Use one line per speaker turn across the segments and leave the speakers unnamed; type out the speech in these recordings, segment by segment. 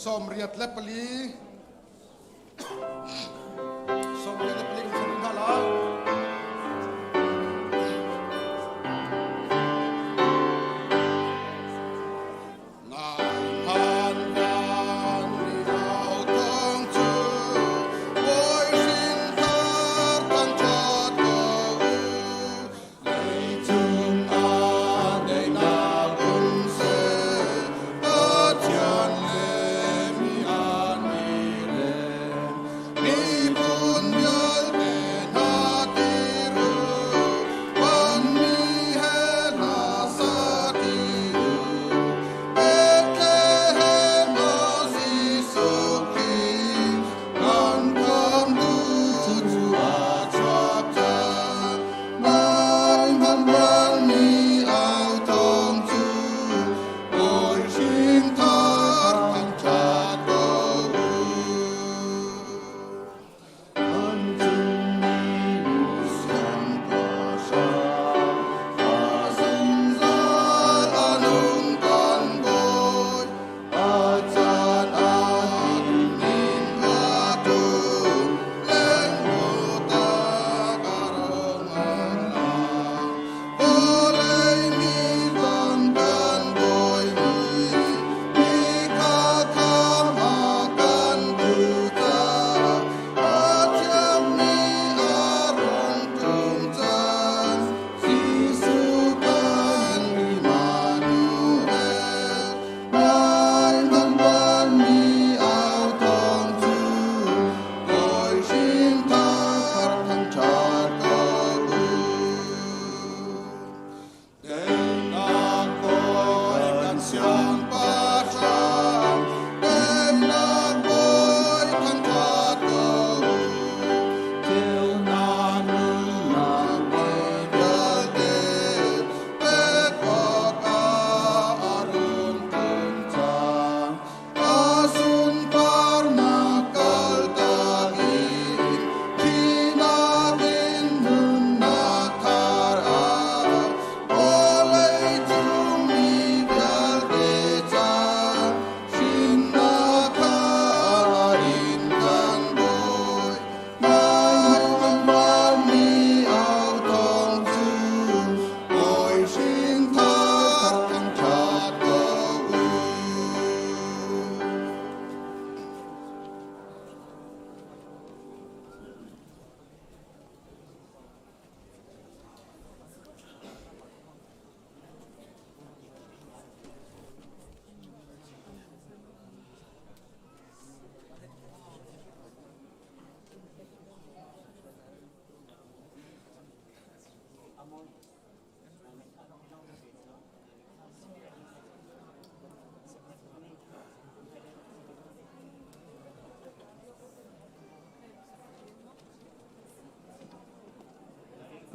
24 24 kan chim hna lai.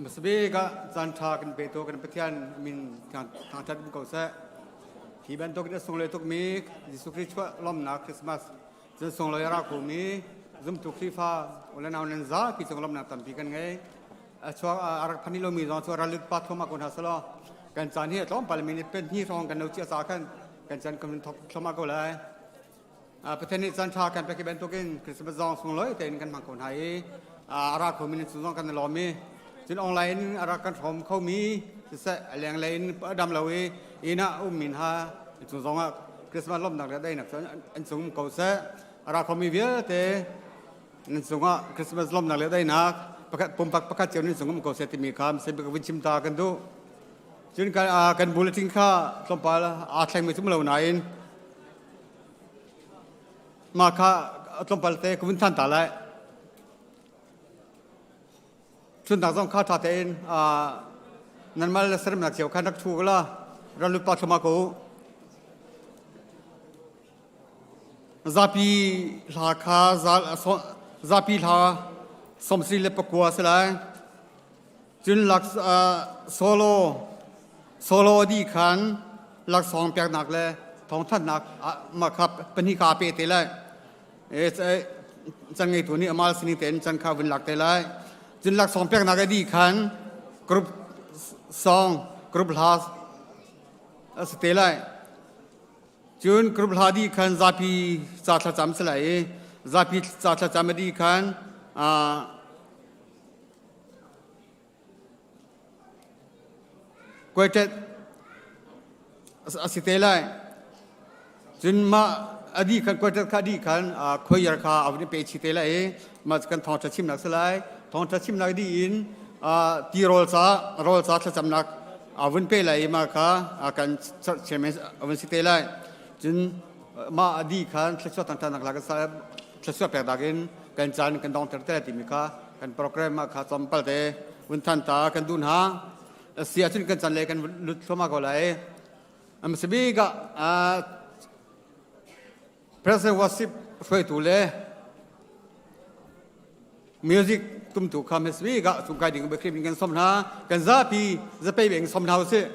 Hmasabik ah caan ṭha kan petu kan Pathian min thangṭhat um ko seh. Hi bantuk in a sunglawi tukmi Jesuh Khrih chuah lawmnak Christmas cun sunglawi a ra khomi zumtu Khrihfa u le nau nan zapi cung lawmnak tampi kan ngei. A chuak a rak phani lomi zong cu ralut pa thluahmah ko hna selaw kan caan hi a tlawmpal minute pen hnih hrawng kan lo cia ca khan kan caan kan thok thluahmah ko lai. Pathian nih caan ṭha kan pek hi bantukin Christmas zong sunglawi tein kan hmang ko hna i a ra khomi nan cung zong kan i lawm i cun online in a rak kan hrawm khomi siseh a lenglei in a dam lo i inn ah ummi hna cung zong ah Christmas lawmhnak le daihnak cu an cung um ko seh. A ra khomi vialte nan cungah Christmas lawmhnak le daihnak pakhat pumpak pakhat cio nan cung um ko seh timi kha misei ka vun chim ta kan duh. Cun kan bulletin kha tlawmpal aa thlengmi cu lo nain Mah kha tlawmpal te ka vun than ta lai. Chunnak zong kha ṭha tein nanmah le seremnak cio khan rak ṭhu la ralut pa thluma ko. Zapi hla kha zapi hla 39 si lai. Cun lak solo solo di khan laksawng peknak le thawngthanhnak mah kha pahnih kha pe te lai. Can ngeitu nih amal sining tein can kha vun lak te lai. Cun laksawng peknak a di khan group song group hla a si te lai. Cun group hla dih khan zapi ca thlacam si lai i zapi ca thlacam a dih khan quartet a si te lai. Cun mah a dih khan quartet kha a dih khan choir kha a vun i pe chih te lai i mah kan thawngṭha chimnak si lai. Thawngṭha chimnak dih in tirawl ca rawl ca thlacamnak a vun pe lai i mah kha kan chairman a vun si te lai. Cun mah a dih khan thluachuah thangṭhatnak la kan thluachuah pek dak in kan caan kan dongter te lai timi kha kan program ah kha tlawmpal te vun than ta kan duh hna. A si ahcun kan caan le kan lut thluahmah ko lai. Hmasa bik ah President worship hruaitu le music tumtu kha hmasa bik ah sungkai ding biakrim in kan som hna. Kan zapi zapei beng som hna usih.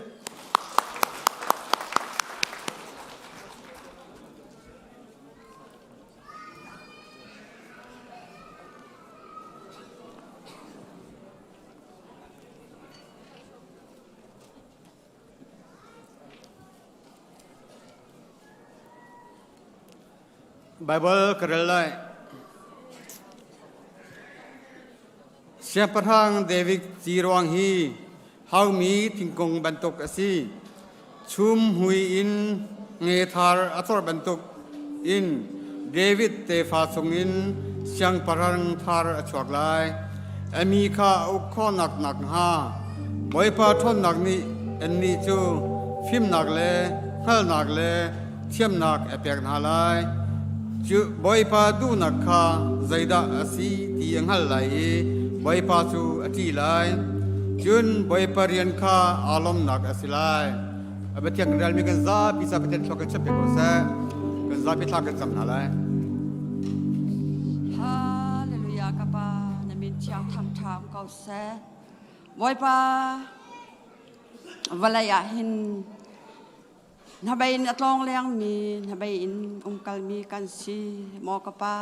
Baibal ka rel lai. Siangpahrang David ciruang hi haumi thingkung bantuk a si. Chum hui in nge thar a cor bantuk in David tefa chungin siangpahrang thar a chuak lai. A mi kha a uk khawhnak nakhnga Bawipa ṭhawnnak nih annih cu fimnak le hngalhnak le thiamnak a pek hna lai. Cu Bawipa duhnak kha zeidah a si ti a hngalh lai i Bawipa cu a ṭih lai. Cun Bawipa rian kha aa lawmnak a si lai. A Pathian kan relmi kan zapi ca Pathian thluak kan chiah piak ko seh. Kan zapi thla kan cam hna lai.
Hallelujah ka pa na min thiang thangṭha um ko seh. Bawipa vawlei ah hin hnabei in a tlawng lengmi hnabei in umkalmi kan si maw ka pa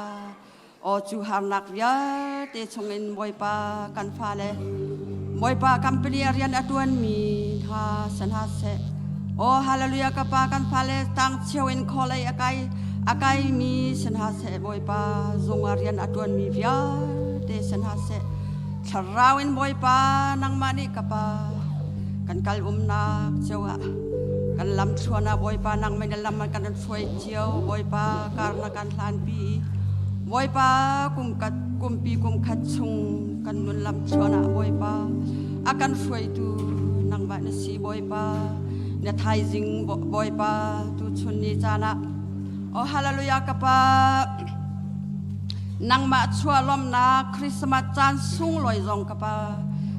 aw cu harnak vialte chungin Bawipa kan fale Bawipa company a rian a ṭuanmi hna si hna seh aw hallelujah ka pa kan fale tang cheu in kholei a kai a kaimi si hna seh Bawipa zung a rian a ṭuanmi vialte si hna seh thlarau in Bawipa nangmah nih ka pa kan kal umnak cio ah kan lam thluan ah Bawipa nangmah na lam kan hruai cio Bawipa kar na kan hlanpi Bawipa kum kat kumpi kum khat chung kan nun lam thluan ah Bawipa a kan hruaitu nangmah na si Bawipa na thaizing Bawipa tu chun ni caan ah Oh hallelujah ka pa nangmah chuah lawmnak Christmas caan sunglawi zong ka pa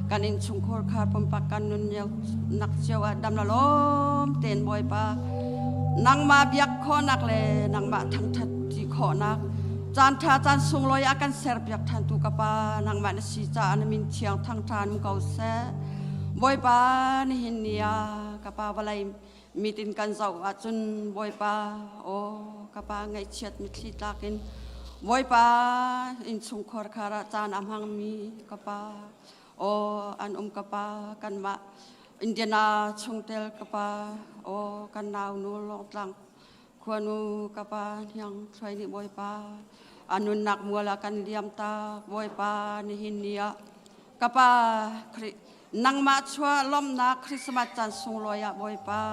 kan in chungkhur khar pumpak kan nun nak cio ah dam la lawm ten Bawipa nangmah biak khawhnak le nangmah thangthat ti khawhnak caan tha caan sunglawi ah kan ser piak than tu ka pa nangmah na si caah na min thiang thangthan ko seh Bawipa nihin ni ah ka pa vawlei mitin kan zoh ahcun Bawipa aw ka pa ngaihchiat mitthli tlak in Bawipa innchungkhar khar ah caan a hmangmi ka pa aw an um ka pa kanmah Indiana chungtel ka pa aw kan nau nu lawngtlang khuanu ka pa hniang thluai nih Bawipa a nunnak mual ah kan liam tak Bawipa nihin ni ah Ka pa Khrih nangmah chuah lawmhnak Christmas caan sunglawi ah Bawipa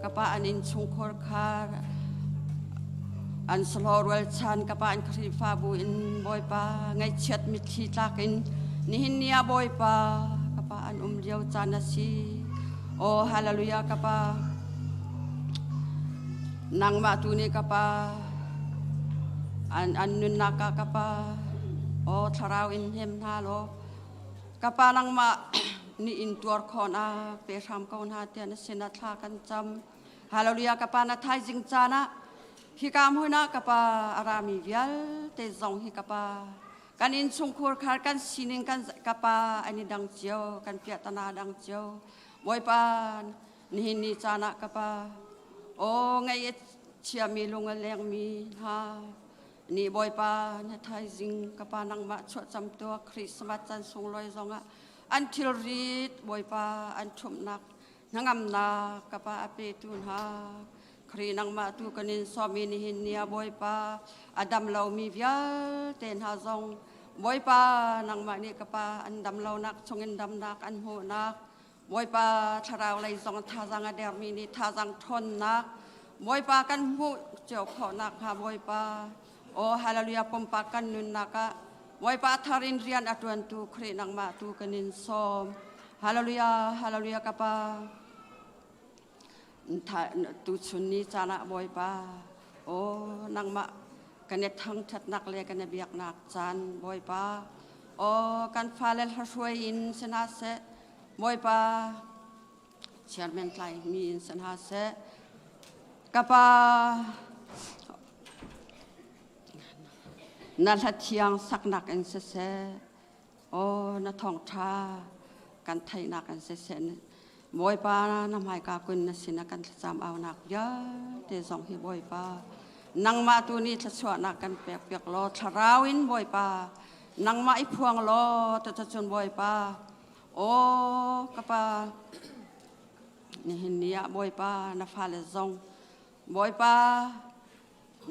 ka pa an innchungkhur khar an sahlaw rualchan ka pa an Khrihfabu in Bawipa ngaihchiat mitthli tlak in nihin ni ah Bawipa ka pa an um lio caan a si Oh hallelujah ka pa nangmah tu nih ka pa an an nunnak ah ka pa aw thlarau in hnem hna law ka pa nangmah nih in tuar khawhnak pe hram ko hna tiah na sinah thla kan cam hallelujah ka pa na thaizing caan ah hika hmun ah ka pa a rami vialte zong hi ka pa kan innchungkhur khar kan sining kan ka pa an i dang cio kan piahtana dang cio bawipa nihin ni caan ah ka pa aw ngaih chiami lung a lengmi hna ni Bawipa na thaizing ka pa nangmah chuahcam tuah Christmas caan sunglawi zongah an thilrit Bawipa an ṭhumhnak hnangamnak ka pa a petu hna. Khrih nangmah tu kan in sawm i nihin ni ah Bawipa a dam lomi vialte hna zong Bawipa nangmah nih ka Pa an dam lonak chungin damnak an hmuhnak Bawipa thlarau lei zong thazang a dermi nih thazang ṭhawnnak Bawipa kan hmuh cio khawhnak hnga Bawipa aw hallelujah pumpak kan nunnak ah Bawipa thar in rian a ṭuantu Khrih nangmah tu kan in sawm hallelujah hallelujah ka Pa Tuchun ni caan ah Bawipa, aw nangmah kan i thangṭhatnak le kan i biaknak caan Bawipa, aw kan fale hruai in si hna seh, Bawipa, chairman tlaimi in si hna seh, ka pa na hla thiang saknak in siseh, Aw na thawngṭha kan theihnak an siseh Bawipa na hmaika kun na sin ah kan thlacam aunak vialte zong hi Bawipa nangmah tu nih thluachuahnak kan pek piak law thlarau in Bawipa nangmah i phuang law tucun Bawipa aw ka pa nihin ni ah Bawipa na fale zong Bawipa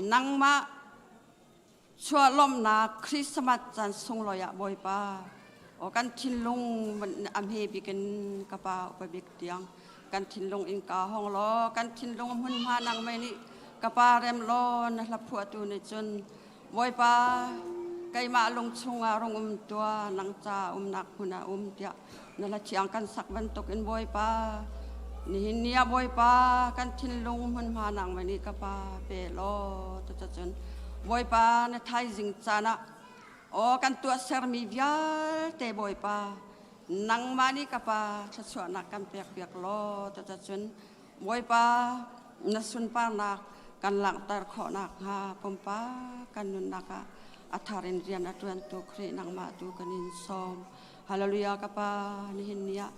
nangmah Chuah lawmhnak Christmas caan sunglawi ah Bawipa aw kan thinlung a hme bik in ka pa upa bik tiang kan thinlung in ka hong law kan thinlung hmunhma nang mei nih ka pa rem law na hla phuahtu nih cun Bawipa keimah lung chungah rung um tua nang ca umnak hmun ah um tiah na hla thiang kan sak bantuk in Bawipa nihin ni ah Bawipa kan thinlung hmunhma nang mei nih ka pa pe law tucun Bawipa na thaizing caan ah aw kan tuahsermi vialte Bawipa nangmah nih ka pa thluachuahnak kan pek piak law tucun Bawipa na sunparnak kan langhter khawh nakhnga pumpak kan nunnak ah a thar in rian a ṭuantu Khrih nangmah tu kan in sawm. Hallelujah ka pa nihin ni ah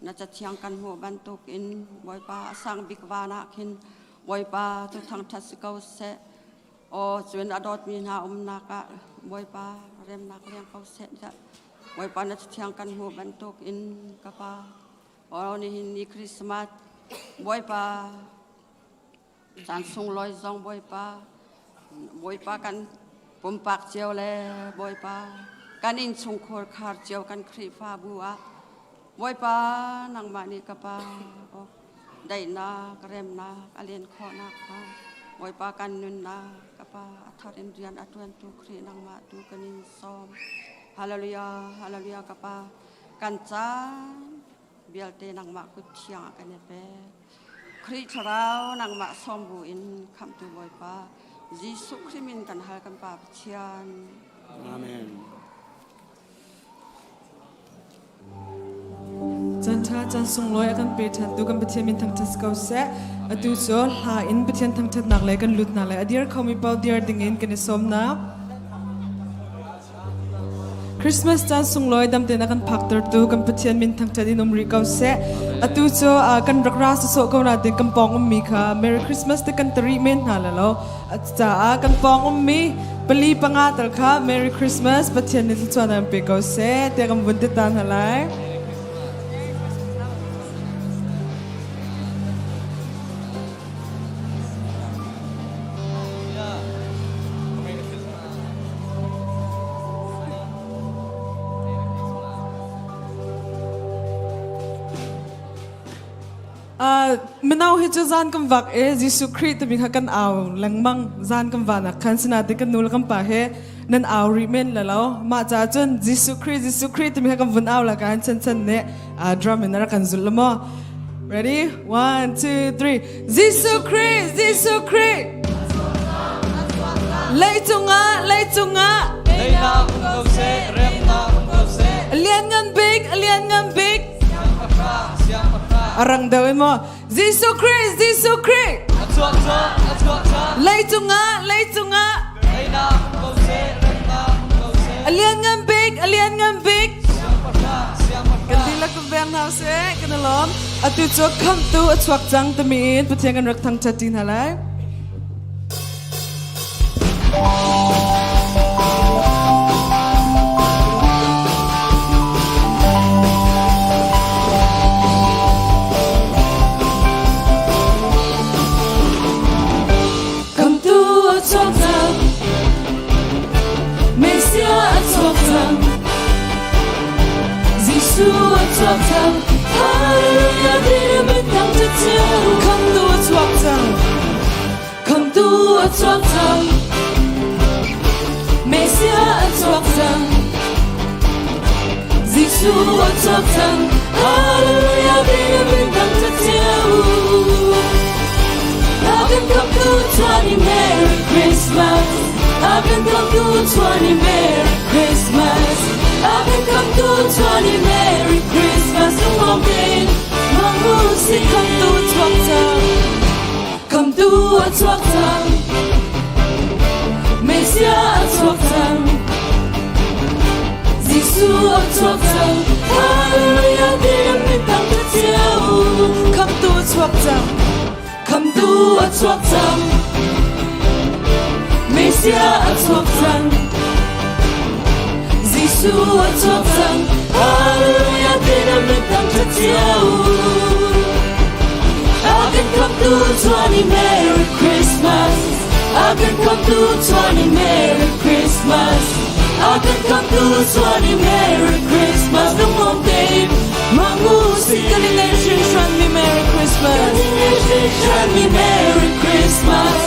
na cathiang kan hmuh bantuk in Bawipa a sang bik van ah khin Bawipa cu thangṭhat si ko seh. Aw cun a dawtmi hna umnak ah Bawipa remnak leng ko seh tiah Bawipa na cathiang kan hmuh bantuk in ka pa aw nihin ni Christmas Bawipa caan sunglawi zong Bawipa Bawipa kan pumpak cio le Bawipa kan innchungkhur khar cio kan Khrihfabu ah Bawipa nangmah nih ka pa daihnak remnak a len khawhnak kha Bawipa kan nunnak ka pa a thar in rian a ṭuantu Khrih nangmah tu kan in sawm Hallelujah Hallelujah ka pa kan caan vialte nangmah kut thiang ah kan i pek Khrih thlarau nangmah sawm bu in khamhtu Bawipa Jesuh Khrih min kan hal kan Pa Pathian
Amen.
Caan ṭha caan sunglawi a kan pe ṭhan tu kan Pathian min thangṭhat si ko seh. Atu cu hla in Pathian thangṭhatnak le kan lut hna lai. A dir khomi paoh dir dingin kan i sawm hna. Christmas caan sunglawi dam tein a kan phaktertu kan Pathian min thangṭhat in um rih ko seh. Atu cu kan rak ra sawsawh ko nain kan pawng ummi kha Merry Christmas te kan tari men hna la lo. Caah kan pawng ummi pali panga tal kha Merry Christmas Pathian nih thluachuah an pe ko seh tiah kan vun ti ta hna lai. Mino hi cu zan kan vak i Jesuh Khrih timi kha kan au lengmang zan kan van ah khan sinain kan nu le kan pa he nan au rih men le lo mah caah cun Jesuh Khrih Jesuh Khrih timi kha kan vun au la kan chan chan nih drum in a rak kan zulh la maw Ready? 1, 2, 3. Jesuh Khrih Jesuh Khrih Leicung ah leicung ah
Daihnak um ko seh, remnak um ko seh.
Lian ngan bik lian ngan bik
Siangpahrang, siangpahrang.
A rang deuh in maw Jesuh Khrih Jesuh Khrih
A chuah cang, a chuah cang.
Leicung ah leicung ah
Daihnak um ko seh, remnak um ko seh.
A lian ngan bik a lian ngan bik
Siangpahrang, siangpahrang.
Kan dihlak kan veng hna seh kan i lawm atu cu khamtu a chuak cang timi in Pathian kan rak thangṭhat ṭi hna lai.
a chuak cang. Messiah a chuak cang. Jesuh a chuak cang. Hallelujah, min thang ṭhat cio. A kan khamtu chuan i Merry Christmas. A kan khamtu chuan i Merry Christmas. A kan khamtu chuan i Merry Christmas. Lungnuam tein hmang u sih.
Khamtu chuak cang.
Khamtu a chuak cang. Messiah a chuak cang. Jesuh a chuak cang. Hallelujah, tiang min thang ṭhat cio.
Khamtu chuak cang.
Khamtu a chuak cang. Messiah a chuak cang. Jesuh a chuak cang. Hallelujah, tiang min thang ṭhat cio. A kan khamtu chuan i Merry Christmas. A kan khamtu chuan i Merry Christmas. A kan khamtu chuan i Merry Christmas. Lungnuam tein hmang u sih.
Kan i ngaih hringhran mi Merry Christmas.
Kan i ngaih hringhran mi Merry Christmas.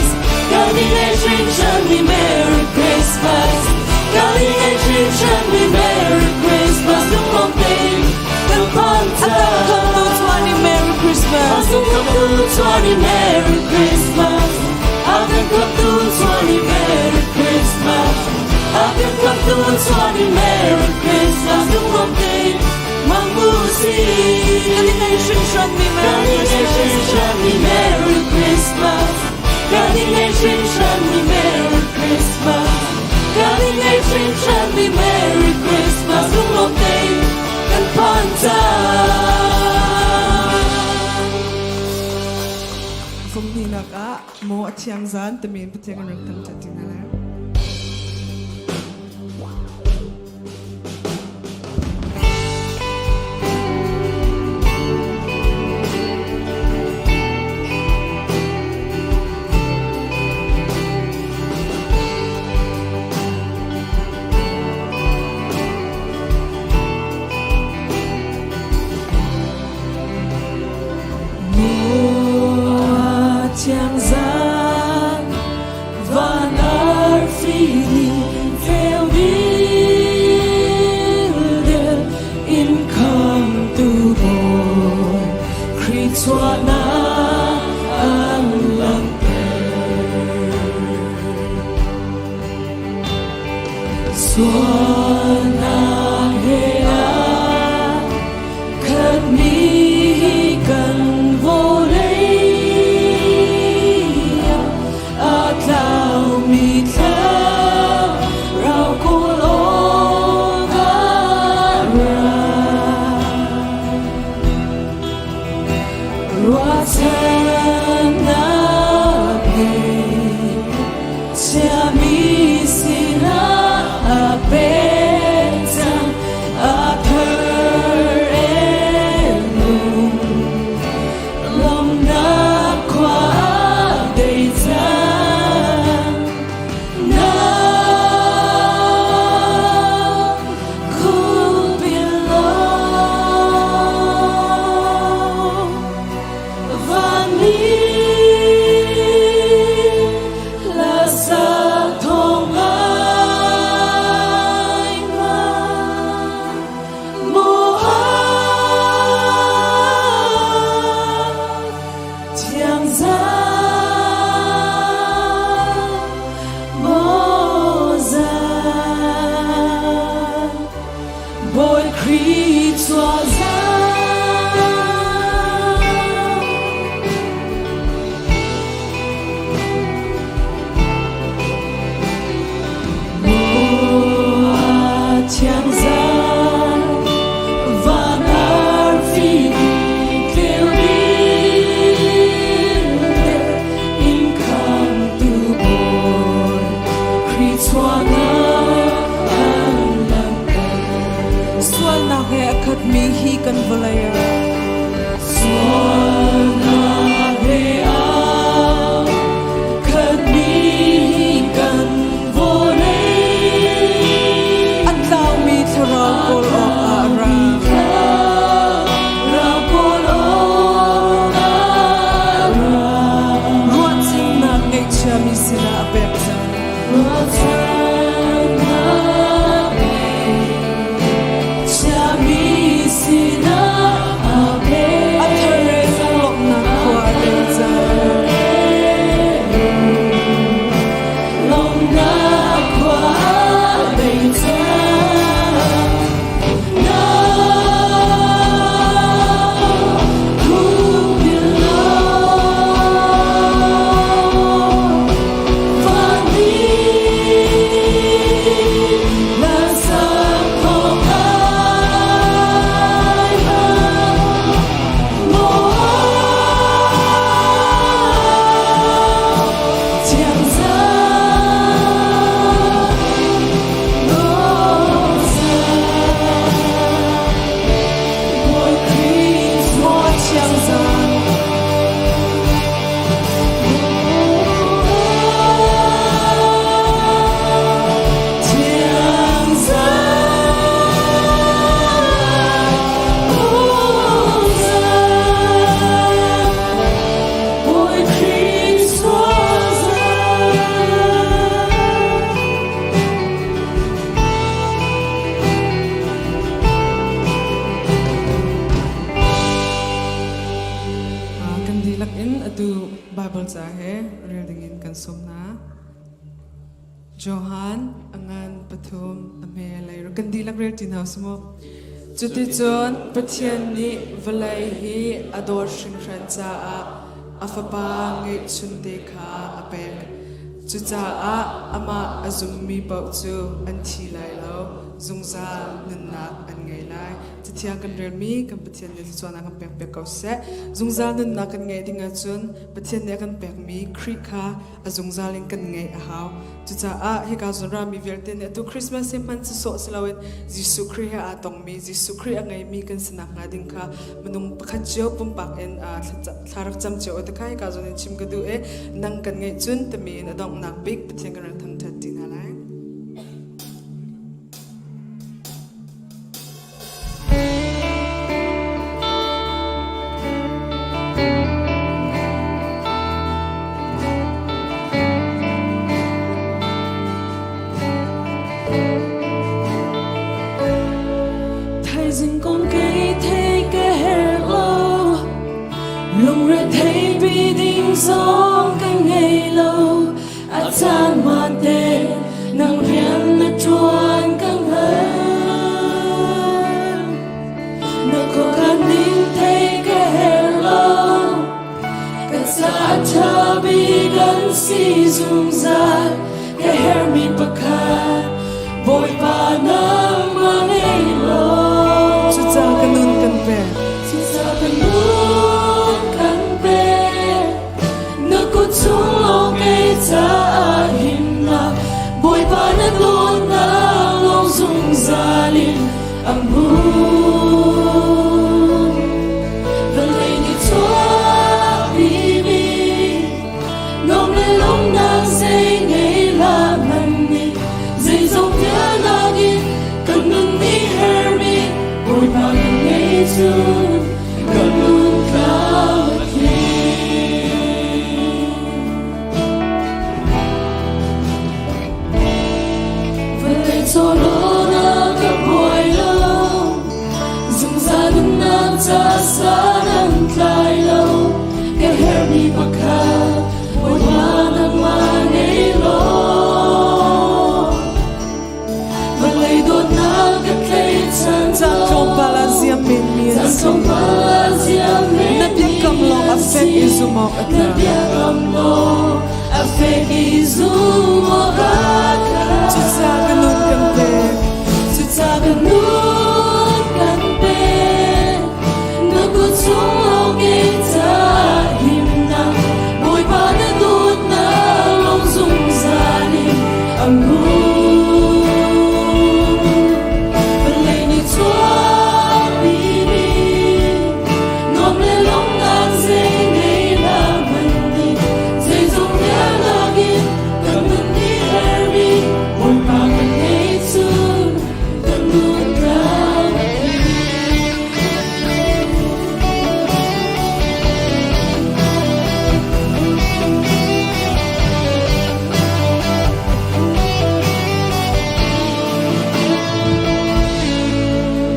Kan i ngaih hringhran mi Merry Christmas. Kan i ngaih hringhran mi Merry Christmas. Lungnuam tein kan phan
A kan khamtu chuan i Merry Christmas.
A kan khamtu chuan i Merry Christmas. A kan khamtu chuan i Merry Christmas. A kan khamtu chuan i Merry Christmas. Lungnuam tein hmang u sih.
Kan i ngaih hringhran mi
Kan
Merry
i ngaih
Christmas.
hringhran mi Merry Christmas. Kan i ngaih hringhran mi Merry Christmas. Kan i ngaih hringhran mi Merry Christmas. Lungnuam tein kan phan cang.
Vumhninak ah maw a thiang zan timi in Pathian kan rak thangṭhat ti hna lai.
Maw a thiang zan van arfi nih ceu dildel in khamtu Bawi Khrih chuahnak an langhter. Sualnak he aa khatmi hi kan vawlei ah aa tlaumi thlarau kawl awk ah ra. Ruahchannak he chiami sinah a pek cang a thar elung lawmhnak khua dei cang na khupil law vanmi.
Dihlak in atu Bible ca he rel dingin kan sawm hna. Johan a ngan pathum a hme lei kan dihlak rel ti hna usih mu. Cuticun Pathian nih vawlei hi a dawt hringhran caah a Fapa ngeihchunte kha a pek. Cucaah amah a zummi paoh cu an thi lai lo, zungzal nunnak an ngei lai. Cathiang kan relmi kan Pathian nih thluachuahnak kan pek piak ko seh. Zungzal nunnak kan ngeih ding ahcun Pathian nih a kan pekmi Khrih kha a zungzal in kan ngeih a hau. Cucaah hika zawn rami vialte nih atu Christmas hi hman sawsawh si loin Jesuh Khrih he aa tongmi, Jesuh Khrih a ngeimi kan si nakhnga ding kha minung pakhat cio pumpak in thla rak cam cio te kha hika zawn in chim ka duh i nang kan ngeih cun timi in a donghnak bik Pathian kan rak thangṭhat ti hna lai.
Thaizing kong kei thei ka herh lo lungre thei pi ding zong ka ngei lo A caan hmaan-te nang rian na ṭuan ka hngalh. Na khuakhan ning thei ka herh lo. Ka caah ṭha bik an si zungzal. Ka herhmi pakhat Bawipa nangmah ngei law.
Cucaah ka nun kan pek.
Cucaah ka nun kan pek. Na kut chung lawng kei caah himnak Bawipa na dawtnak lawng zungzal in a hmun. Vawlei nih chuahpimi nuam le lawmhnak zei ngei hlah hmanh nih zeizong vialnak in kan nun nih herhmi Bawipa kan ngei cun kan nun tlam a tling. Vawlei chawlawnak ka buai lo, zungzal nunnak ca san an tlai lo. Ka herhmi pakhat Bawipa nangmah ngei law. Vawlei dawtnak ka tlaihchan
Caan tlawmpal ah ziam menmi an
Caan
si.
tlawmpal ah ziam
Na biakam lawng a fek i zum awk a
Na
tlak.
biakam lawng a fek i zum awk a tlak.
Cucaah ka nun kan pek.
Cucaah ka nun kan pek. Na kut chung lawng kei caah himnak Bawipa na dawtnak lawng zungzal in a hmun. Vawlei nih chuahpimi nuam le lawmhnak zei ngei hlah hmanh nih zeizong vialnak in kan nun nih herhmi Bawipa kan ngei cun kan nun tlam a tling.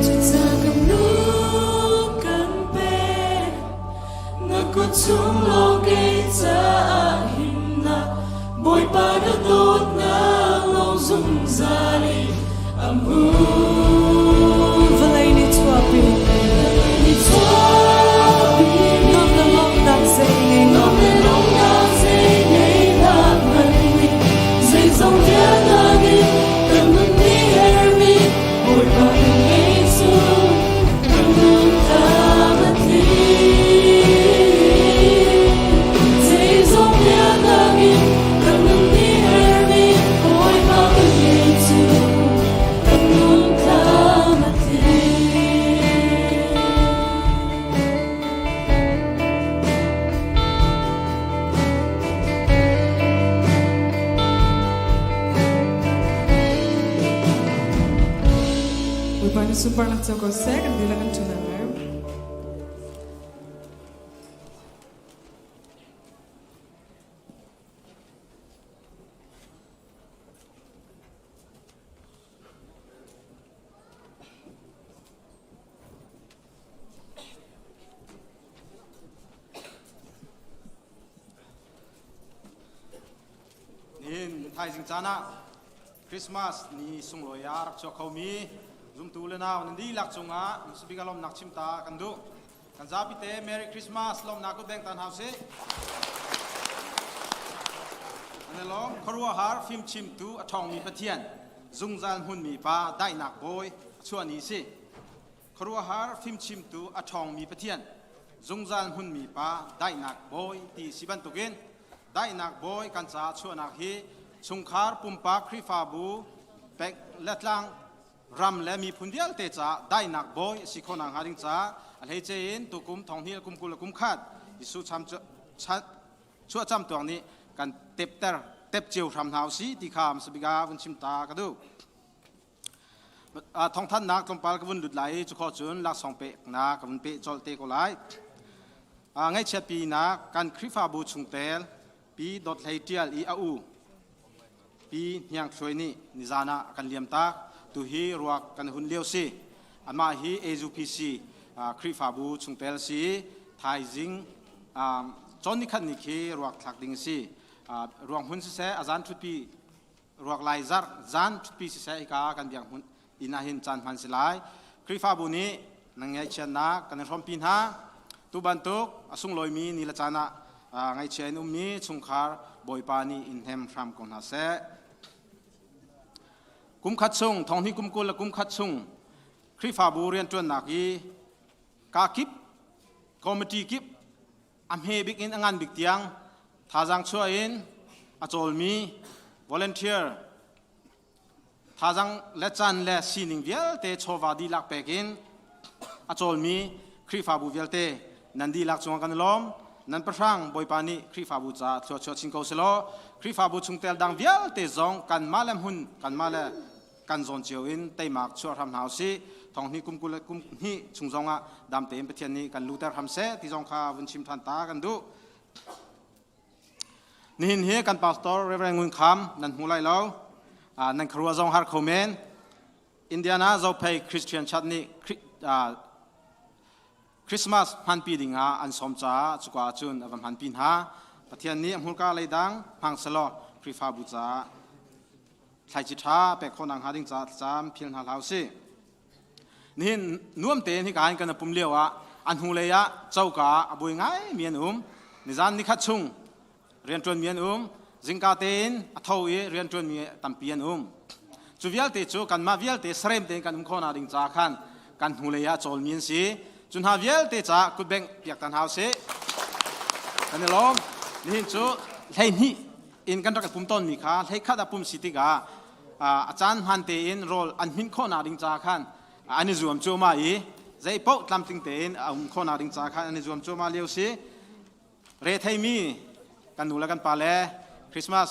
Cucaah kan nun kan pek, na kut chung lawng kei caah himnak, Bawipa na dawtnak lawng zungzal in a hmun.
Vawlei nih chuahpi.
Vawlei nih chuahpi.
Nuam le lawmhnak zei ngei
Nuam le lawmhnak zei ngei hlah hmanh nih zeizong vialnak in kan nun nih herhmi Bawipa kan ngei cu kan nun tlam a tling. Zeizong vialnak in kan nun nih herhmi Bawipa kan ngei cu kan nun tlam a tling.
Bawipa nih sunparnak co ko seh kan dihlak kan ṭun lai.
Thaizing caan ah Christmas ni sunglawi ah rak chuak khomi zumtu le nau nan dihlak cungah hmasabik ah lawmnak chim ta kan duh. Kan zapi te Merry Christmas lawmnak kut beng ta hna usih. An i lawm khuaruahhar fimchimtu a ṭhawngmi Pathian zungzal hmunmi pa daihnak bawi a chuah ni si. Khuaruahhar fimchimtu a ṭhawngmi Pathian zungzal hmunmi pa daihnak bawi ti si bantukin daihnak bawi kan caah chuahnak hi chungkhar pumpak Khrihfabu pek le tlang ram le miphun vialte caah daihnak bawi a si khawhnak hnga ding caah a hleice in tukum thonghnih le kum 20 le kum khat Jesuh cham chuahcam tuang nih kan tepter tep cio hram hna usih ti kha hmasabik ah vun chim ta ka duh. Thawngthanhnak tlawmpal ka vun lut lai i cukhawh cun laksawng peknak ka vun peh colh te ko lai. Ngaihchiatpinak kan Khrihfabu chungtel Pi Dawt Hlei Ṭial i a u Pi Hniang Thluai nih nizan ah a kan liamtak. Tuhi ruak kan hun lio si. Amah hi AZUPC Khrihfabu chungtel si. Thaizing cawn nikhat ni khi ruak thlak ding a si. Ruang hmun siseh a zan ṭhutpi ruak lai zarh zan ṭhutpi siseh hika kan biak hmun inn ah hin caan hman si lai. Khrihfabu nih nan ngaihchiatnak kan in hrawmpi hna. Tu bantuk a sunglawimi ni le caan ah ngaihchia in ummi chungkhar Bawipa nih in hnem hram ko hna seh. Kum khat chung, thonghnih kum 20 le kum khat chung Khrihfabu rianṭuannak i kaa kip, committee kip a hme bik in a ngan bik tiang thazaang chuah in a cawlmi volunteer thazaang le caan le sining vialte chawva dihlak pek in a cawlmi Khrihfabu vialte nan dihlak cungah kan i lawm. Nan pahrang Bawipa nih Khrihfabu caah thluachuah chin ko selaw Khrihfabu chungtel dang vialte zong kanmah le hmun kanmah le kan zawn cio in teimak chuah hram hna usih. Thong hnih kum 20 le kum hnih chung zongah dam tein Pathian nih kan luter hram seh ti zong kha vun chim ṭhan ta kan duh. Nihin hi kan pastor Reverend Ngun Kham nan hmu lai lo. Nan khuarua zong har kho men. Indiana Zophei Christian Church nih Christmas hmanpi dingah an sawm caah cuka ahcun a va hmanpi hna. Pathian nih a hmurka leidang hmang selaw Khrihfabu caah thlaici ṭha pek khawhnak hnga ding caah thlacam phil hna hlah usih. Nihin nuam tein hika in kan pum lio ah a hnulei ah coka a buai ngai mi an um. Nizan nikhat chung rianṭuan mi an um. Zingka tein a tho i rianṭuan mi tampi an um. Cu vialte cu kanmah vialte sarem tein kan um khawhnak ding ca khan kan hnulei ah cawl mi an si. Cu hna vialte caah kutbengh piak ta hna usih. Kan i lawm. Nihin cu 12 in kan rak i pum tawnmi kha 11 ah pum si tikah a caan hmaan tein rawl an hminh khawhnak ding ca khan an i zuam cuahmah i zei paoh tlamtling tein a um khawhnak ding ca khan an i zuam cuahmah lio si. Retheimi kan nu le kan pa le Christmas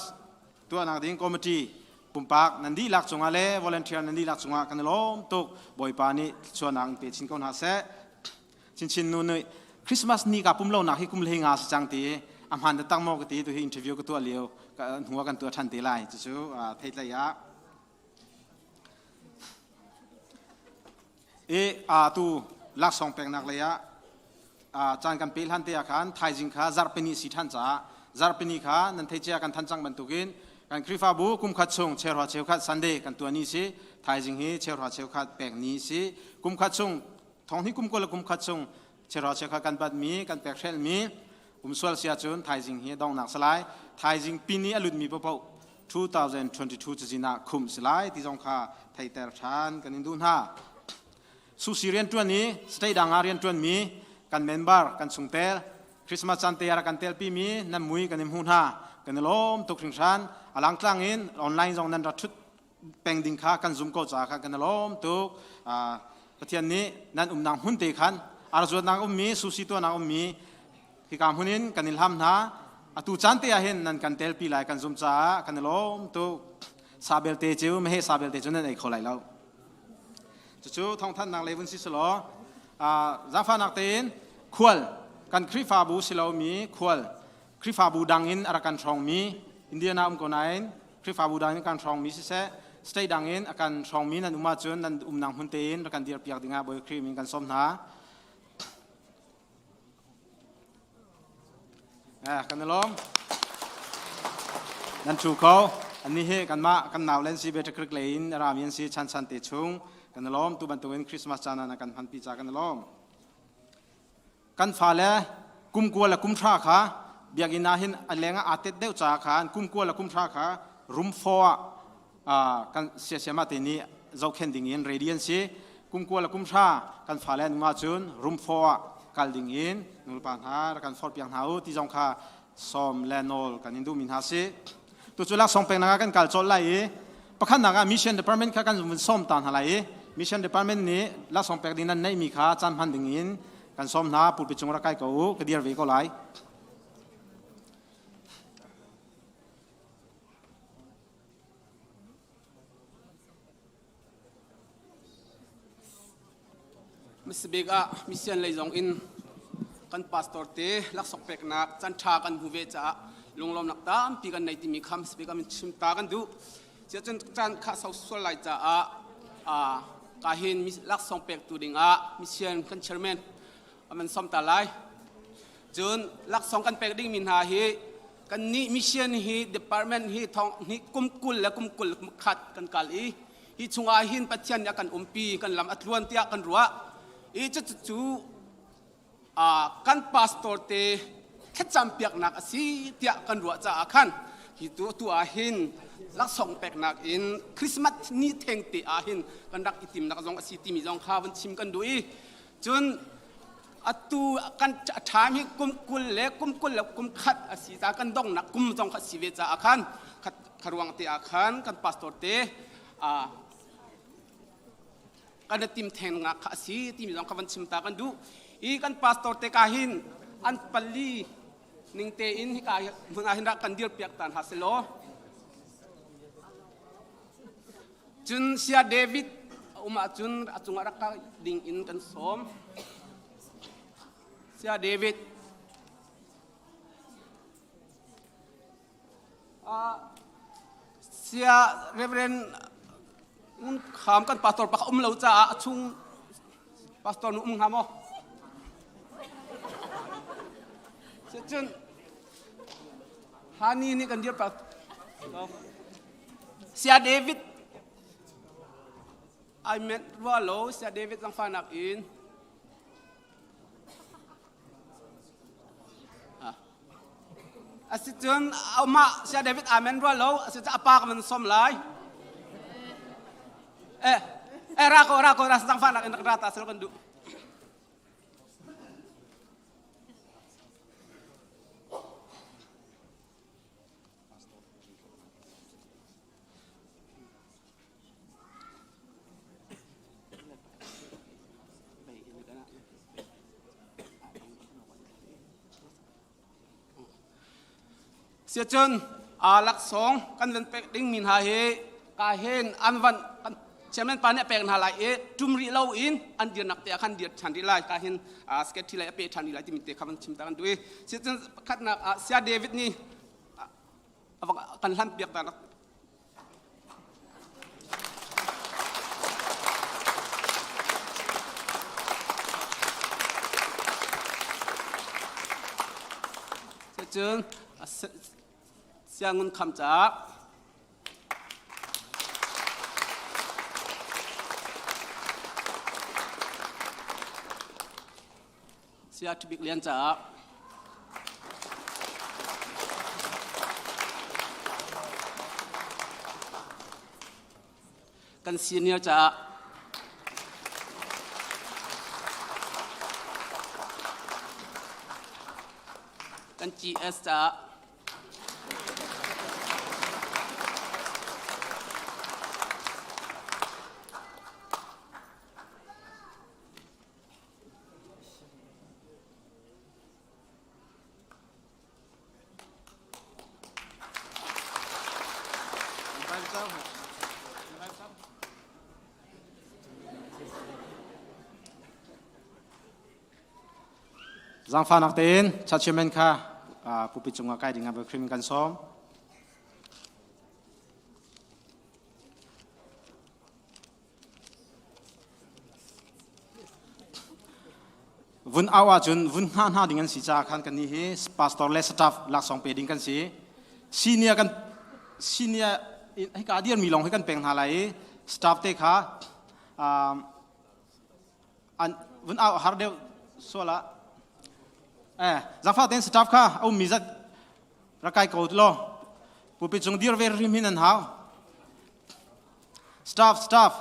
tuahnak ding committee pumpak nan dihlak cungah le volunteer nan dihlak cungah kan i lawm tuk. Bawipa nih thluachuahnak in pe chin ko hna seh. Chinchin nu nih Christmas ni ka pum lonak hi kum 15 si cang ti a hmaan taktak maw ka ti tu hi interview ka tuah lio ka hnu ah kan tuah ṭhan te lai cucu theitlei ah i tu laksawng peknak lei ah caan kan pe hlan te ah khan thaizing kha zarhpini si ṭhan caah zarhpini kha nan thei cia kan than cang bantukin kan Khrihfabu kum khat chung cheuhra cheukhat Sunday kan tuah ni si thaizing hi cheuhra cheukhat pek ni si kum khat chung thong hi kum 20 le kum khat chung cheuhra cheukhat kan batmi kan pek hrelmi um sual sia cun thaizing hi donghnak si lai thaizing pin i a lutmi paohpaoh 2022 cazin ah khumh si lai ti zong kha theiter ṭhan kan in duh hna. Susi rianṭuan i state dang ah rianṭuanmi kan member kan chungtel Christmas caan te ah kan telpimi nan mui kan in hmuh hna kan i lawm tuk hringhran. A langtlang in online zong nan rak ṭhut peng ding kha kan zum ko caah khan kan i lawm tuk. Pathian nih nan umnak hmun te khan arzuatnak ummi susi tuahnak ummi hika hmun in kan in hlam hna. Atu caan te ah hin nan kan telpi lai kan zum caah kan i lawm tuk. Sa belte cu meheh sa belte cu nan ei kho lai lo. Cucu thawngthanhnak lei vun si selaw zaangfahnak tein khual kan Khrihfabu si lomi khual Khrihfabu dang in a rak kan hrawngmi Indiana um ko nain Khrihfabu dang in kan hrawngmi siseh state dang in a kan hrawngmi nan um ahcun nan umnak hmun tein rak kan dirpiak dingah Bawi Khrih min kan sawm hna. Kan i lawm. Nan ṭhu kho. Ani hi kanmah kan nau len si Better Creek lei in rami an si chan chan te chung kan lawm tu bantukin Christmas caan ah kan hmanpi ca kan lawm. Kan fale kum kua le kum hra kha biakinn ah hin a leng ah aa tet deuh caah khan kum kua le kum hra kha room 4 ah kan siasiama te nih zohkhen ding in ready an si. Kum kua le kum hra kan fale an um ahcun room 4 ah kal ding in nulepa hna rak kan forhpiak hna u ti zong kha sawm le nawl kan in duhmi hna si. Tu cu laksawng peknak ah kan kal colh lai i pakhatnak ah mission department kha kan vun sawm ta hna lai i mission department nih laksawng pek ding nan neihmi kha caan hman ding in kan sawm hna pulpit cung rak kai ko u ka dir ve ko lai.
Misabik ah mission lei zong in kan pastor te laksawng peknak caan ṭha kan hmu ve caah lunglawmnak tampi kan nei timi kha misabik ah min chim ta kan duh. Cun caan kha sau sual lai caah ka hin laksawng pektu dingah mission kan chairman a man som ta lai. Cun laksawng kan pek dingmi hna hi kannih mission hi department hi thong hi kum 20 le kum 21 kan kal i hi chungah hin Pathian nih a kan umpi kan lam a tluan tiah kan ruah i cucu kan pastor te thlacam piaknak a si tiah kan ruah caah khan hi tu tu ah hin laksawng peknak in Christmas ni theng te ah hin kan rak i timnak zong a si timi zong kha vun chim kan duh i cun atu kan time hi kum 20 le kum 20 le kum khat a si ca kan donghnak kum zong kha si ve caah khan kharuang te ah khan kan pastor te kan tim theng nga kha a si timi zong kha van chim ta kan duh i kan pastor te ka hin an pali ning te in hika hmun ah hin rak kan dir piak tan ha selaw cun sia David um ahcun a cungah rak ka ding in kan sawm sia David Sia Reverend Ngun Kham kan pastor pakhat um lo caah a chung pastor nu um hnga maw? Cun Hani nih kan dir pak. Sia David I meant rua lo Sia David zangfahnak in Asicun amah Sia David amen rua lo asicu apa ka man som lai. Eh eh ra ko ra ko ra sang fa nak in ra ta sel kan du. Siacun aa laksawng kan van pek dingmi hna hi ka hin an van kan chairman pa nih a pek hna lai i tum rih lo in an dirnak te ah khan dir ṭhan rih lai ka hin secretary lei a pe ṭhan rih lai timi te kha van chim ta kan duh i siacun pakhatnak ah Sia David nih kan hlan piak ta Cun siangun kham caah Saya Ṭhibik Lian caah kan senior caah kan GS caah
Zaangfahnak tein church chairman kha pulpit cungah kai ding ah krim kan sawm. Vun au ahcun vun hna hna ding an si caah khan kannih hi pastor le staff laksawng pe ding kan si. Senior kan senior Hika dir mi lawng hi kan pek hna lai i staff te kha an vun au har deuh sual ah eh zangfah tein staff kha a ummi zat rak kai ko law pupi cung dir ve hrim hin an hau staff staff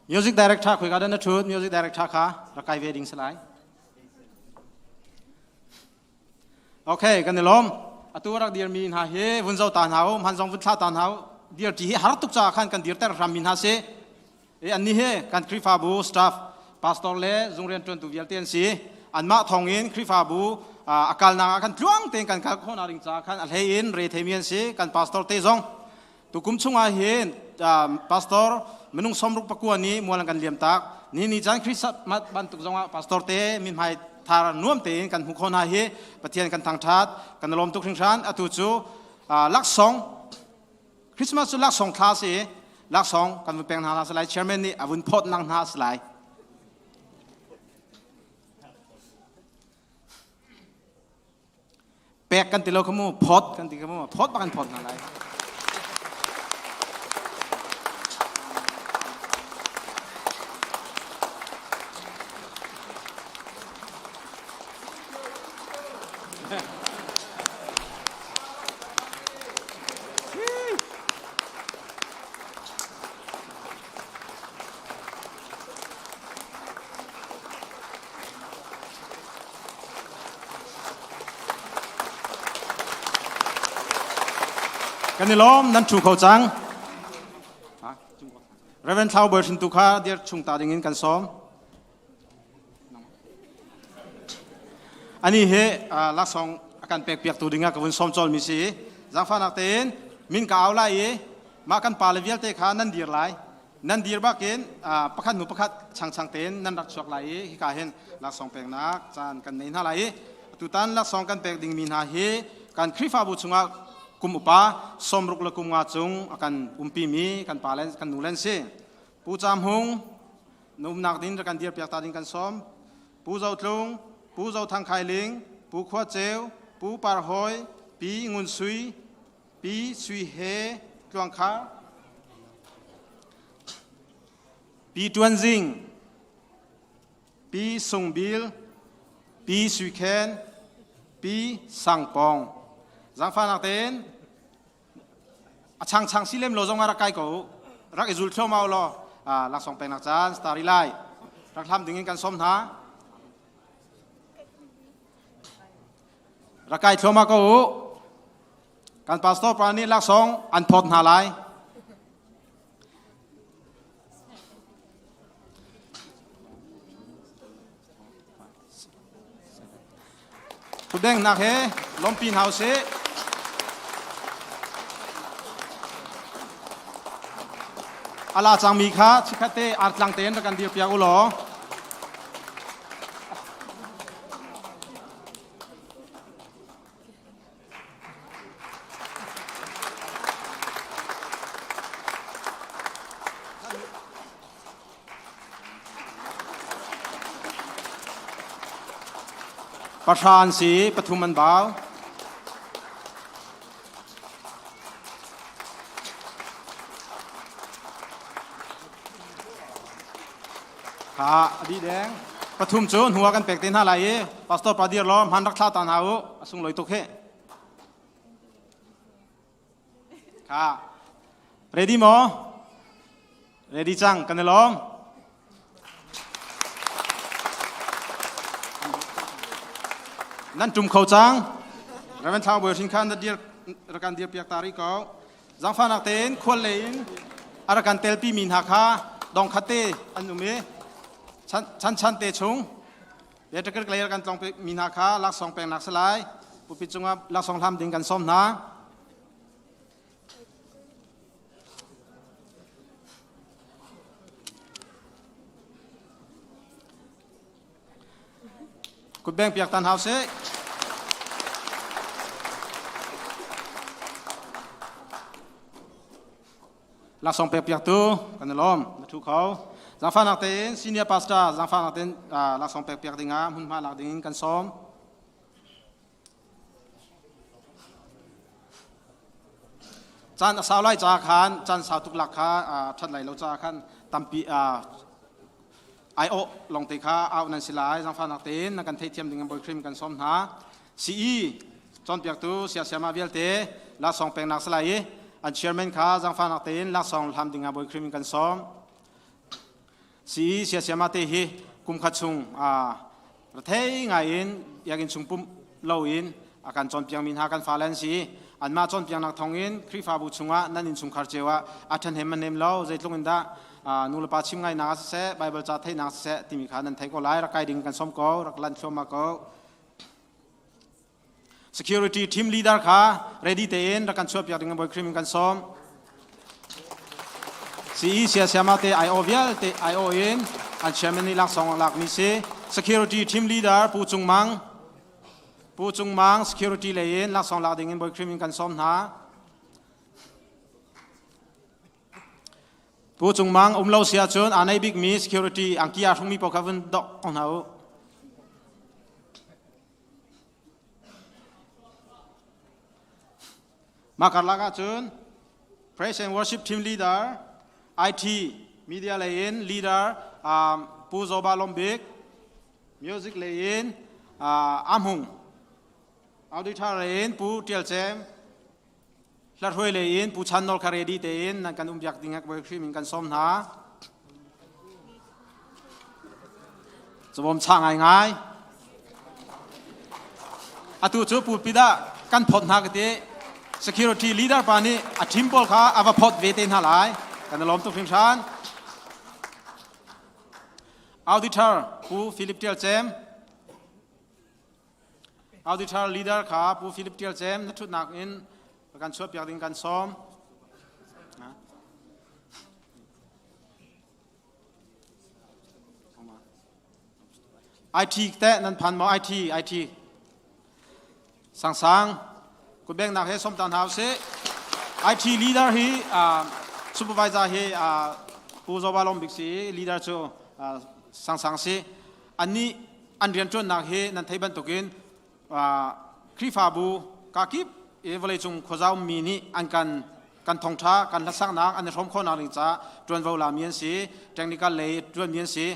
Music director khoi ka na thut music director kha rakai ve ding salai. Okay, kan i lawm. Atu rak dir mi hna hi vun zo ta hna u, han zong vun thla ta hna u. Dir ti hi har tuk ca khan kan dir ter hram mi hna si. E anni hi kan Khrihfabu staff, pastor le zung rianṭuantu vialte an si. Anmah thawngin Khrihfabu a kalnak ah khan tluang tein kan kal khawhnak ding caah khan a hlei in re theimi an si. Kan pastor te zong tukum chungah hin pastor minung sawmruk pakua nih mual an kan liam tak. Ni ni caan Christmas bantuk zongah pastor te mithmai thar nuam tein kan hmuh khawh hna hi Pathian kan thangṭhat, kan i lawm tuk hringhran. Atu cu laksawng Christmas cu laksawng thla a si i laksawng kan vun pek hna si lai. Chairman nih a vun phawt nang hna a si lai. Pek kan ti lo kha mu, phawt kan ti kha mu, phawt bak kan phawt hna lai. Kan i lawm nan thu kho cang. Reverend Thlau Bawi Hrin tu kha dir chung ta ding in kan sawm. Ani hi laksawng a kan pekpiaktu dingah ka vun sawm cawlmi si. Zaangfahnak tein min ka au lai i mah kan pale vialte kha nan dir lai. Nan dir bakin pakhat hnu pakhat changchang tein nan rak chuak lai i hika hin laksawng peknak caan kan nei hna lai i tutan laksawng kan pek dingmi hna hi kan Khrihfabu chungah kum upa sawmruk le kum nga cung a kan umpimi kan pa le kan nu le an si. Pu Cam Hung, na umnak ding rak kan dirpiak ta ding kan sawm. Pu Zo Tlung, Pu Zo Thang Khai Ling, Pu Khua Ceu, Pu Par Hoi, Pi Ngun Sui, Pi Sui He Tluang Khar, Pi Tuan Zing, Pi Sung Bil, Pi Sui Khen, Pi Sang Pong. Zangfahnak tein A changchang si lem lo zong ah rak kai ko. Rak i zul thluahmah u law laksawng peknak caan starry lai. Rak hlam ding in kan sawm hna. Rak kai thluahmah ko u. Kan pastor pa nih laksawng an phawt hna lai. Thutdengnak he lawmpi hna usih. A la cangmi kha chikkhat te artlang tein rak kan dirpiak u law. Pahra an si i pathum an bau. Kha a dih deng. Pathum cu hnu ah kan pek te hna lai i pastor pa dir law hman rak thla ta hna u a sunglawi tuk hi. Kha. Ready maw? Ready cang kan i lawm. Nan tum kho cang. Reverend Thlau Bawi Hrin kha na dir rakan dir piak ta rih ko. Zangfahnak tein khual lei in a rak kan telpi mi hna kha dong khat te an um i chan chan te chung Electric lei kan tlong mi hna kha laksawng peknak si lai. Pulpit cungah laksawng hlam ding kan sawm hna. Kutbeng piak tan hau seh. Laksawng pek piaktu kan i lawm. Na thu kho. Zaangfahnak tein senior pastor zaangfahnak tein laksawng pek piak dingah hmunhma lak dingin kan sawm. Caan a sau lai caah khan caan sau tuk lak kha ṭhat lai lo caah khan tampi aiawh lawngte kha auh nan si lai. Zaangfahnak tein na kan theihthiam ding in Bawi Khrih kan sawm hna. CE cawnpiaktu siasiama vialte laksawng peknak si lai i an chairman kha zaangfahnak tein laksawng hlam ding ah Bawi Khrih kan sawm. CE siasiama te hi kum khat chung rethei ngai in biakinn chung pumh loin a kan cawnpiakmi hna kan fale an si. Anmah cawnpiaknak thawngin Khrihfabu chungah nan innchungkhar cio ah a ṭhahnem a nem lo zeitluk in dah nulepa chim ngainak ah siseh Baibal ca theihnak siseh timi kha nan thei ko lai rak kai ding kan sawm ko rak lan thluahmah ko. Security team leader kha ready tein rak kan chuahpiak ding Bawi Khrih kan sawm. CE siasiama te IO vialte IO in an chairman nih laksawng lakmi si. Security team leader Pu Cung Mang Pu Cung Mang security lei in laksawng lak ding in Bawi Khrih kan sawm hna. Pu Cung Mang um lo si ahcun aa nei bikmi security angki aa hrungmi paoh kha vun dok ko hna u. Mah karlak ahcun Praise and Worship Team Leader, IT Media lei in Leader um, Pu Zoba Lombik, Music lei in uh, Amhung, Auditor lei in Pu Tial Cem, Hlarhuai lei in Pu Chan Nawl kha ready tein nan kan um biak ding ah Bawi Khrih min kan sawm hna. Cawm cha ngaingai. Atu cu pulpit ah kan phot hna ka ti. Security leader pa nih a team pawl kha a va phot ve te hna lai. Kan i lawm tuk hringhran. Auditor Pu Philip Tial Cem Auditor leader kha Pu Philip Tial Cem na ṭhutnak in kan chuahpiak ding kan sawm. IT teh nan phan maw IT IT Sangsang kutbengnak he somtan hau sih IT leader hi supervisor hi Pu Zoba Lom Bik si leader cu Sangsang si annih an rianṭuannak hi nan thei bantukin Khrihfabu kakip i vawleicung khuaza ummi nih an kan kan thawngṭha kan hlasaknak an i hrawm khawhnak ding caah ṭuanvo lami an si technical lei ṭuanmi an si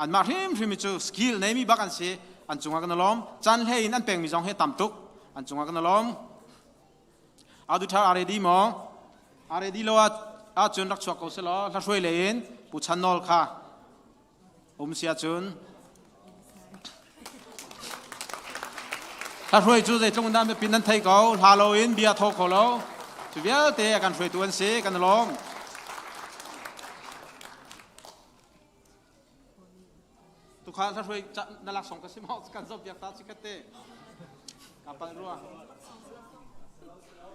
anmah hrimhrim hi cu skill neimi bak an si an cungah kan i lawm caan hlei in an pekmi zong hi tam tuk an cungah kan i lawm Auditor a ready maw a ready lo ahcun rak chuak ko selaw hlahruai lei in Pu Chan Nawl kha Um si ahcun hla hruai cu zeitluk in dah biapi nan thei ko hla loin bia thaw kho lo cu vialte a kan hruaitu an si kan i lawm tukha hla hruai na laksawng ka si maw kan zoh piak ta chikat te ka pal rua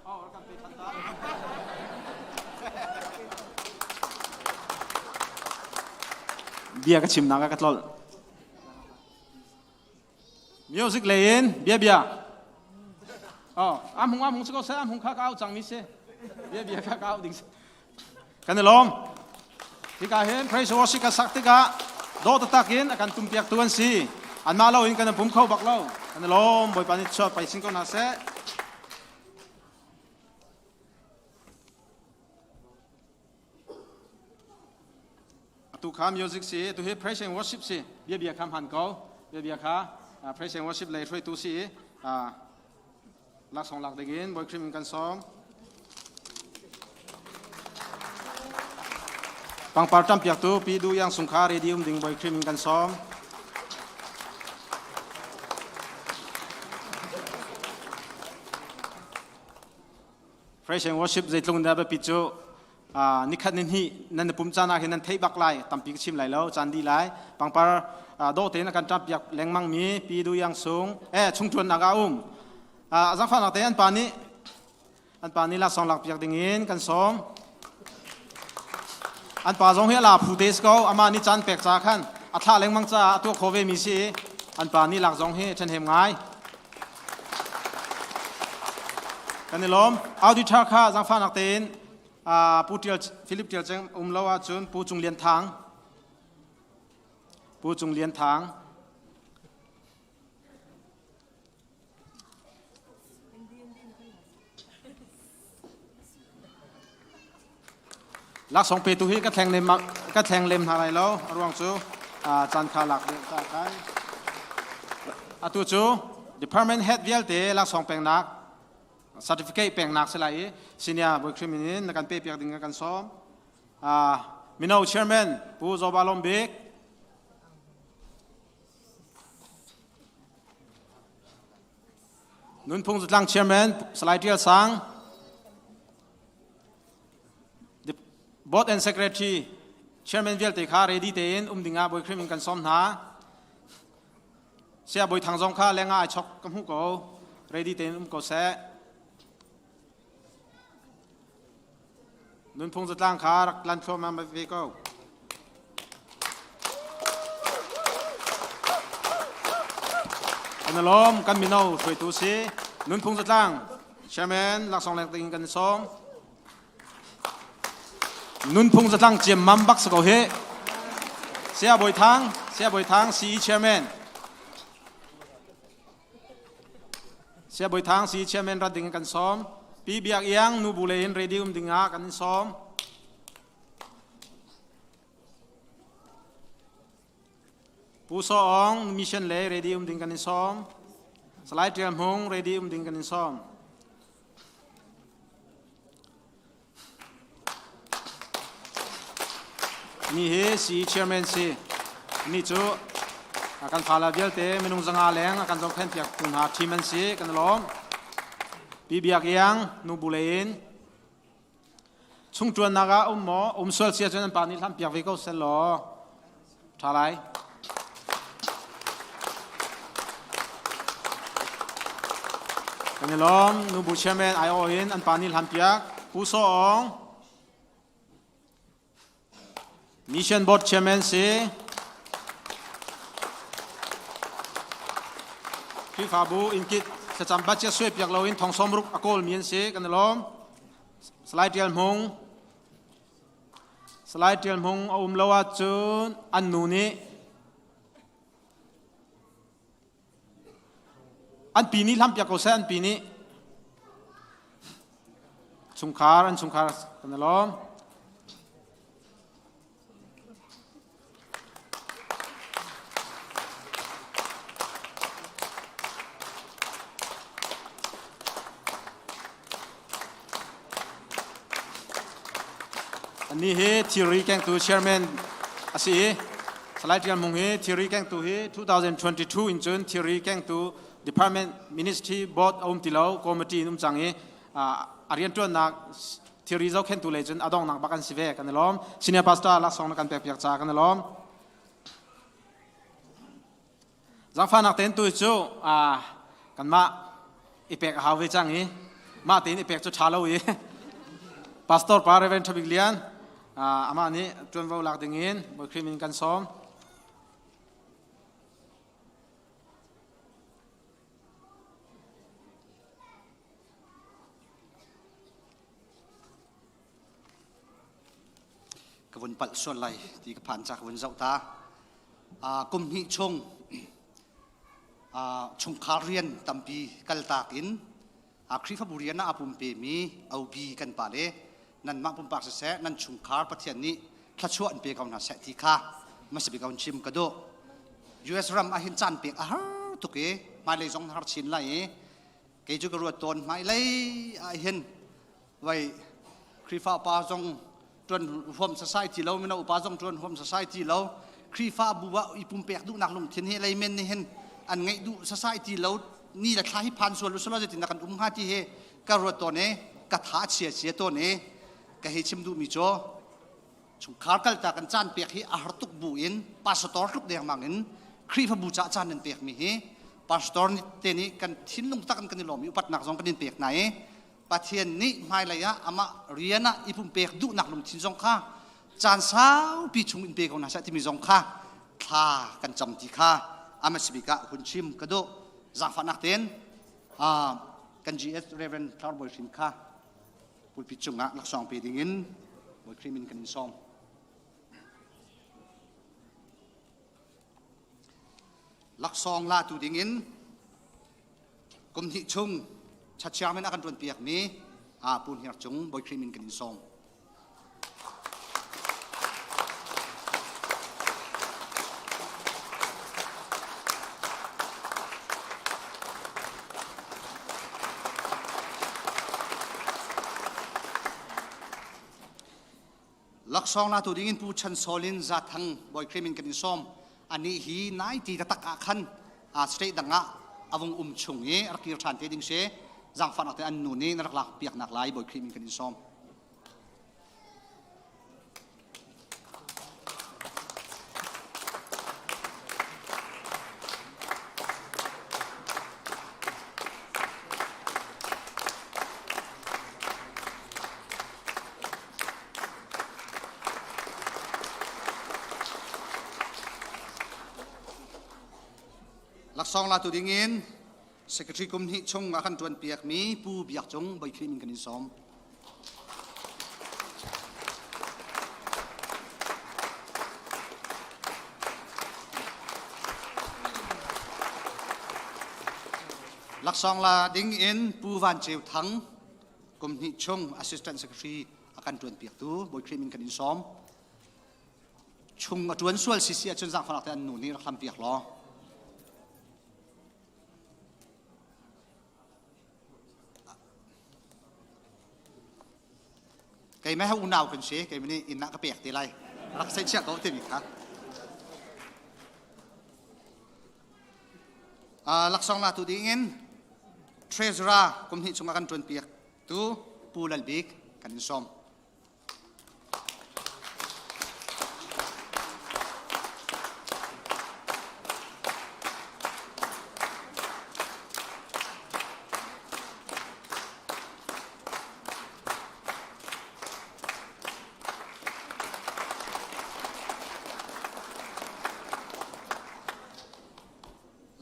oh kan pe than ta bia ka chim nak ka tlol music lei in bia bia oh am hung am hung ko se am hung kha ka au chang mi se bia bia kha ka au ding kan i lawm hika hin praise worship ka sak tikah dawh taktak in a kan tumpiak tu an si anmah lo in kan pum kho bak lo kan i lawm bawipa nih chuak pai sin ko hna seh atu kha music si tu hi praise and worship si bia bia kha hman ko bia bia kha praise and worship lei hruaitu si Laksawng lak dingin Bawi Khrih min kan sawm. Pangpar ṭampiaktu Pi Du Iang Sung kha ready um ding Bawi Khrih min kan sawm. Praise and worship zeitlung dah biapi cu nikhat ni hnih nan pum caan ah hin nan theih bak lai tampi ka chim lai lo caan dih lai pangpar dawh tein a kan ṭap piak lengmang mi pi du yang sung eh chungṭuan nak ah um zangfahnak te an pa nih an pa nih laksawng lak piak ding in kan sawm an pa zong hi a la phu te ko ama nih caan pek ca khan a thlah lengmang caah a tuah kho ve mi si. An pa nih lak zong hi ṭhenhem ngai. Kan i lawm. Auditor kha zaangfahnak tein Pu Tial Philip Tial Ceng um lo ahcun Pu Cung Lian Thang Pu Cung Lian Thang Laksawng petu hi ka thleng lem ka thleng lem hna lai lo. A ruang cu caan kha lak deuh ta khan. Atu cu department head vialte laksawng peknak certificate peknak si lai i senior bawi Khrim in na kan pe piak ding kan sawm. Mino chairman Pu Zoba Lom Bik Nunphung Zatlang Chairman Salai Tial Sang, The Board and Secretary Chairman vialte kha ready tein um dingah Bawi Khrih min kan sawm hna. Saya Bawi Thang zong kha lengah ai chok ka hmuh ko. Ready tein um ko seh. Nunphung zatlang kha rak lan thluahmah ve ko. Kan lawm kan mino hruaitu si nunphung zatlang chairman laksawng lek ding kan sawm. Nunphung zatlang ciammam bak si ko hi. Saya Bawi Thang, Saya Bawi Thang CE chairman. Saya Bawi Thang si chairman rat ding kan sawm. Pi Biak Iang nu bu le in ready um ding ah kan in sawm. Pu Saw Ong mission le ready um ding kan in sawm. Salai Tial Hmung ready um ding kan in sawm. Ni hi si chairman si. Ni cu kan fala vialte minung zanga leng kan zohkhenh piak tu hna team an si kan lawm. Pi Biak Iang nu bu in chung tuannak ah um maw um sual sia cun an pa nih hlam piak ve ko sel law tha lai. Kan i lawm nubu chairman IO in an pa nih hlam piak Pu Saw Ong Mission Board Chairman si Khrihfabu innkit thlacam budget suai piak loin thong sawmruk a kawl mi an si kan i lawm. Salai Tial Hmung Salai Ṭial Hmung a um lo ahcun an nu nih an pi nih hlampiak ko seh an pi nih chungkhar an chungkhar kan i lawm. Ani hi thilri kengtu chairman a si i Salai Tial Mung hi thilri kengtu hi 2022 in cun thilri kengtu department ministry board a um ti lo committee in um cang i a rianṭuannak thilri zohkhentu lei cun a donghnak bak an si ve kan i lawm. Senior pastor laksawng na kan pek piak ca kan i lawm. Zaangfahnak tein tu cu kanmah i pek a hau ve cang i mah tein i pek cu ṭha lo i Pastor pa Reverend Thabik Lian amah nih ṭuanvo lak ding in Bawi Khrih min kan sawm.
Ka vun palh sual lai ti ka phan ca ka vun zoh ta. Kum hnih chung chungkhar rian tampi kaltak in Khrihfabu rian ah a pumpemi OB kan pa le nanmah pumpak siseh nan chungkhar Pathian nih thluachuah in pe ko hna seh ti kha hmasa bik ah chim ka duh. US ram ah hin caan pek a har tuk i hmailei zong har chin lai i kei cu ka ruat tawn hmailei ah hin vai Khrihfa upa zong ṭuan huam sasai ti lo mino upa zong ṭuan huam sasai ti lo Khrihfa bu ah i pumpek duhnak lungthin hi leimen nih hin an ngeih duh sasai ti lo ni le thla hi phan sual u selaw zeitin dah kan um hnga ti hi ka ruat tawn i ka tha chia chia tawn i ka hei chim duhmi cu chungkhar kalta kan caan pek hi a har tuk bu in pastor tluk dengmang in Khrihfabu caah caan nan pekmi hi pastor te nih kan thinlung tak in kan i lawm i upatnak zong kan in pek hna i Pathian nih hmailei ah amah rian ah i pumpek duhnak lungthin zong kha caan saupi chung in pe ko hna seh timi zong kha thla kan cam ti kha amasibik ah hun chim ka duh. Zaangfahnak tein kan GS Reverend Thlar Bawi Hrin kha pulpit cungah laksawng pe dingin Bawi Khrih min kan in sawm. Laksawng latu dingin kum hnih chung chachiang in a kan ṭuan piakmi Pu Hniar Cung Bawi Khrih min kan in sawm. Laksawng latu dingin Pu Chan Sawl in Zathang Bawi Khrih min kan in sawm. Anih hi nai ti taktak ah khan state dang ah a vung um chung i rak kir ṭhan te ding si. Zaangfahnak te an nu nih na rak lak piaknak lai Bawi Khrih min kan in sawm. Laksawng latu dingin Secretary kum hnih chung a kan ṭuan piakmi Pu Biak Cung Bawi Khrih min kan in sawm. Laksawng la ding in Pu Van Ceu Thang kum hnih chung Assistant Secretary a kan ṭuan piaktu Bawi Khrih min kan in sawm. Chung a ṭuan sual sisi ahcun zaangfahnak te an nu nih rak hlam piak law. Keimah he unau kan si, keimah nih inn ah ka pek te lai. Rak sei chiah ko timi kha. Laksawng latu ding in Treasurer kum hnih chung a kan ṭuan piak tu Pu Lal Bik kan in sawm.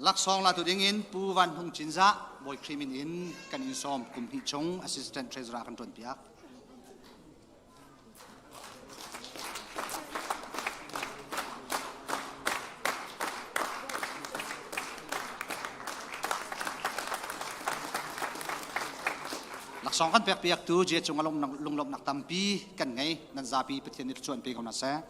Laksawng latu dingin Pu Van Hung Cinzah Bawi Khrih min in kan in sawm kum hnih chung Assistant Treasurer kan ṭuanpiak. Laksawng kan pekpiaktu Je cung a lunglawmhnak tampi kan ngei. Nan zapi Pathian nih thluachuah in pe ko hna seh.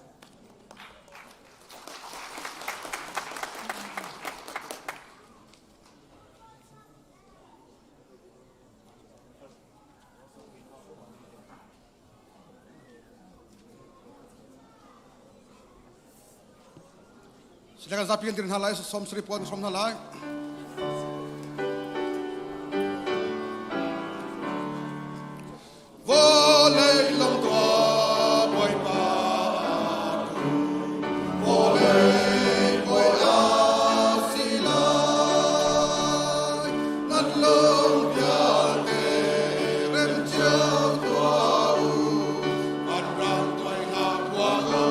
Silakan zapi kan dir hna lai, 70 puan som hna lai. Vawlei long tua Bawipa tu, vawlei bawi a si lai. Nan lung vialte rem cio tuah u, van ram toi hlah tuah u,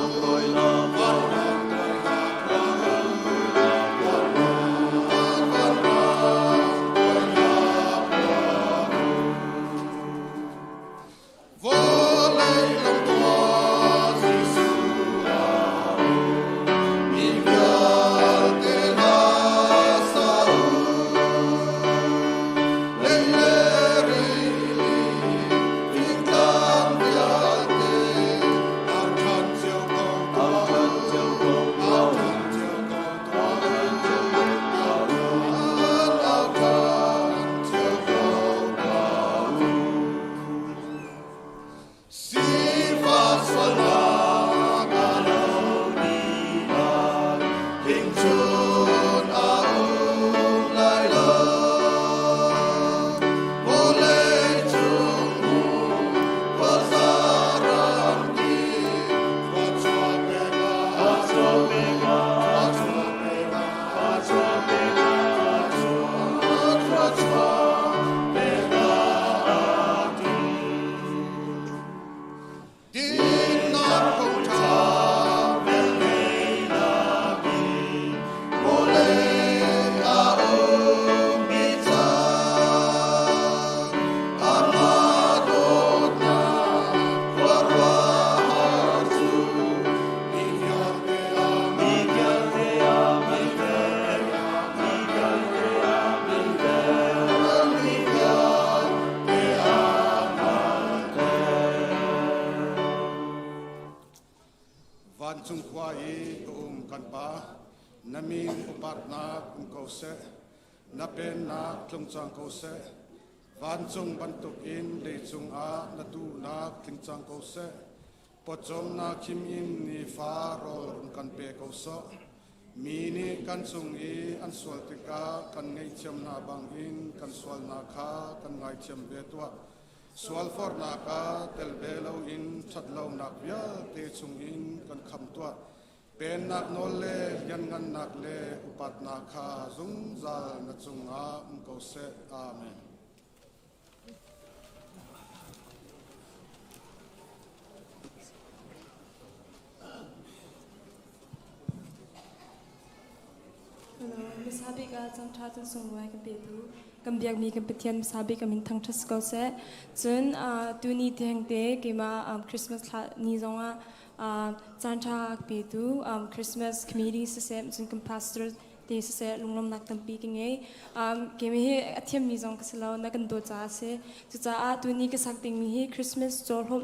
van ram toi hlah tuah u. Vancung khua i a um kan Pa, na min upatnak um ko seh, na pennak tlung cang ko seh. Vancung bantukin leicung ah na duhnak tling cang ko seh. Pawcawmnak khim in nifa rawl run kan pe ko sawh. Mi nih kan cung i an sual tikah kan ngaihthiam hna bangin kan sualnak kha kan ngaithiam ve tuah. Sualforhnak ah tel ve loin ṭhatlonak vialte chungin kan kham tuah. Pennak nawl le lianngannak le upatnak kha zungzal na cungah um ko seh. Amen.
Hmasa bik ah cangṭha cun sunglawi kan petu kan biakmi kan Pathian hmasa bik a min thangṭhat si ko seh. Cun tuni thengte keimah Christmas thla ni zongah caanṭha petu Christmas committee siseh cun kan pastor te siseh lunglawmnak tampi ka ngei. Keimah hi a thiammi zong ka si lo na kan dawt caah a si. Cucaah tuni ka sak dingmi hi Christmas cawhlawm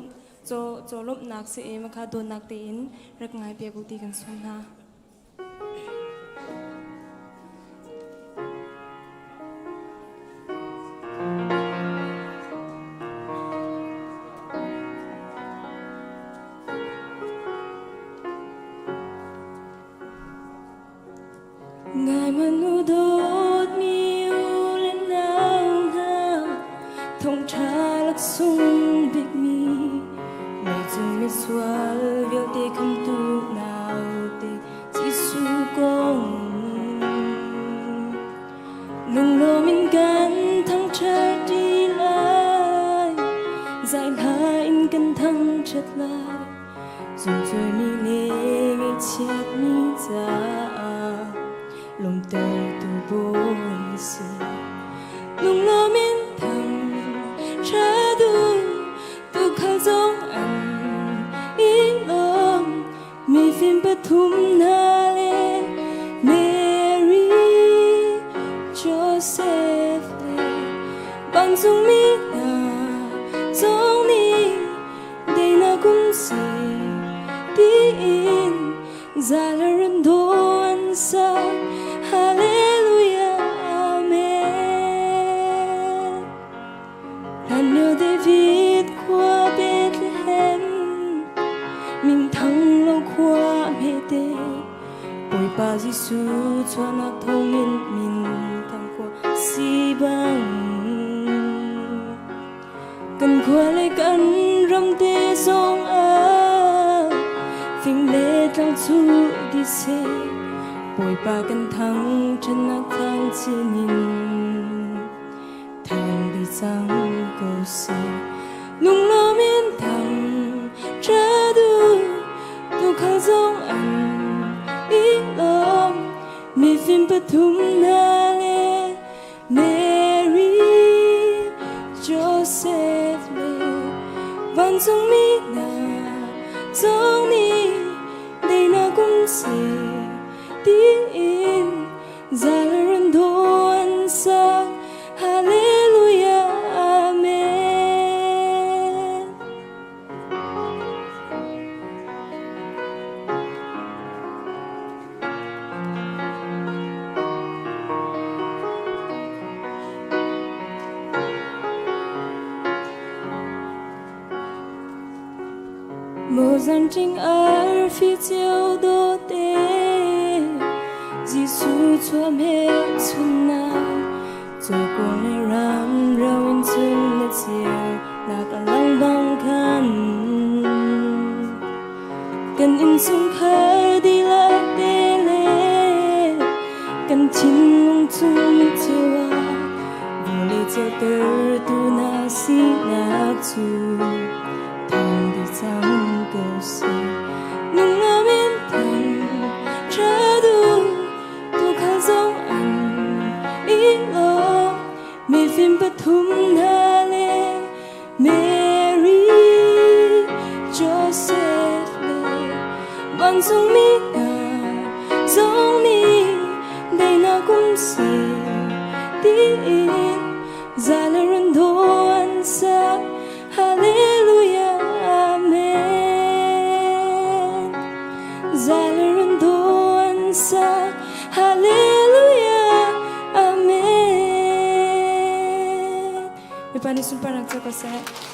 cawlawmhnak si i makha dawtnak tein rak ngai piak u ti kan sawm hna. Ngai manu dawtmi u le nau hna thawngṭha laksung bikmi leicung misual vialte khamtu naute Jesuh kong lunglawm in kan thangṭhat ṭi lai zai hla in kan thangṭhat lai Zungcuaimi le ngaihchiatmi caah lawmhtertu bawi si. Lunglawm in thang ṭha duh tuukhal zong an i lawm. Mifim pathum hna le Mary, Joseph le vancungmi hna zong nih Deinak um seh tiin zalaran dawh an sak. Hallelujah, Amen. Hlanlio David khua Bethlehem, minthang lo khua hmete, Bawipa Jesuh chuahnak thawngin minthang khua si bang. Kan khua le kan ram te zong ah fing le tlang cu dih seh. Bawipa kan thang ṭhatnak thang chin in thang dih cang ko seh. Lunglawm in thang ṭha duh tuukhal zong an i lawm. Mifim pathum hna le Mary, Joseph le vancungmi hna zong nih deinak um seh tiin zalaran dawh an sak. Hallelujah, Amen. Mozan ṭing arfi cio dawte Jesuh chuam he chunnak Cawkung le ram ro in chun na ceu nak a lang bang khan Kan innchungkhar dihlak te le kan thinlung chung cio ah vawlei ceutertu na sinak cu thang dih cang ko seh. Lungnuam in thang ṭha duh tuukhal zong an i lawm mifim pathum hna le Mary, Joseph le vancungmi hna zong nih daihnak um seh tiin zalaran dawh an sak. Hallelujah, Amen. Zaileran dawh an sak. Hallelujah, Amen. Bawipa nih sunparnak cu ko seh.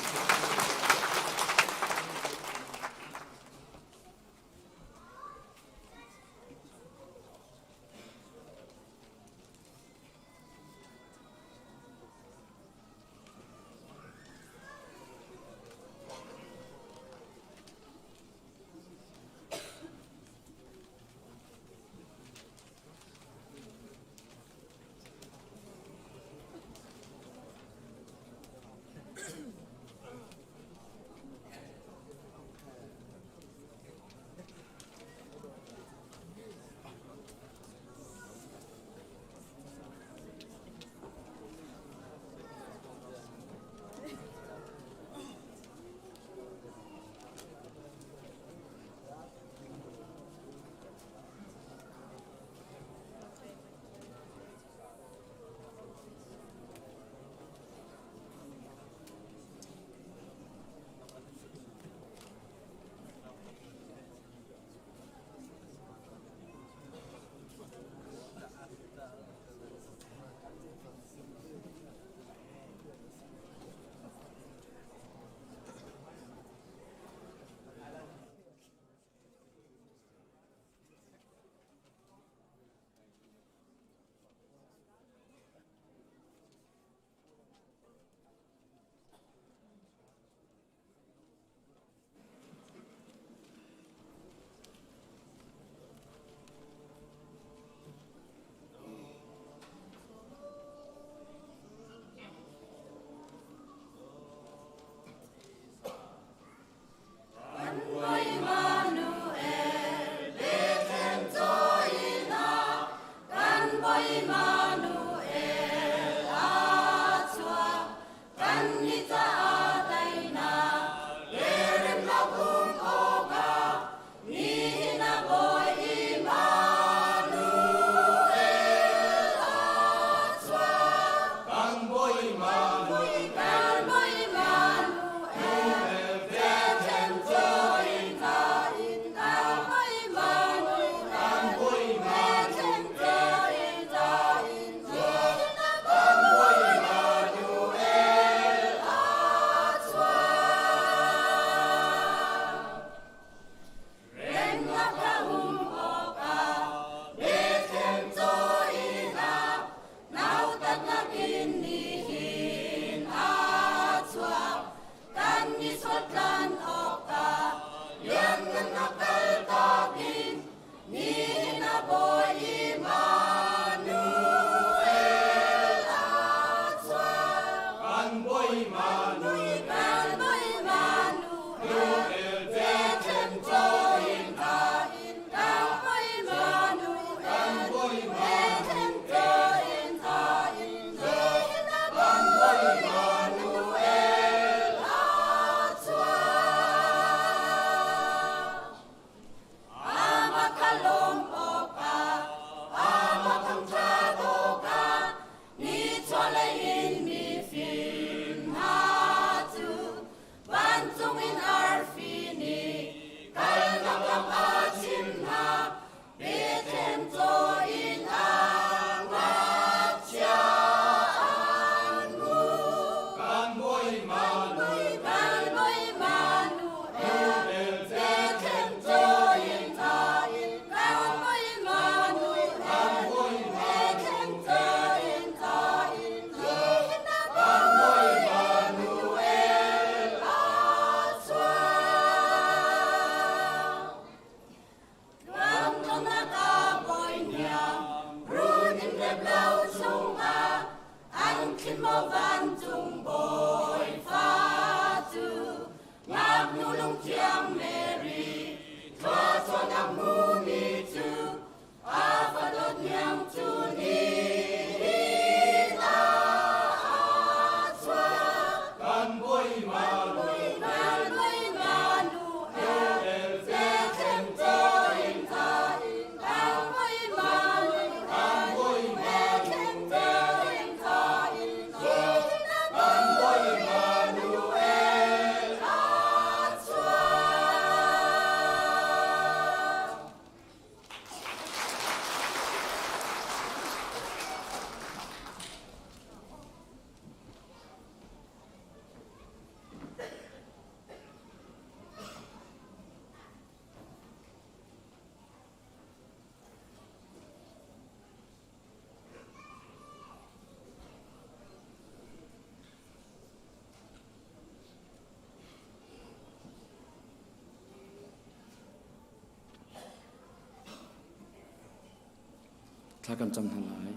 Thla kan cam hna lai.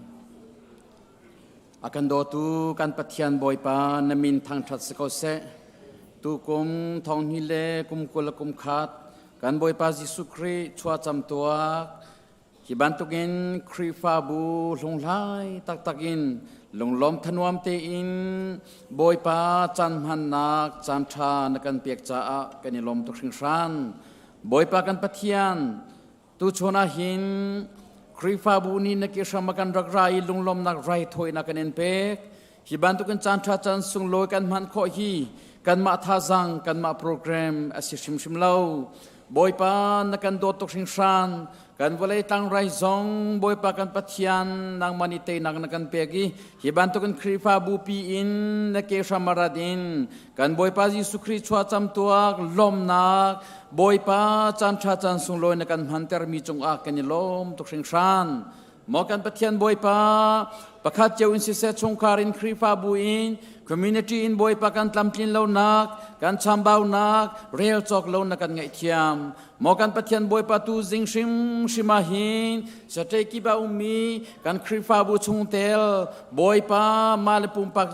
A kan dawtu kan Pathian Bawipa na min thangṭhat si ko seh. Tukum thonghni le kum 20 le kum khat kan Bawipa Jesuh Khrih chuahcam tuak hi bantukin Khrihfabu hlunghlai taktak in lunglawm thanuam tein Bawipa caan hmannak caan ṭha na kan pek caah kan i lawm tuk hringhran. Bawipa kan Pathian Tuchun ah hin Khrihfabu nih na ke hram ah kan rak ra i lunglawmnak raithawinak kan in pek. Hi bantukin caan ṭha caan sunglawi kan hman khawh hi kanmah thazaang kanmah program a si hrimhrim lo. Bawipa na kan dawt tuk hringhran. Kan vawlei tlangrai zong Bawipa kan Pathian nangmah nih teinak na kan pek i hi bantukin Khrihfabu pi in na ke hram ah rat in kan Bawipa Jesuh Khrih chuahcam tuak lawmnak Bawipa caan ṭha caan sunglawi na kan hmantermi cungah kan i lawm tuk hringhran. Maw kan Pathian Bawipa, pakhat cio in siseh chungkhar in Khrihfabu in community in Bawipa kan tlamtlin lonak, kan chambaunak, rel cawk lo na kan ngaihthiam. Maw kan Pathian Bawipa tu zing hrimhrim ah hin saṭe kip a ummi kan Khrihfabu chungtel Bawipa mah le pumpak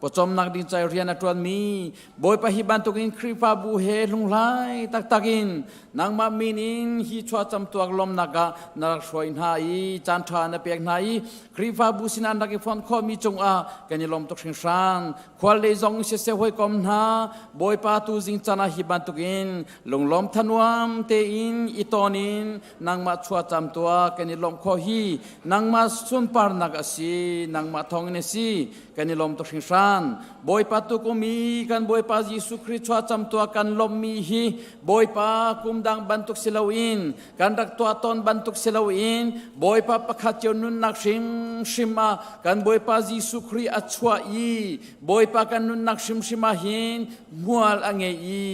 pawcawmnak ding ca rian a ṭuanmi Bawipa hi bantukin Khrihfabu he hlunghlai taktak in nangmah min in hi chuahcam tuak lawmnak ah na rak hruai hna i caan ṭha na pek hna i Khrihfabu sinah an rak i fonh khawhmi cungah kan i lawm tuk hringhran. Khual lei zong siseh hawikom hna Bawipa tu zing caan ah hi bantukin lunglawm thanuam tein i ton in nangmah chuahcam tuah kan i lawmh khawh hi nangmah sunparnak a si nangmah thawngin a si kan i lawm tuk hringhran. Bawipa tukum i kan Bawipa Jesuh Khrih chuahcam tuah kan lawmhmi hi Bawipa kum dang bantuk si loin kan rak tuah tawn bantuk si loin Bawipa pakhat cio nunnak hrimhrim ah kan Bawipa Jesuh Khrih a chuah i Bawipa kan nunnak hrimhrim ah hin hmual a ngei i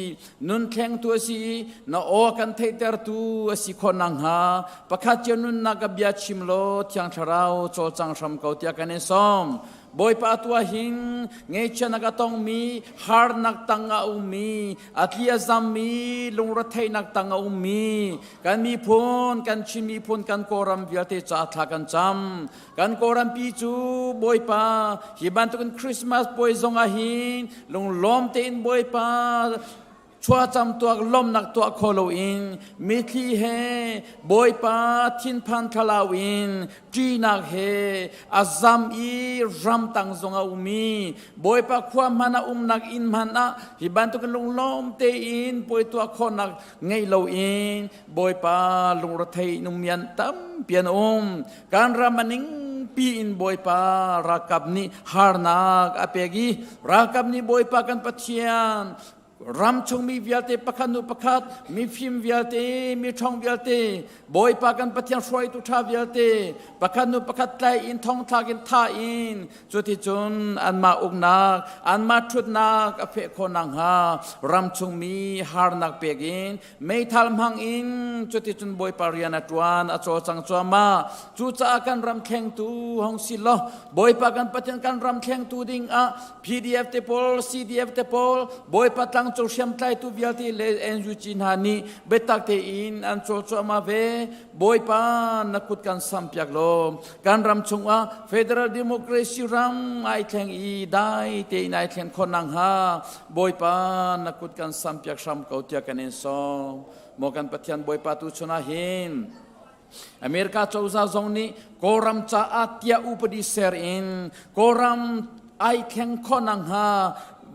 nun thlengtu a si i na aw kan theihtertu a si khawh nakhnga pakhat cio nunnak ka bia chim law Thiang Thlarau cawlcang hram ko tiah kan in sawm. Bawipa tuah hin ngaihchiatnak a tongmi, harnak tang a ummi, a tli a zammi, lungretheihnak tang a ummi, kan miphun, kan Chin miphun, kan Kawlram vialte caah thla kan cam. Kan Kawlrampi cu Bawipa hi bantukin Christmas puai zong ah hin lunglawm tein Bawipa chuacam tuak lawmnak tuah kho loin mithli he Bawipa thinphan thlalau in ṭihnak he a zam i ramtang zong a um i Bawipa khua hmanh a umnak inn hmanh ah hi bantukin lunglawm tein puai tuah khawhnak ngei loin Bawipa lungrethei in ummi an tampi an um. Kan ram a ningpi in Bawipa ralkap nih harnak a pek i ralkap nih Bawipa kan Pathian ram chungmi vialte pakhat hnu pakhat mifim vialte miṭhawng vialte Bawipa kan Pathian hruaitu ṭha vialte pakhat hnu pakhat tlai in thongthlak in thah in cuticun anmah uknak anmah ṭhutnak a feh khawh nakhnga ram chungmi harnak pek in meithal hmang in cuticun Bawipa rian a ṭuan a cawlcang cuahmah. Cucaah kan ram thlengtu hong si law Bawipa kan Pathian kan ram thlengtu ding ah PDF te pawl CDF te pawl Bawipa tlangcung hriamtlaitu vialte le NUG hna nih biatak tein an cawl cuahmah ve. Bawipa na kut kan sampiak law kan ram chungah Federal Democracy ram ai thleng i dai tein ai thlen khawh nakhnga Bawipa na kut kan sampiak hram ko tiah kan in sawm. Maw kan Pathian Bawipa tu chun ah hin America cozah zong nih Kawlram caah tiah upadi ser in Kawlram ai thleng khawh nakhnga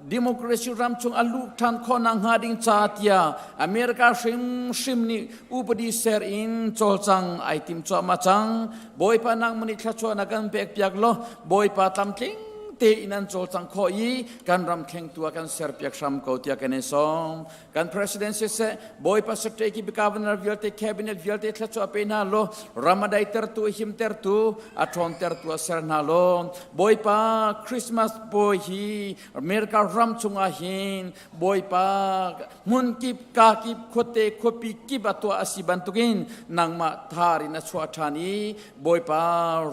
democracy ram chung a luh ṭhan khawh nakhnga ding ca tiah America hrimhrim nih upadi ser in cawlcang ai tim cuahmah cang. Bawipa nangmah nih thluachuah na kan pek piak law Bawipa tlamtling tein an cawlcang khawh i kan ram thlengtu ah kan serpiak hram ko tiah kan in sawm. Kan president siseh Bawipa secretary ki governor vialte cabinet vialte thluachuah pe hna law ram a daitertu himtertu a ṭhawntertu a ser hna law Bawipa Christmas puai hi America ram chungah hin Bawipa hmun kip ka kip khuate khuapi kip a tuah a si bantukin nangmah thar in a chuah ṭhan i Bawipa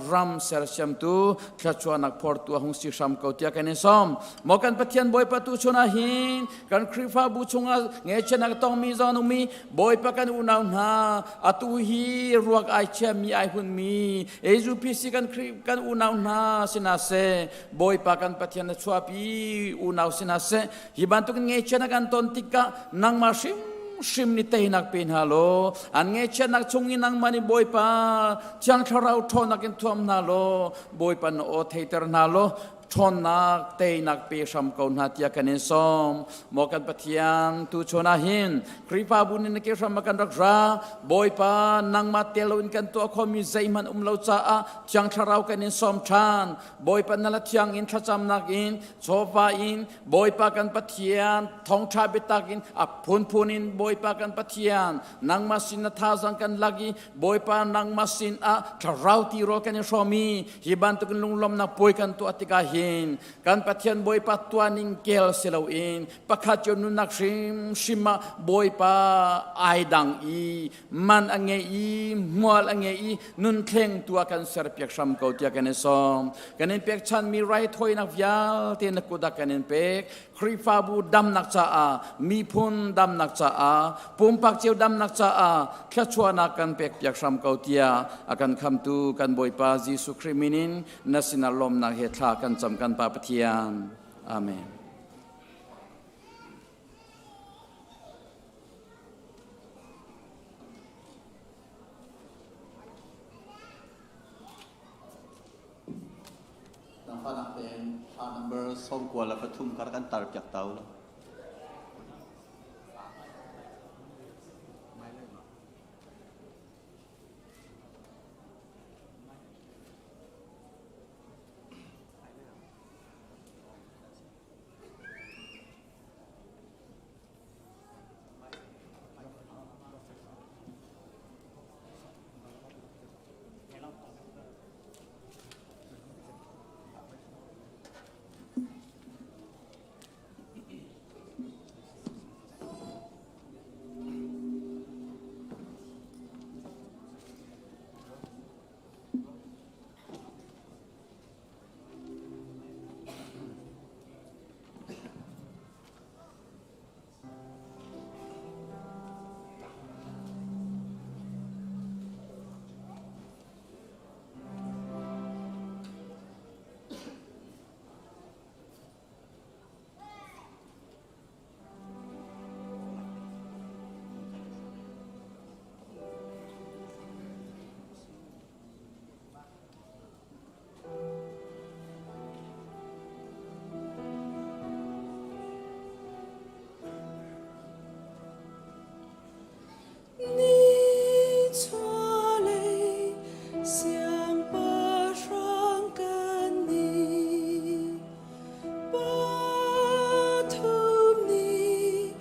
ram sersiamtu thluachuahnak phortu a hung si hram. hram ko tiah kan in sawm. Maw kan Pathian Bawipa tu chun ah hin kan Khrihfabu chungah ngaihchiatnak tongmi zong ummi Bawipa kan unau hna atu hi ruak ai chiami ai hunmi AUPC kan Khrih kan unau hna sinah seh Bawipa kan Pathian na chuahpi unau sinah seh hi bantuk in ngaihchiatnak kan ton tikah nangmah hrim hrim ni teinak pe hna law an ngaihchiatnak chung in nangmah nih Bawipa Thiang Thlarau ṭhawnnak in thuam hna law Bawipa na aw theiter hna law ṭhawnnak teinak pe hram ko hna tiah kan in sawm. Maw kan Pathian, tu chun ah hin Khrihfabu nih na ke hram ah kan rak ra. Bawipa, nangmah tel loin kan tuah khomi zeihmanh um lo caah Thiang Thlarau kan in sawm ṭhan. Bawipa na la thiang in thlacamnak in chawva in Bawipa kan Pathian thawngṭha biatak in a phunphun in Bawipa kan Pathian nangmah sin na thazang kan lak i Bawipa nangmah sin ah thlarau tirawl kan i hrawm i hi bantukin lunglawmnak puai kan tuah tikah hin kan Pathian Bawipa tuahning kel si loin pakhat cio nunnak hrimhrim ah Bawipa ai dang i man a ngei i hmual a ngei i nunthleng tu ah kan serpiak hram ko tiah kan i sawm. Kan in pekchanmi raithawinak vialte na kut ah kan in pek. Khrihfabu damnak caah, miphun damnak caah, pumpak cio damnak caah thluachuahnak kan pekpiak hram ko tiah a kan khamtu kan Bawipa Jesuh Khrih min in na sinah lawmnak he thla kan cam kan Pa Pathian. Amen.
Zaangfahnak tein hla number 93 kha rak kan tar piak ta u law.
Nichuahlei siangpahrang kan nih pathum nih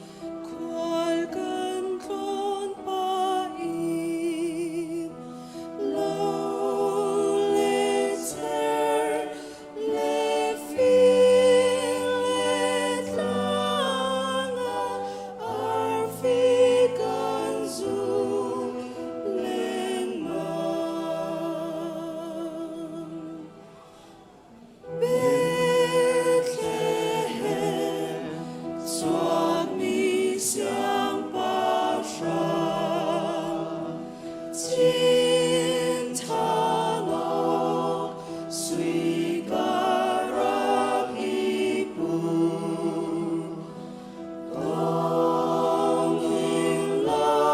khual kan tlawn pah in lo le cer le fing le tlang ah arfi kan zul lengmang. Bethlehem chuakmi siangpahrang cin than awk sui ka rak i pu. Tawng in lo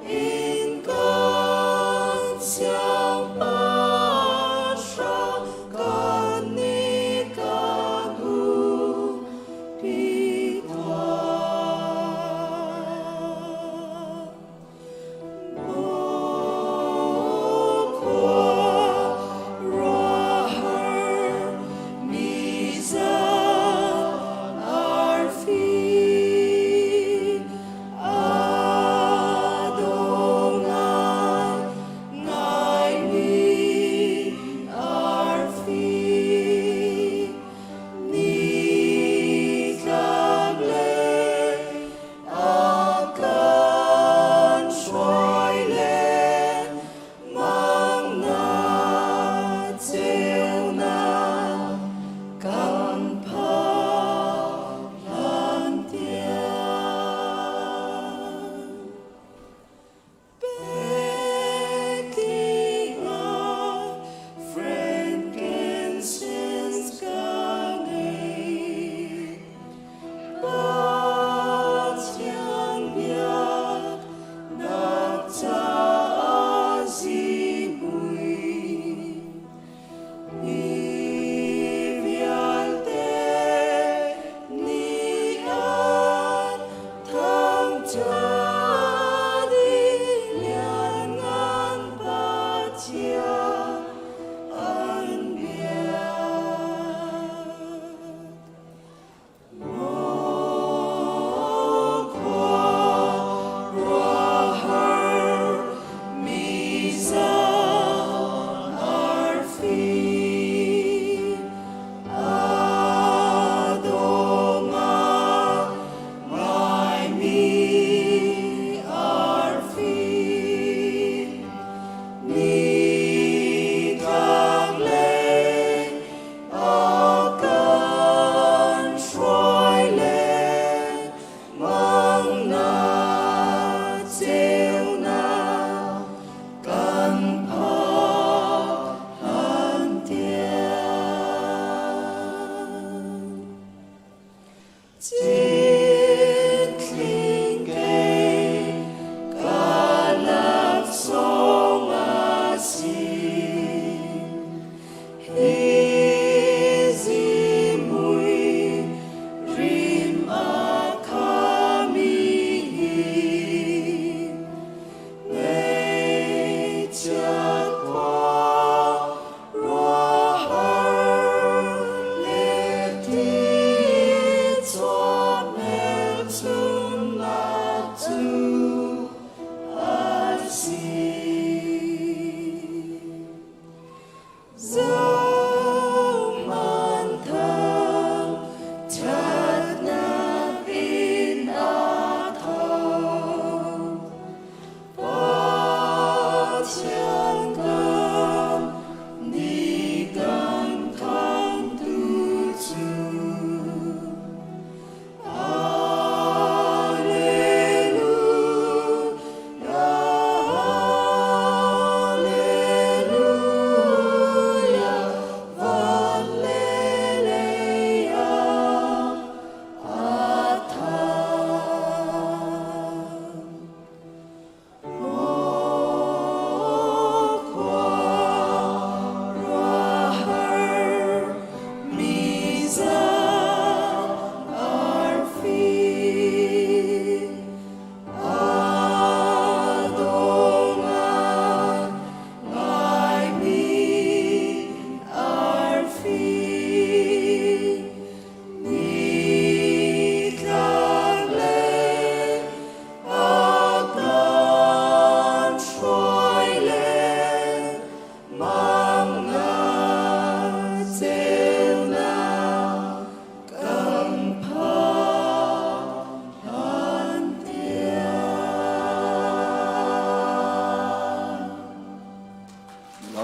in kan siangpahrang kan nih kan umpi tuah.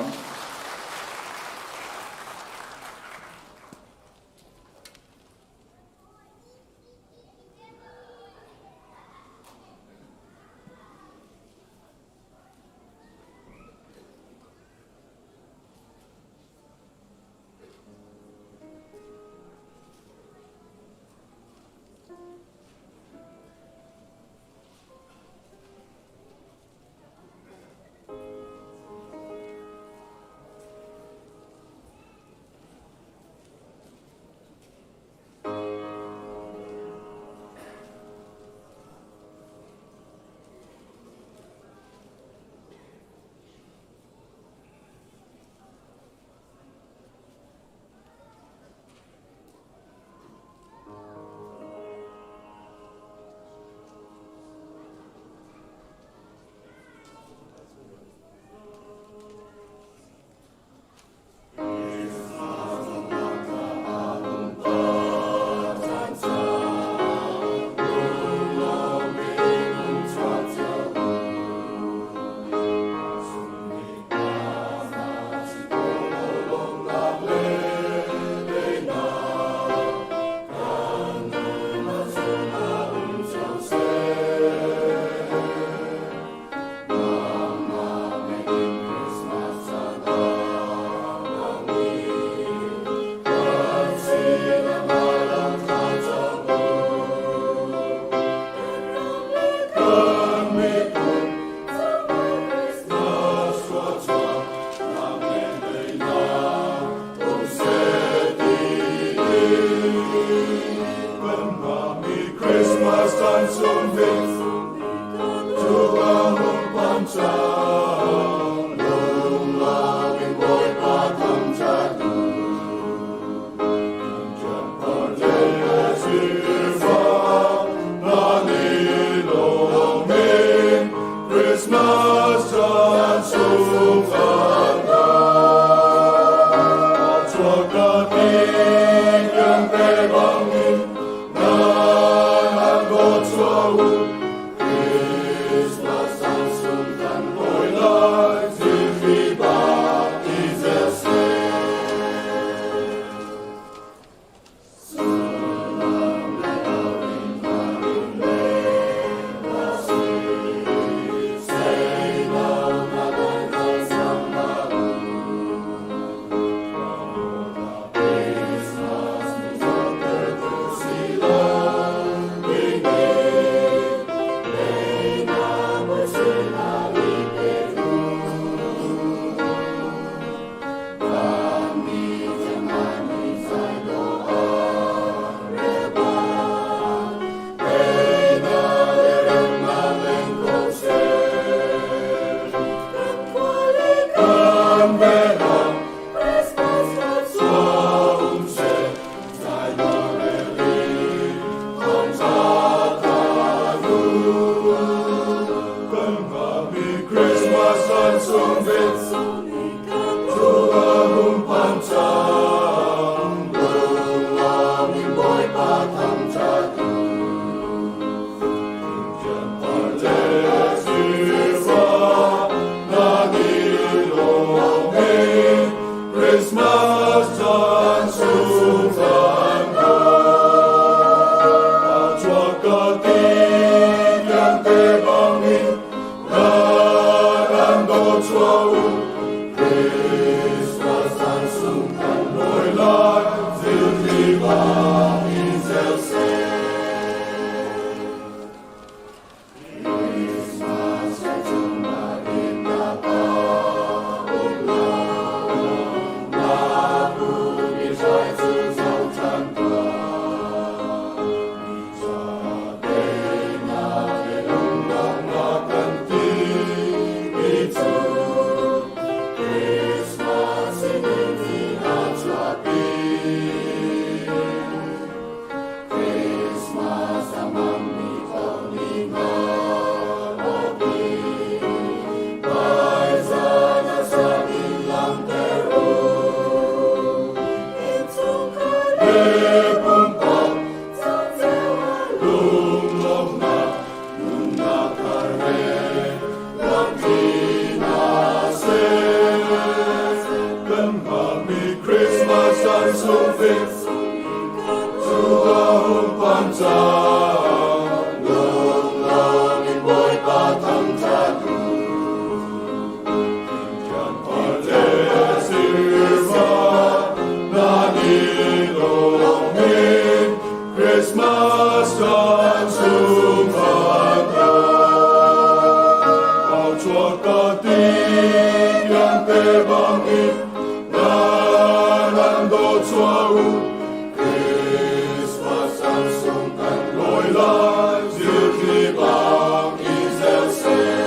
tawn.
sung fik cu ka hung phan cang lunglawm in Bawipa thangṭhat u. Thian par le sirfa nan i lawm in Christmas caan sung kan Au chuak ka ti tiang te bangin nan an do chuah u Christmas caan sung kan lawi lai zilthli bang i zel seh.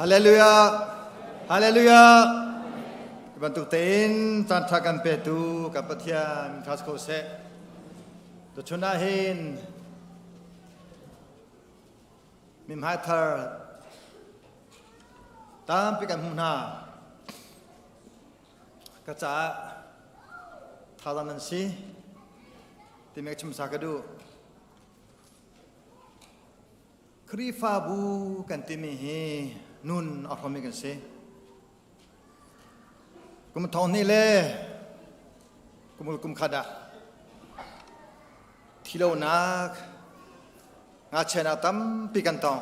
Hallelujah! Hallelujah! Hi bantuk tein caan ṭha kan petu kan Pathian min ṭha si ko seh. Tuchun ah hin mimhai thar tampi kan hmuh hna. Ka caah thazaang nan si timi ka chim sa ka duh. Khrihfabu kan timi hi nun a hrawmmi kan si. Kum thong hnih le kum kum khat ah thilonak ngakchianak tampi kan tong.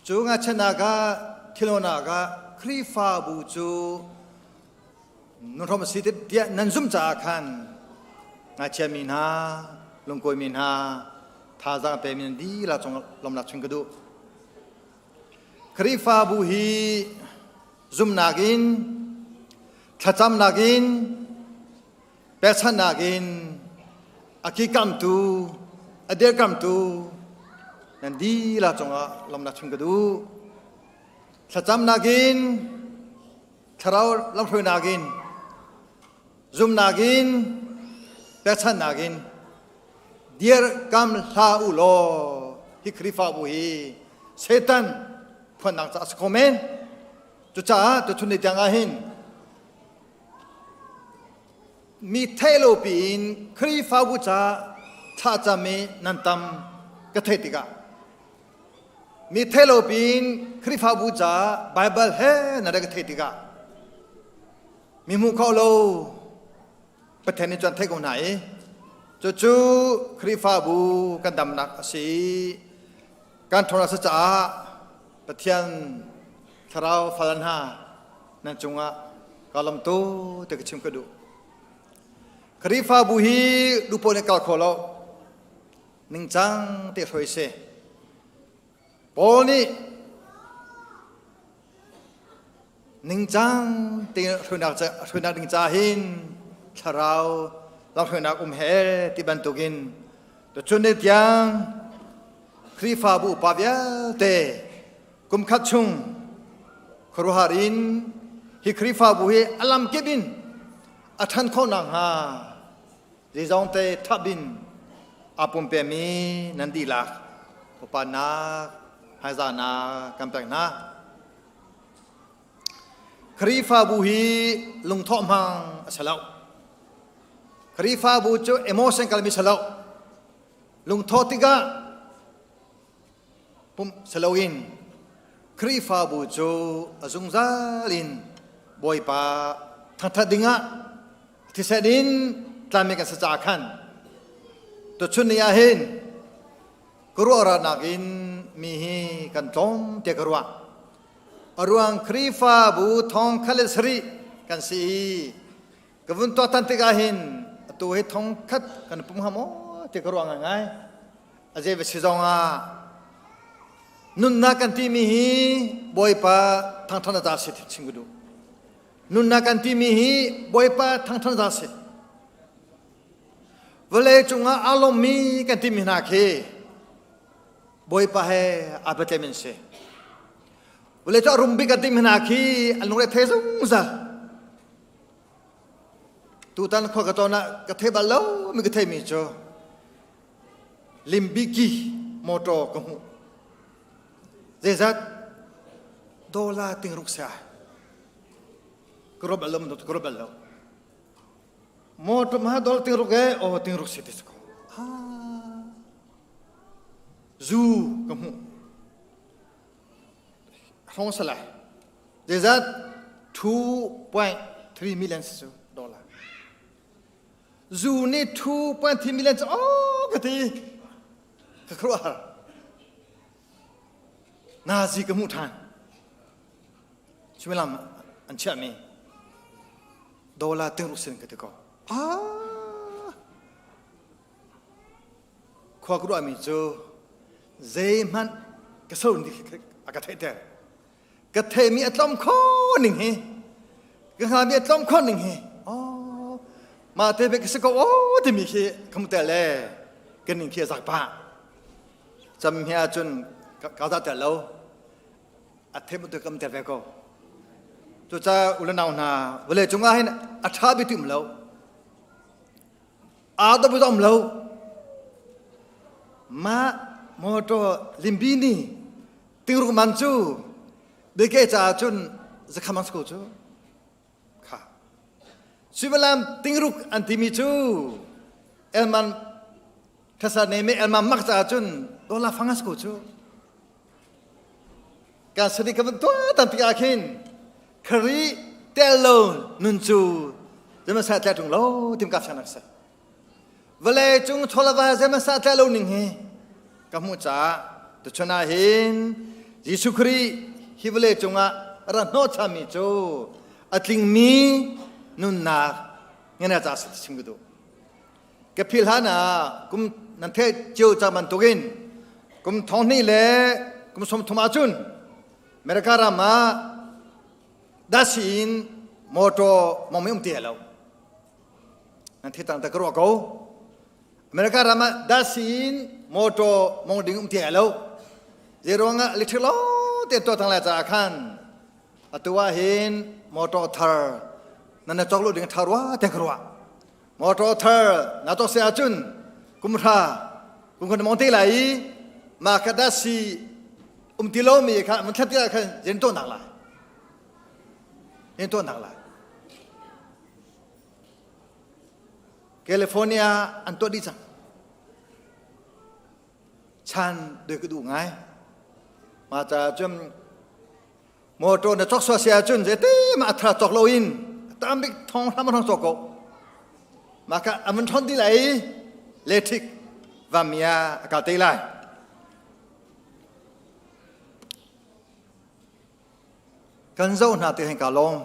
Cu ngakchianak ah thilonak ah Khrihfabu cu Nunhrawm a si tiah nan zumh caah khan ngaichiami hna, lungkuaimi hna, thazaang a pemi nan dihlak cung lawmnak chim ka duh. Khrihfabu hi zumhnak in, thlacamnak in, pekchanhnak in a kikamtu, a dirkamtu nan dihlak cungah lawmnak chim ka duh. Thlacamnak in, Thlarau lamhruainak in, zumnak in, pekchanhnak in dirkam hlah u law hi Khrihfabu hi Satan phuannak caah a si kho men. Cucaah tuchun ni tiang ah hin mi theih lo piin Khrihfabu ca thlacam i nan tam ka theih tikah Mi theilo piin Khrihfabu caah Baibal he na rak theih tikah mi hmuh kho lo Pathian nih cun theih ko hna i cucu Khrihfabu kan damnak a si i kan ṭhawn a si caah Pathian thlarau fal hna nan cungah ka lawm tu ti ka chim ka duh. Khrihfabu hi lupo nih kal kho lo. Ningcang te hruai si. Paul nih ningcang te hruainak hruainak ding ca hin thlarau lamhruainak um he ti bantukin tuchun ni tiang Khrihfabu upa vialte kum khat chung khuaruahhar in hi Khrihfabu hi a lam kip in a ṭhan khawh nakhnga Zeizongte ṭhap in aa pumpemi nan dihlak upatnak hmaizahnak kan pek hna. Khrihfabu hi lungthawh hmang a si lo. Khrihfabu cu emotion kalmi si lo. Lungthawh tikah pumh si loin Khrihfabu cu a zungzal in Bawipa thangṭhat dingah thisen in tlanmi kan si caah khan tuchun ni ah hin ka ruahnak in mi hi kan tlawm tiah ka ruah. A ruang Khrihfabu thong khat le sarih kan si i ka vun tuaktan tikah hin atu hi thong khat kan pum hnga maw ti ka ruah ngaingai. A zei va si zongah nunnak kan timi hi Bawipa thangṭhat a si chim ka duh. Nunnak kan timi hi Bawipa thangṭhat a si. Vawlei cungah aa lawmmi kan timi hna khi Bawipa he aa biatlem in si. Vawlei cu a rum bik kan timi hna khi an lungre thei zungzal. Tutan khua ka tawn ah ka thei bal lo mi ka theimi cu Limbiki motor ka hmuh. Zeizat dollar tingruk sia. Ka ruah bal lo, ka ruah bal lo.
Motor ma dol ting ruk e o ting ruk si ti ko. Zu ka hmu. Hong salai. Zeizat 2.3 million su dollar. Zu nih 2.3 million cu oh ka ti. Ka khuaruahhar. Nazi ka hmuh ṭhan. Suimilam an chiahmi dollar tingruk sin ka ti ko. Ah! Khua ka ruahmi cu zeihmanh ka so a ka theihter. Ka theihmi a tlawm kho ning hi ka hngami a tlawm kho ning hi oh mah te bek ka si ko oh timi khi ka mu tel le ka ning khi a zak pah. Cam hi ahcun ka za tel lo. A them tu kam tel ve ko. Cucaah u le nau hna vawlei cungah hin a ṭha bik ti um lo. Aa dawh um lo. Mah motor limbini tingruk man cu bike caah cun zakhamang si ko cu. Kha. Suimilam tingruk an timi cu elman thasa ne me elman mak caah cun dollar fangas ko cu. Kan sani ka van tuah tan tik ah khin khari tel lo nun cu zeman sa tlai tung lo tim ka sianak sa. Vale cung tholava zeman sa tlai lo ning hi ka hmuh caah tuchun ah hin Jesuh Khrih hi vale cungah ra hnawh chami cu a tlingmi nunnak ngana ca chim ka duh. Ka philh hlan ah kum nan theih cio cang bantukin kum thong hnih le kum sawm thum ahcun America ram ah dasi in motor mong um ti lo. Nan thei tang ta ka ruah ko. America ram ah dasi in motor mong ding um ti lo. Zeiruang ah electric lo te to thang lai caah khan atu ah hin motor thar nan na cawk lo ding tha rua te ka ruah. Motor thar na to se ahcun kum hra kum khan mong te lai i ma kha da si um ti lo mi kha mun thlat ti khan zen to nak lai zen to nak lai California an to dih cang chan doi ka duh ngai ma cha cun Motor na cawk sual si ahcun zeiti mah a thar cawk loin tam bik thong hram thong cawk ko. Mah kha a mun ṭhawn ti lai i electric vamia a kal te lai. Kan zoh hna ti hen ka lawm.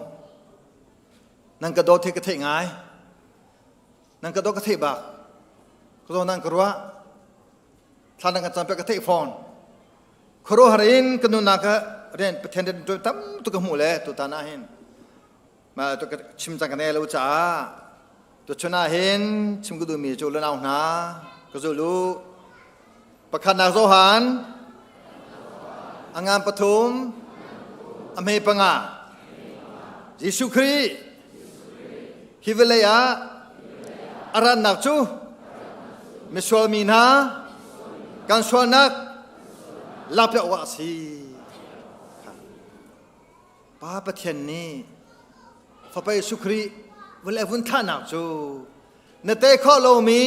Nan ka dawt hi ka theih ngai. Nan ka dawt ka theih bak. Ka zawn nan ka ruah. Thla nan ka cam ka theih fawn. Khuaruahhar in ka nunnak ah rian Pathian rian ṭuan tam tuk ka hmuh le tutan ah hin ma tu ka chim cang ka nei lo caah tuchun ah hin chim ka duhmi cu lunau hna ka zul u pakhatnak Johan a ngan pathum a hme panga Jesuh Khrih hi vawlei ah a rannak cu misual mi hna kan sualnak lakpiak awk a si. Pa Pathian nih Fapa Jesuh Khrih vawlei vun thlahnak cu na tei khawh lomi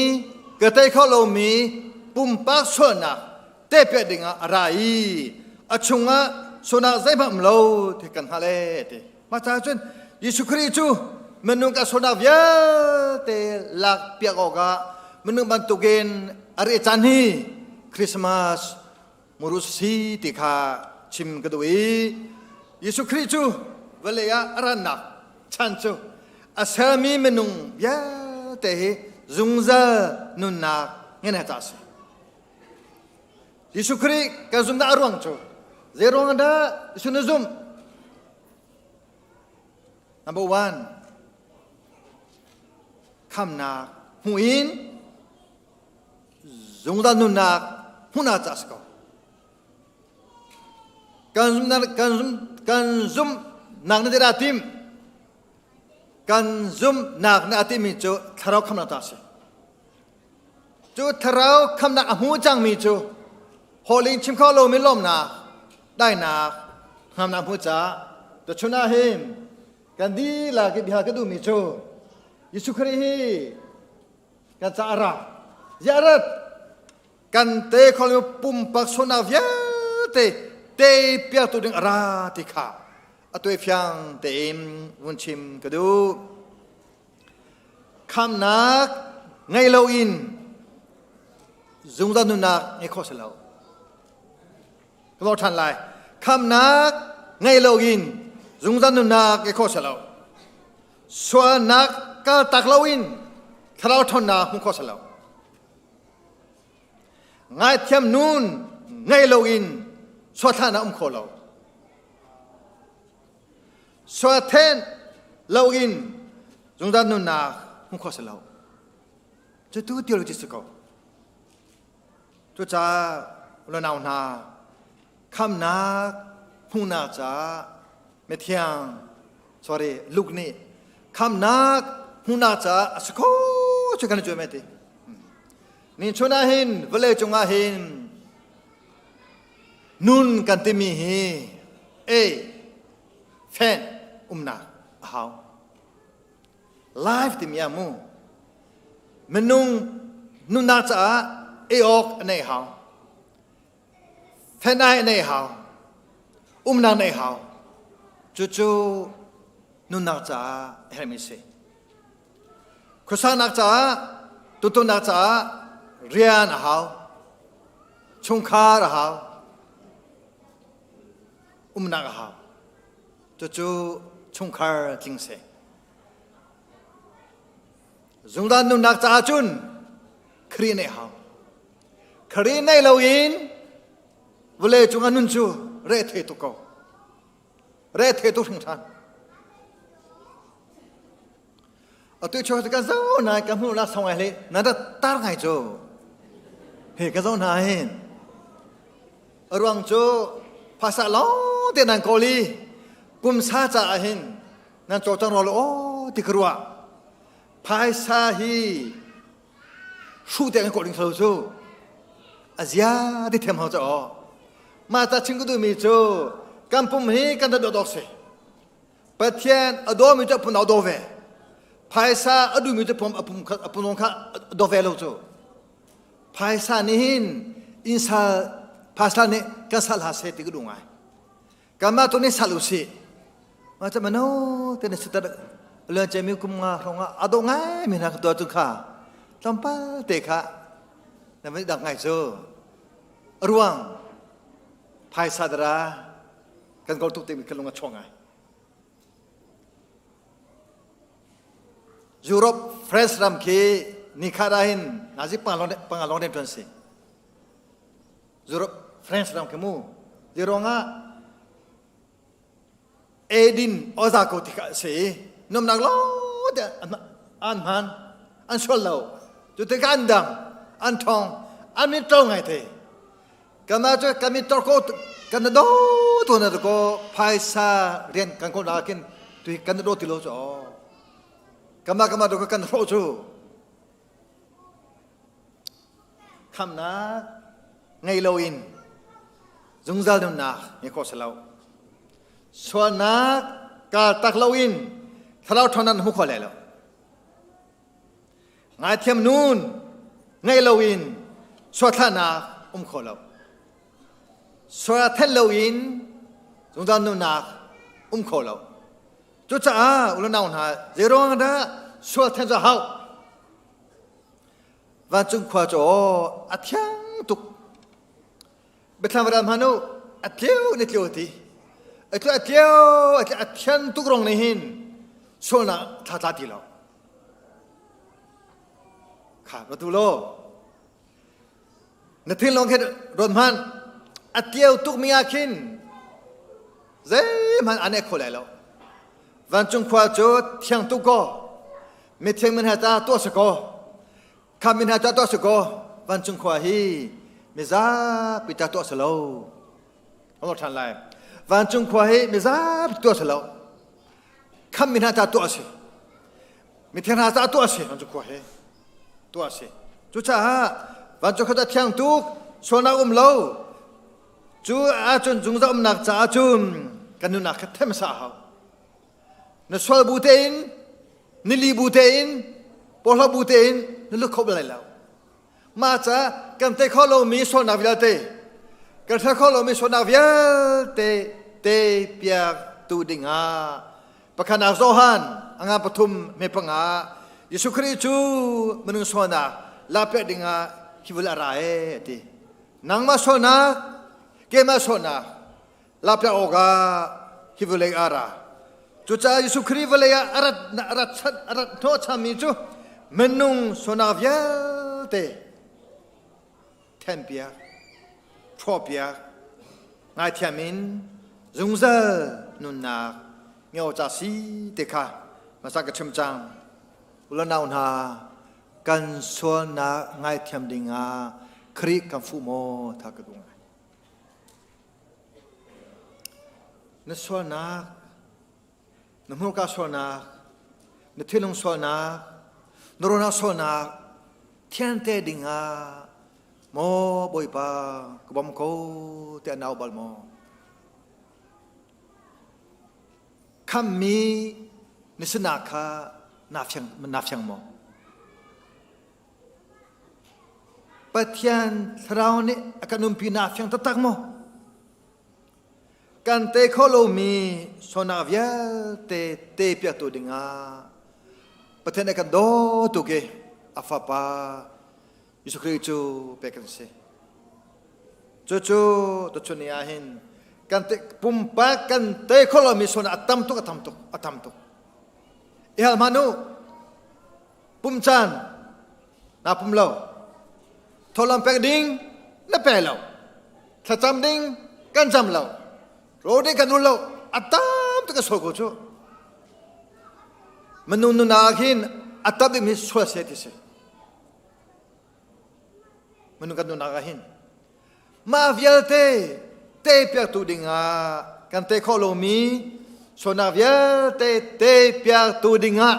ka tei khawh lomi pumpak sualnak tepiah dingah a ra i a chungah sualnak zeihmanh um lo ti kan hngalh ee ti. Mah caah cun Jesuh Khrih cu minung kan sualnak vialte lakpiak awkah minung bantukin a reh caan hi Christmas muru si ti kha chim ka duh i Jesuh Khrih cu vawlei ah a rannak chan cu a sermi minung vialte hi zungzal nunnak ngen ca a si. Jesuh Khrih kan zumhnak a ruang cu zei ruang dah Jesuh na zumh? Number one, khamnak hmu in zungzal nunnak hmun ah ca si ko. Kan zumnak kan zum kan zumnak na dah tim kan zumnak na timi cu thlarau khamnak ta si. Cu thlarau khamnak a hmu cangmi cu hawlin chim kho lomi lawmnak, dainak, hngamnak hmu caah tuchun ah hin kan dihlak i bia ka duhmi cu. Jesuh Khrih hi kan ca ra ziarat kan te khol pumpak sualnak vialte te piaktu ding a ra ti kha a tuai fiang tein vun chim ka duh. Khamnak ngei loin zungzal nunnak ngei khawh si lo. Ka lor ṭhan lai. Khamnak ngei loin zungzal nunnak ngei khawh si lo. Sualnak kaltak loin thlarau ṭhawnnak hmuh khawh si lo. Ngaithiam nun ngei loin sualthlahnak um kho lo. Sualthen loin zungzal nunnak hmuh khawh si lo. Cutu theology si ko. Cucaah unau hna khamnak hmuhnak caah mithiang sorry Luke nih khamnak hmuhnak caah a si kho cu kan cuai ti. Ni chun ah hin vawlei cungah hin nun kan timi hi e fen umnak a hau. Life timi ah mu minung nunnak caah ei awk a nei hau. Fenai a nei hau. Umnak nei hau. Cucu nunnak caah a herhmi si. Khuasaknak caah, tutunak caah rian a hau. Chungkhar a hau. Umnak a hau. Cucu chungkhar tling si. Zungzal nunnak caah cun Khrih neih hau. Khrih neih loin vawlei cung ah nun cu re thei tuk ko. Re thei tuk hringhran. Atu chuak kan zo na ka hmu la song ai le na da tar ngai cu. He ka zo na hin. Ruang cu phasa long te nan koli kum sa ca ah hin nan cawcang rol aw ti ka ruah phaisa hi hruh te kan kawh ding thalo cu a zia ti thiam hau ca aw mah ta chim ka duhmi cu kan pum hi kan da dawt awk si pathian a dawmi cu a phun a daw ve phaisa a duhmi cu pum a pum a pum kha a daw ve lo cu phaisa nih hin insal phaisa nih kan sal ha se ti ka duh ngai Kanmah tu nih sal usih. Mah cu mano te na sitar leun cemi kum nga hrawng ah a dawh ngai mi hna ka tuah cu kha tlawmpal te kha na van dak ngai cu a ruang phaisa dara kan kawl tuk te mi kan lung a chuak ngai. Europe France ram khi ni khat ah hin nazi panga long den tuan si. Europe France ram khi mu ti ruangah edin oza ko ti ka si nomnak lo te an hman an sual lo cu te an dam an thong an min to ngai te kana chu kan min tor ko kan do tu na ko phaisa rian kan ko na kin tu kan do ti lo chu kama kama do kan hro chu Khamnak ngei loin zungzal nunnak ngei khawh si lo. Sualnak kaltak loin thlarau ṭhawnnak na hmu kho lai lo. Ngaithiam nun ngei loin sualthlahnak um kho lo. Sual thenh loin zungzal nunnak um kho lo. Cucaah unau hna zeiruang dah sual thenh cu a hauh? Vancung khua cu aw a thiang tuk. Biathlam ram han u a tleu ne tleu ti. A tleu a tleu a tleu a thian tuk rong nih hin sualnak thla tla ti lo. Kha va tu lo. Na thinlung khi ruat hmanh a tleu tuk mi ah khin zeihmanh an ek kho lai lo. Vancung khua cu thiang tuk kaw mithiang min ha ta tuah si kaw kha min ha ta tuah si kaw vancung khua hi mizapi ta tuah si lo. Alo ṭhan lai. Vancung khua hi mizapi tuah si lo. Kham min ha ta tuah si. Mithiang hna caah tuah a si vancung khua hi tuah a si. Cucaah vancung khua cu a thiang tuk sualnak um lo. Cu ahcun zungzal umnak caah cun kan nunnak kha them sa a hau. Na sual bu tein Nili bu tein porhlo bu tein na lut kho bal lai lo. Mah ca kan tei kho lomi sualnak vialte kan hre kho lomi sualnak vialte te piak tu dingah pakhatnak Johan a nga pathum me panga Jesuh Khrih cu minung sualnak lakpiak dingah hi vul a ra e ti. Nangmah sualnak keimah sualnak lakpiak awkah hi vawlei ah a ra. Cucaah Jesuh Khrih vawlei ah a rat a rat a rat hnawhchanmi cu minung sualnak vialte thenpiak, hrawhpiak, ngaithiam in zungzal nunnak ngeo ca si te kha hmasa ka chim cang. Ulanau hna, kan sualnak ngaithiam dingah Khrih kan fuh maw tha ka duh ngai. Na sualnak, na hmurka sualnak, na thinlung sualnak, na ruahnak sualnak thiante dingah maw Bawipa ka bawm ko tiah na au bal maw? Khammi na sinak kha naa fiang, naa fiang maw? Pathian thlarau nih a kan umpi naa fiang taktak maw? Kan tei kho lomi sualnak vialte te piaktu dingah Pathian a kan daw tuk i a Fapa Jesuh Khrih cu pek kan si. Cucu tuchun ni ah hin kan te, pumpak kan tei kho lomi sualnak a tam tuk a tam tuk a tam tuk. I hal hmanh u. Pum caan naa pum lo. Thawhlawm pek ding na pe lo. Thlacam ding kan cam lo. Rawl ding kan ul lo. A tam tuk a sual ko cu. Minung nun ah khin a tam bikmi sual se ti si. Minung kan nunnak ah hin mah vialte te piaktu dingah kan te khawh lomi sualnak vialte te piaktu dingah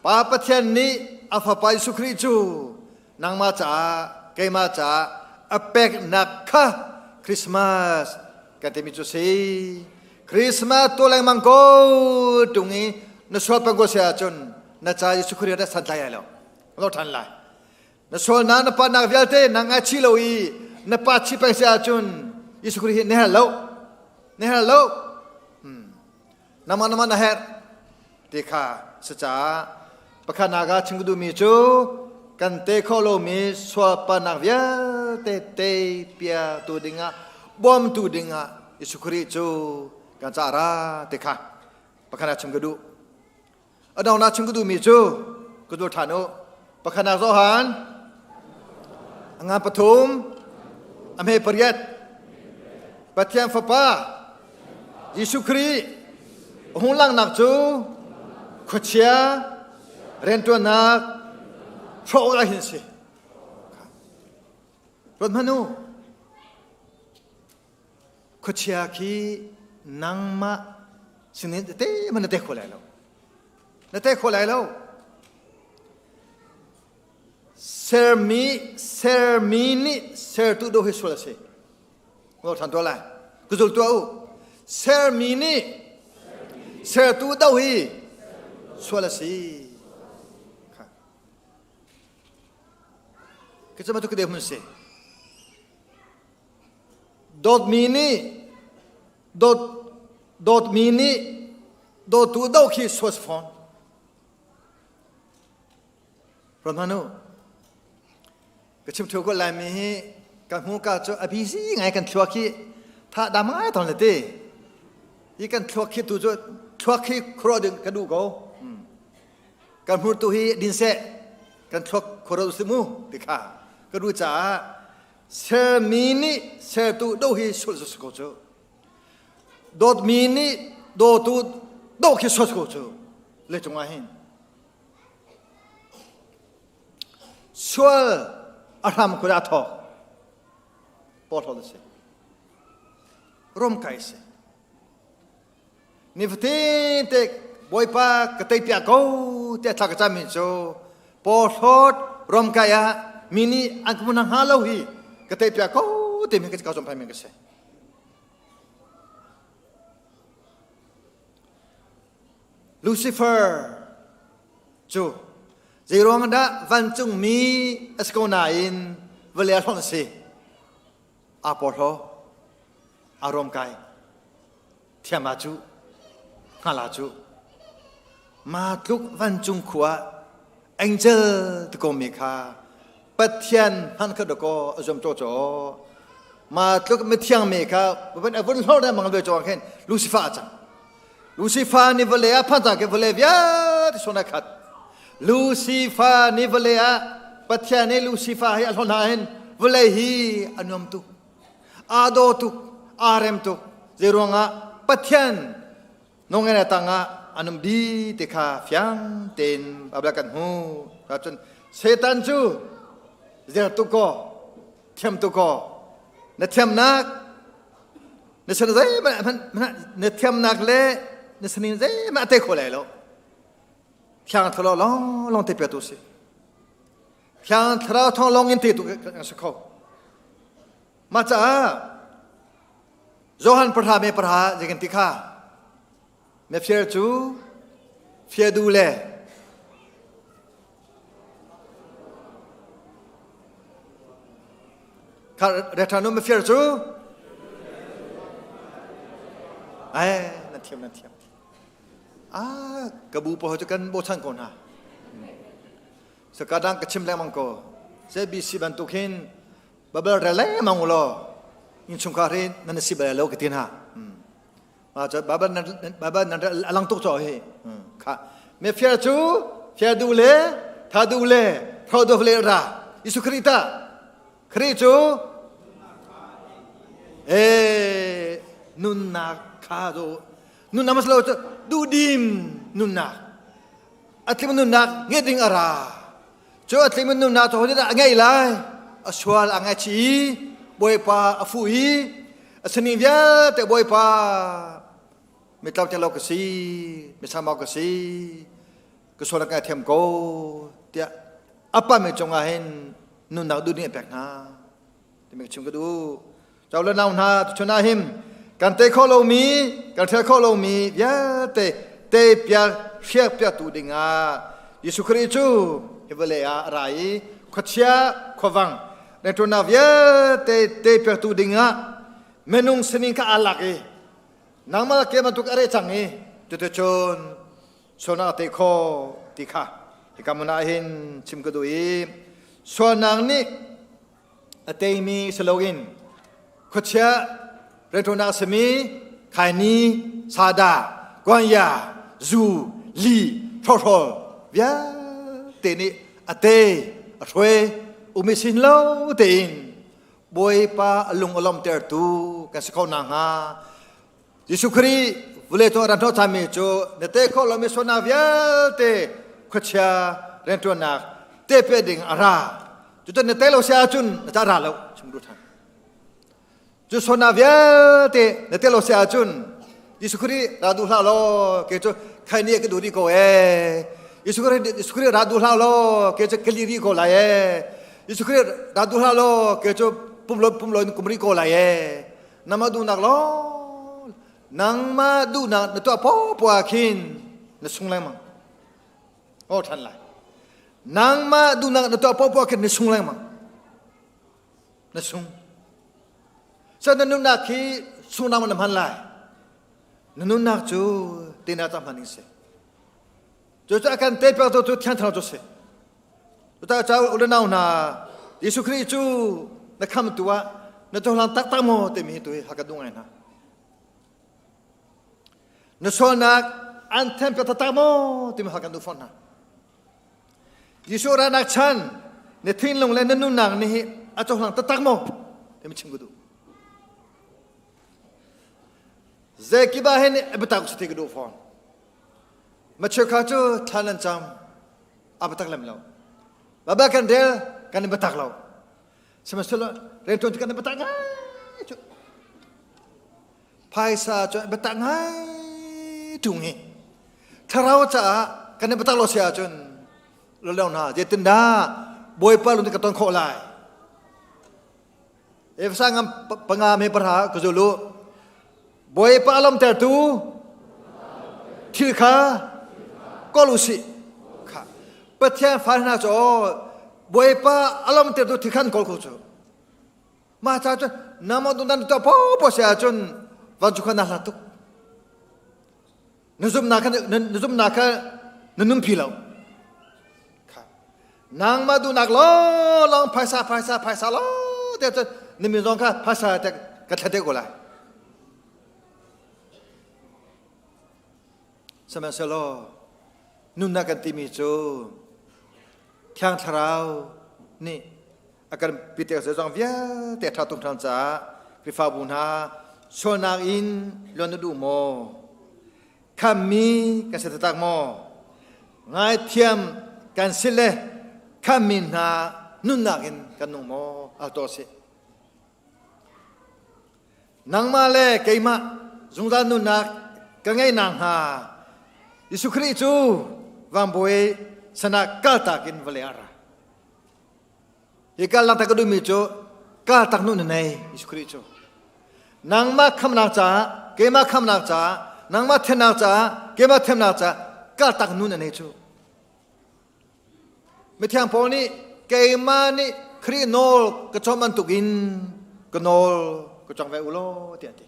Pa Pathian nih a Fapa Jesuh Khrih cu nangmah caah keimah caah a peknak kha Christmas kan timi cu si. Christmas tuah lengmang ko tung i na sual peng ko si ahcun na ca Jesuh Khrih rat santlai ai lo. Lo ṭhan lai. Na sualnak na palhnak vialte na ngaichih lo i na pa chih peng si ahcun Jesuh Khrih hi na herh lo. Na herh lo. Hmm. Nangmah nangmah na herh ti kha si caah pakhatnak ah chim ka duhmi cu kan te khawh lomi sual palhnak vialte te piatu dingah bawmtu dingah Jesuh Khrih cu kan caah ra ti kha pakhat ah chim ka duh. A dongnak chim ka duhmi cu ka dul ṭhan u. Pakhatnak Johan a ngan pathum a hme pariat Pathian Fapa Jesuh Khrih a hung langhnak cu khuachia rianṭuannak hrawh awk ah hin si. Ruat hmanh u. Khuachia khi nangmah sinin te man na te kho lai lo. Na te kho lai lo. Sermi sermi nih sertu do hi sual a si. Ngol than tuah lai. Kuzul tuah u. Sermi nih sertu do hi sual a si. Ka cama tu ka de hun si. Dawtmi nih dawt dawtmi nih dawtu do khi suas fawn. Ramhanu ka chim thu ko lai mi hi ka hmu ka cu a busy ngai kan thluak hi tha dam ngai thon le ti hi kan thluak khi tu cu thluak khi khro ding ka duh ko kan hmur tu hi din seh kan thluak khro si mu ti kha ka duh caah Sermi nih sertu do hi sulh cu si ko cu. Dawtmi nih dawtu do khi sual ko cu. Le cungah hin. Sual a hram kul ah thawk. Porhlawt a si. Romkai si. Nifatin te Bawipa ka tei piak ko tiah thla ka cammi cu porhlawt romkai ah mi nih an ka hmu hnga lo hi ka tei piak ko timi ka ka zom mi ka si. Lucifer. Cu zeiruang dah vancung mi a si ko nain vawlei ah hlonh a si? Aa porhlaw, aa ruamkai, thiam aa cuh, hngal aa cuh. Ma tluk vancung khua angel ti ko mi kha Pathian hman kha dakaw a zuam caw caw. Ma tluk mithiang mi kha a vun hlor mang ve caw khin Lucifer a cang. Lucifer ni vawlei ah phan cang ke vawlei vialte sona khat. Lucifer ni vawlei ah Pathian nih Lucifer hi a hlon hna hin vawlei hi a nuam tuk. Aa daw tuk, aa rem tuk. Zei ruangah Pathian nongen tangah an um di ti kha fiang tein Bible kan hmu. Cun Satan cu zer tuk kaw, thiam tuk kaw, na thiamnak na san zeihmanh na thiamnak le na sanin zeihmanh a te kho lai lo. Thiang Thlarau lawng lawng te pe tu si. Thiang Thlarau thawng lawng in te tu kan si kho. Mah caah Johan pahra me pahra zei kan ti kha mefir cu fiadu le kha rethanu mefir cu ai na thiam na thiam ah ka bu pawl cu kan bochan ko hna sakadang ka chim lengmang ko ZBC bantuk hin Babel rel lengmang u law innchungkhar hi nan si bal lo ka ti hna. Ma cu Babel nan Babel nan a lang tuk caw hi. Kha me fiar cu fiar du le tha du le thro du le ra Jesuh Khrih ta Khrih cu e nunnak kha do nunnak mas lo cu duhdim nunnak a tlim nunnak nge ding a ra Cu a tling nunnak cu hodah a ngeih lai? A sual a ngaihchih i Bawipa a fuh i a sining vialte Bawipa mitlau lo ka si, misama ka si, ka sual a ngaithiam ko tiah a pami cungah hin nunnak duh ding a pek hna. Timi ka chim ka duh. Chau le nau hna tuchun ah hin kan tei khawh lomi kan hrial khawh lomi vialte te piak hriak piaktu dingah Jesuh Khrih cu hi vawlei ah a ra i khuachia khuavang rianṭuannak vialte te piaktu dingah minung sining kha aa lak i nangmah ke bantuk a re cang i cuticun sualnak a tei khawh ti kha hika hmun ah hin chim ka duh i sualnak nih a teimi si loin khuachia rianṭuannak a simi khaini, sada, kuanya, zu, li, hrawhrawl vialte nih a te a hruai umi sin lo tein Bawipa a lung a lawmhtertu kan si kho nakhnga Jesuh Khrih vawlei cung a ran hnawhchanmi cu na te khawh lomi sualnak vialte khuachia rianṭuannak te pe ding a ra. Cucu na te lo si ahcun na ca ra lo chim duh ṭhan. Cu sualnak vialte na te lo si ahcun Jesuh Khrih ra duh hlah law ke cu khaini ka duh rih ko ee. Jesuh Khrih Jesuh Khrih ra duh hlah law ke cu ka li rih ko lai ee. Jesuh Khrih ra duh hlah law ke cu pum lo pum lo in kum rih ko lai ee. Nangmah duhnak lawng nangmah duhnak na tuah popoh ah khin na sung lengmang. Oh ṭhan lai. Nangmah duhnak na tuah popoh ah khin na sung lengmang. Na sung. So na nunnak khi sungnak na hman lai. Na nunnak cu tina ta hman ding si. Cu a kan te pek tu Thiang Thlarau cu si. Cuta ca u le nau hna Jesuh Khrih cu na khamtu ah na cohlang taktak maw timi hi tu hi hal ka duh ngai hna. Na sualnak an thenpiak taktak maw timi hal kan duh fawn hna. Jesuh ranak chan na thinlung le na nunnak nih hi a cohlang taktak maw timi chim ka duh. Zekiba hin biatak si ti ka duh fawn. Ma cheukha cu thlan an cam a biatak lem lo. Baibal kan rel kan i biatak lo. Sihmanhsehlaw rianṭuan cu kan i biatak ngai cu. Phaisa cu biatak ngai ṭung hi. Thlarau caah kan i biatak lo si ahcun lo hna zeitindah Bawipa lung ka ton khawh lai. Efesa ngam panga me pahra ka zul u. Bawipa lawmtertu thil kha kawl u sih. Kha. Pathian fa hna cu Bawipa a lawmter tu thikhan kawl ko cu. Mah ca cun namo tu nan to po po se ahcun van cu kha na hlat tuk. Na zumnak kha na zumnak kha na nunpi lo. Nangmah duhnak lawng phaisa phaisa phaisa lo te cun na min zong kha phaisa te ka thla te ko lai. Sihmanhsehlaw nunnak kan timi cu Thiang Thlarau nih a kan pitek zeizong vialte ṭha tung ṭhan caah Khrihfabu hna sualnak in luan na duh maw? Khammi kan si taktak maw? Ngaithiam kan si le khammi hna nunnak in kan nung maw? Al to si. Nangmah le keimah zungzal nunnak ka ngeih nakhnga Jesuh Khrih cu vangbawi sanah kaltak in vawlei ah ra. Hi kal langhter ka duhmi cu kaltak nu na nei Jesuh Khrih cu. Nangmah khamnak caah, keimah khamnak caah, nangmah thennak caah, keimah themnak caah kaltak nu na nei cu. Mithiang Paul nih keimah nih Khrih nawl ka cawn bantukin ka nawl ka cawng ve u law tiah a ti.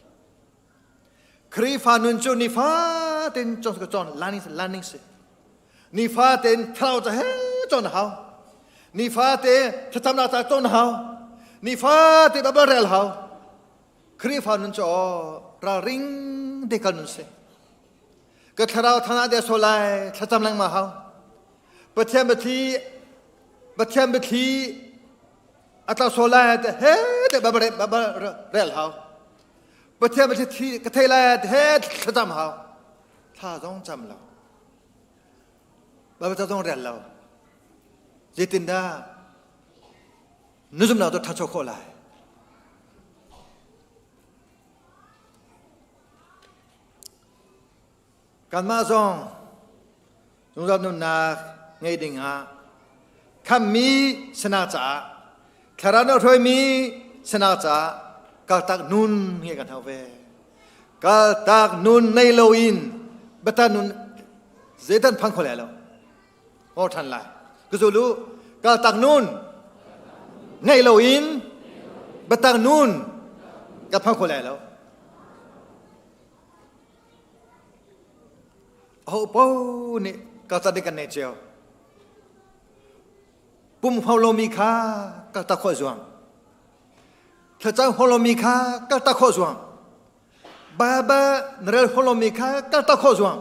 Khrihfa nun cu nifatin cawn ka cawn learning learning si. Nifatin thlarau ca he cawn a hau. Nifate thlacamnak ca cawn a hau. Nifate Bible rel hau. Khrihfa nun cu ralring te kal nun si. Ka thlarau thana de so lai thlacam lengmang hau. Pathian biathli Pathian biathli a tla so lai te he te ba ba rel hau. Pathian biathli thi ka thei lai te he thlacam hau. Thla zong cam lo. Baibal ca zong rel lo. Zeitindah na zumhnak cu ṭhancho khawh lai? Kanmah zong zungzal nunnak ngei dingah khammi sinak caah thlarau na hruaimi sinak caah kaltak nun nge kan hau ve. Kaltak nun nei loin biatan nun zeitan phang kho lai lo. Ngor ṭhan lai. Ka zulu kaltak nun ngei loin biatak nun ka phang kho lai lo. Aho paoh nih kaltak ding kan nei cio. Pum hau lomi kha kaltak khawh zuam. Thlacam hau lomi kha kaltak khawh zuam. Baibal na rel hau lomi kha kaltak khawh zuam.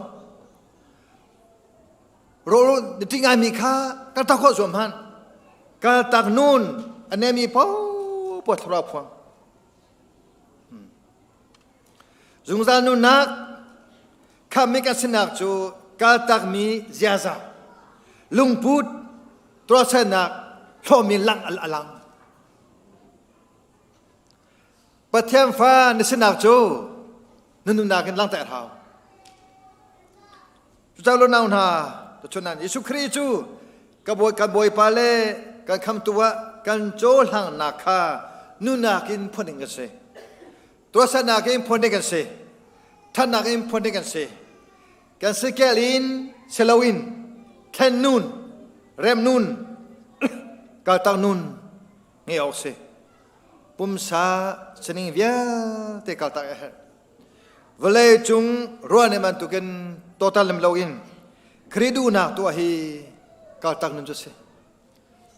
Rawl na ṭih ngaimi kha kaltak khawh zuam hmanh. Kaltak nun a nemi paohpaoh thlarau phuang. Zungzal nunnak khammi kan sinak cu kaltakmi ziaza, lungput, tuahsernak hlawhmi lang a lang. Pathian fa na sinak cu na nunnak in langhter hau. Cucaah nau hna, tuchun Jesuh Khrih cu ka bawi kan Bawipa le kan khamtu ah kan cohlangnak kha nunak in phuan ding kan si. Tuahsernak in phuan ding kan si. Thatnak in phuan ding kan si. Kan sikel in si loin thlen nun, rem nun, kaltak nun ngei awk si. Pumsa sining vialte kaltak a herh. Vawlei cung ruahne bantukin total lem loin Khrih duhnak tuah hi kaltak nun cu si.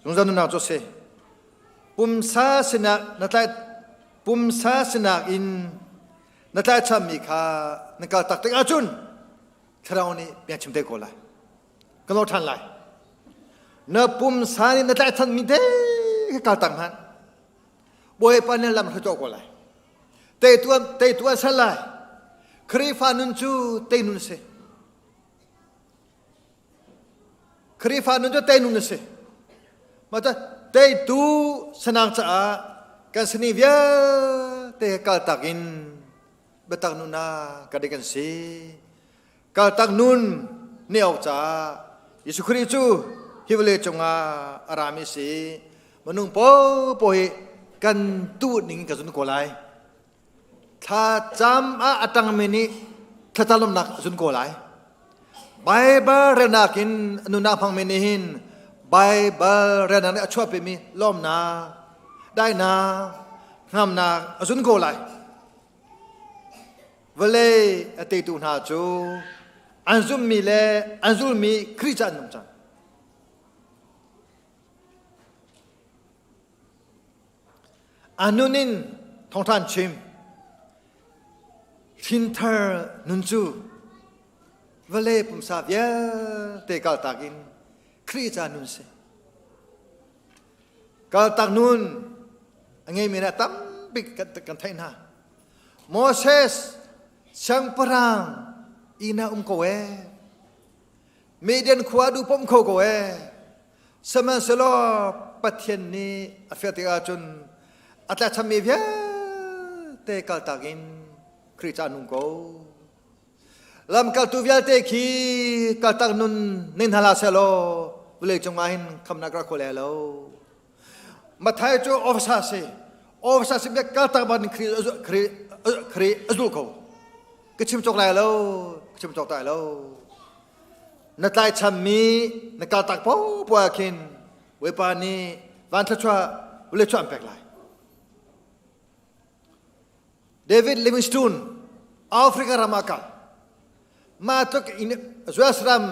Zungzal nunnak cu si. Pumsa sinak na tlai pumsa sinak in na tlaichammi kha na kaltak tik ahcun thlarau nih bia chim te ko lai. Ka lor ṭhan lai. Na pumsa nih na tlaichanmi te kha kaltak hmanh. Bawipa nih lam hruai ko lai. Teitu teitu an sal lai. Khrihfa nun cu tei nun a si. Khrihfa nun cu tei nun a si. Mah teitu sanang caah kan sani vialte kaltak in biatak nun ah ka dik an si. Kaltak nun ne awk caah Jesuh Khrih cu hi vawlei cungah a rami si. Minung popo hi kan tuh ning ka zun ko lai. Thlacam ah a tangmi nih thlacam lawmhnak a zun ko lai. Baibal relnak in nunnak hmangmi nih hin Baibal relnak nih a chuahpimi lawmnak, daihnak, hngamnak a zun ko lai. Vawlei a teitu hna cu an zumhmi le an zulmi Khrih ca an nung cang. A nun in thawngṭha an chim. Hrinthar nun cu vawlei pumsa vialte kaltak in Khrih ca nun si. Kaltak nun a ngeimi hna tampi kan theih hna. Moses siangpahrang inn ah um ko ee. Midian khua duh pom kho ko ee. Sihmanhsehlaw Pathian nih a fial tikah cun a tlaichanmi vialte kaltak in Khrih ca nung ko. Lamkaltu vialte khi kaltak nun ning hna hlah sehlaw vawleicung ah hin khamnak rak kho le lo. Matthai cu officer si. Officer si bia kaltak ban Khrih Khrih Khrih a zul ko. Ka chim cawk lai lo, ka chim cawk tai lo. Na tlaichanmi na kaltak popoh ah khin Bawipa nih van thluachuah vawlei chuah an pek lai. David Livingstone Africa ram ah kal. Mah tluk in US ram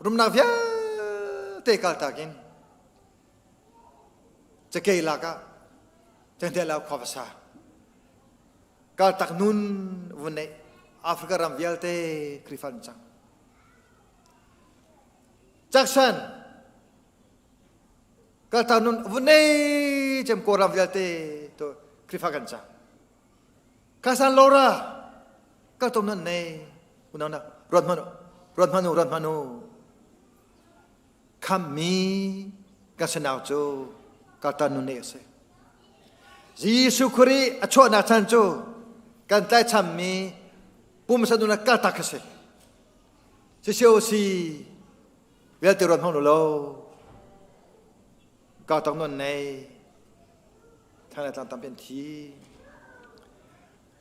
rumnak vialte kaltak in cakei lak ah cengte lau khua va sa. Kaltak nun vun neih Africa ram vialte Khrihfa an cang. Jackson kaltak nun vun nei cem Kawlram vialte to Khrihfa kan cang. Kasan Laura kaltom nun nei unau na ruat hmanu ruat hmanu ruat hmanu khammi kan sinau cu kaltak nun nei a si. Jesuh Khrih a chuahnak chan cu kan tlaichammi pumsa nun ah kaltak a si. Sisio si vialte ruat hmang lo ka tak non nei thang le tlang tampi an thi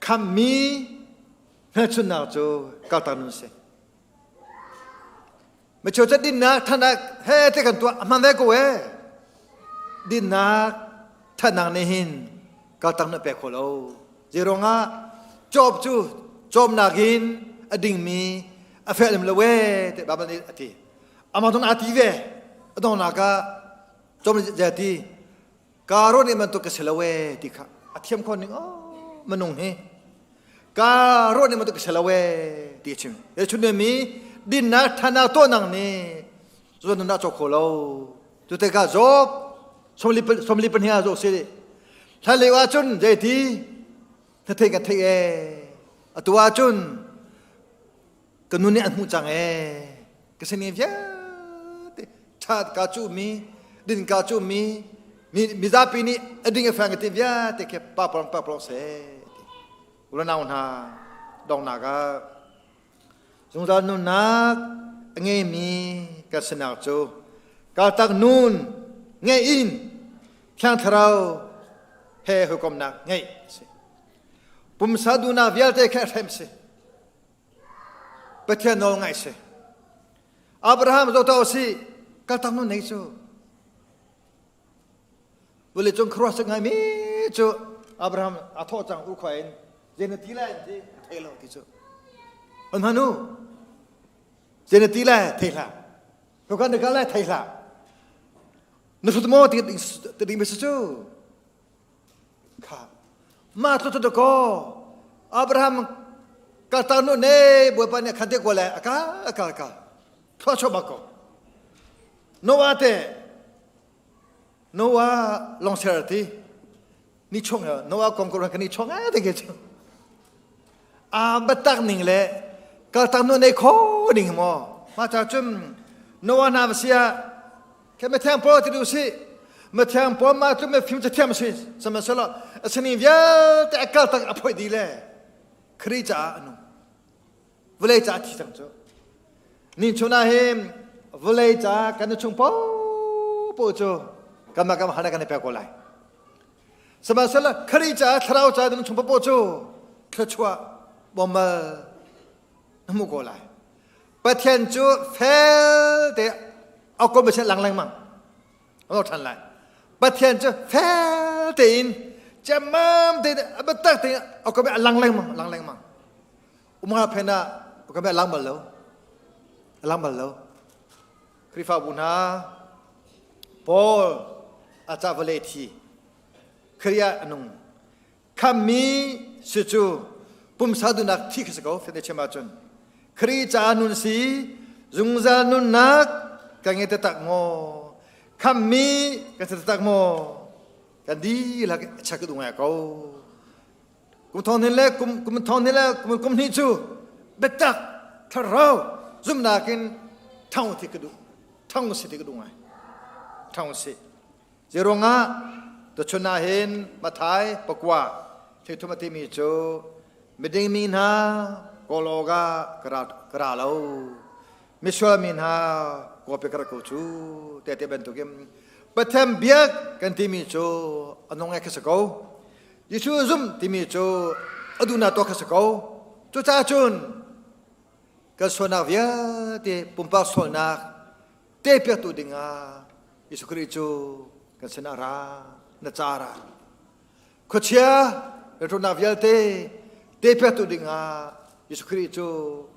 khammi hmelchunnak cu kaltak nun si Micheu cu dinnak thanak he te kan tuah a hman ve ko e. Dinnak thanak nih hin kaltang na pek kho lo. Zeiruangah cawp cu cawmnak in a dingmi a fel lo e te Bible nih a ti. Amah zong aa ti ve. A donghnak ah cawm nih ti Ka ruah nih bantuk ka si lo ee ti kha a thiam kho ning oh minung hi ka ruah ning bantuk ka si lo ee ti a chim. E chun mi dinnak thana to nang ni zon na cho kho lo. Tu te ka job somli somli pan hiya zo si. Hlan leo ah cun zei ti na thei ka thei ee. Atu ah cun ka nu nih an hmuh cang ee ka sini vialte ṭhat ka cu mi din ka cu mi mi mizapi nih a ding a fang ti vialte khi pa plong pa plong se ulanau hna dongnak ah zungzal nunnak a ngeimi ka sinak cu kaltak nun ngei in thiang thlarau he hawikomnak ngeih si pumsa duhnak vialte kha hrem si Pathian nawl ngaih si. Abraham zoh si kaltak nun nei cu. Vawlei cung khuaruah ngai mi cu Abraham a thawh cang u khua in zei na ti lai ti thei lo ti cu. An hmanu zei na ti lai thei hlah. Hukan na kal lai thei hlah. Na hrut maw ti ding mi cu. Kha ma tlu tu ko Abraham kaltar nu ne Bawipa nih khan te ko le aka aka aka thua cho bak ko Noah te Noah long ser ti ni chong ya Noah kong ko kan ni chong a te ke chu a batak ning le kaltar nu nei kho ning mo ma cha chum Noah na sia Ke mithiang Paul ti duh si mithiang Paul ma cu mifim cathiam si sihmanhsehlaw a sining vialte a kal tak a phoih dih le Khrih caah a nung vawlei caah thi cang cu ni chun ah hin vawlei caah kan chung popo cu kanmah kan hana kan i pek ko lai sihmanhsehlaw Khrih caah thlarau caah nan chung popo cu thluachuah bawmmal na hmu ko lai. Pathian cu fel te a kom a lang lengmang. Lo than lai. Pathian cu fel tein cemmam tein a biatak tein a kom a lang lengmang, lang lengmang. Umha phen ah a kom a lang bal lo. A lang bal lo. Khrihfabu hna Paul a ca vawlei thi Khrih a nung khammi si cu pumsa duhnak thi kha si ko fete chim ahcun Khrih caah nun si zungzal nunnak kan ngei taktak maw khammi kan si taktak maw kan dihlak check duh ngai ko kum thong hnih le kum kum thong hnih le kum kum hnih cu biatak thlarau zumhnak in thang thi ka duh thang si ti ka duh ngai thang si Zeiruangah tuchun ah hin Mathai pakua thilthum a timi cu miding mi hna kawl awkah ka ra lo misual mi hna kawpi ka ra ko cu te te bantukin Pathian biak kan timi cu a nung ngai kha si ko Jesuh zumh timi cu a duhnak tuah kha si ko cucaah cun kan sualnak vialte pumpak sualnak te piaktu dingah Jesuh Khrih cu kan sinah ra na ca ra khuachia rianṭuannak vialte te piaktu dingah Jesuh Khrih cu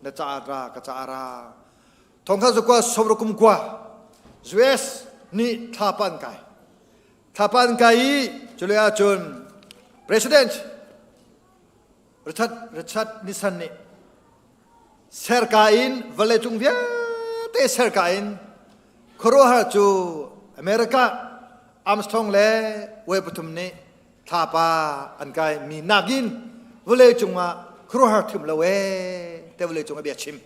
na ca ra ka ca ra thongkhat zakua sawmruk kum kua US nih thlapa an kai thlapa an kai i culei ahcun President Richard Richard Nixon nih serka in vawleicung vialte serka in khuaruahhar cu America Armstrong le way pathum nih thlapa an kai mi nakin vawleicung ah khuaruahhar thim lo ee te vawleicung a bia chim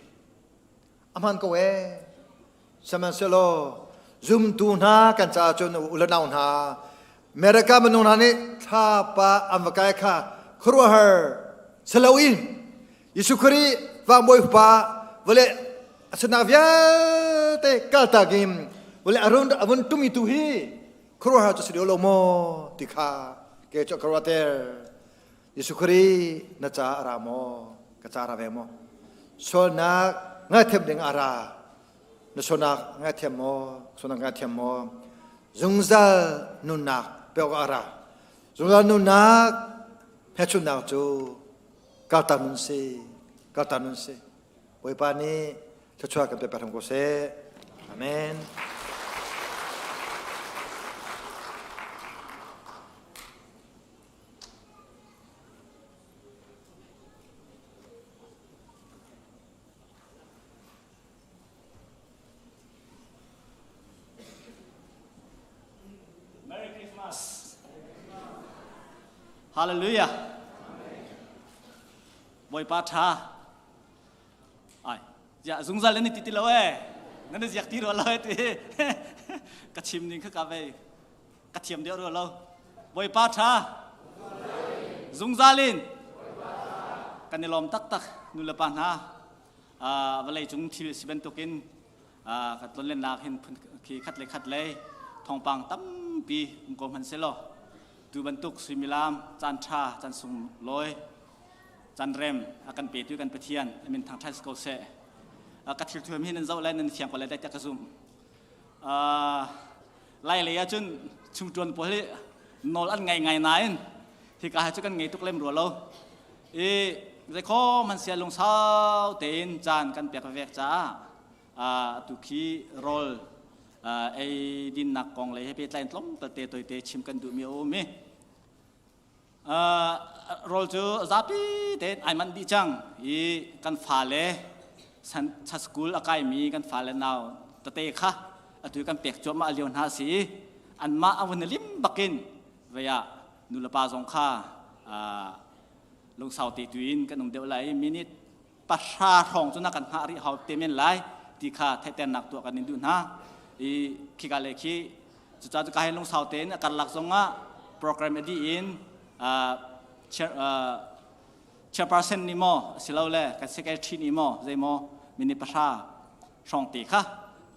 a hman ko ee sihmanhsehlaw zumtu hna kan caah cun u le nau hna America minung hna nih thlapa an va kai kha khuaruahhar si loin Jesuh Khrih vangbawi upa vawlei a sinak vialte kaltak in vawlei a run a vun tumi tu hi khuaruahhar cu si deuh lo maw ti kha ke cu ka ruahter Jesuh Khrih na ca a ra maw ka ca ra ve maw sualnak ngaithiam ding a ra na sualnak ngaithiam maw sualnak ngaithiam maw zungzal nunnak pek a ra zungzal nunnak hmelchunhnak cu Karta nun si, karta nun si. Bawipa nih thluachuah kan pe hram ko seh. Amen.
Merry Christmas. Hallelujah. Bawipa tha. Ai, ya zungzal nan ti ti lo eh. Nan ziak ti ro lo eh ti. Ka chim ning kha ka vei. Ka thiam deuh ro lo. Bawipa tha. Zungzal in. Kan i lawm taktak nu le pa hna. Vawlei cung thil si bantukin ka tlonlennak hin khi khat le khat lei thawngpang tampi um ko hmanh selaw tu bantuk suimilam caan ṭha caan sung lawi caan rem a kan petu kan Pathian amin thangṭhat ko seh ka thil thuam hi nan zoh lai nan fiang ko lai tiah ka zumh lai lei ah cun chungṭuan pawl hi nawl an ngai ngai nain hika hi cu kan ngei tuk lem rua lo i zeikhaw hmanh sia lungsau tein caan kan pek vek caah atu khi rawl ei dinnak kong lei he pehtlai in tlawmpal te toite chim kan duhmi a um i rawl cu zapi tein ai manh dih cang i kan fale cha school a kaimi kan fale nau tete kha atu kan pek cuahmah lio hna si i anmah a vun lim bakin vei ah nulepa zong kha lungsau te tu in kan um deuh lai i minute pahra hrawng cu na kan hngah rih hau te men lai ti kha theihternak tuah kan in duh hna i khika le khi cucaah cu ka hin lungsau tein a karlak zongah program a dih in chairperson nih maw asilole kan secretary nih maw zeimaw minute pahra hrawng te kha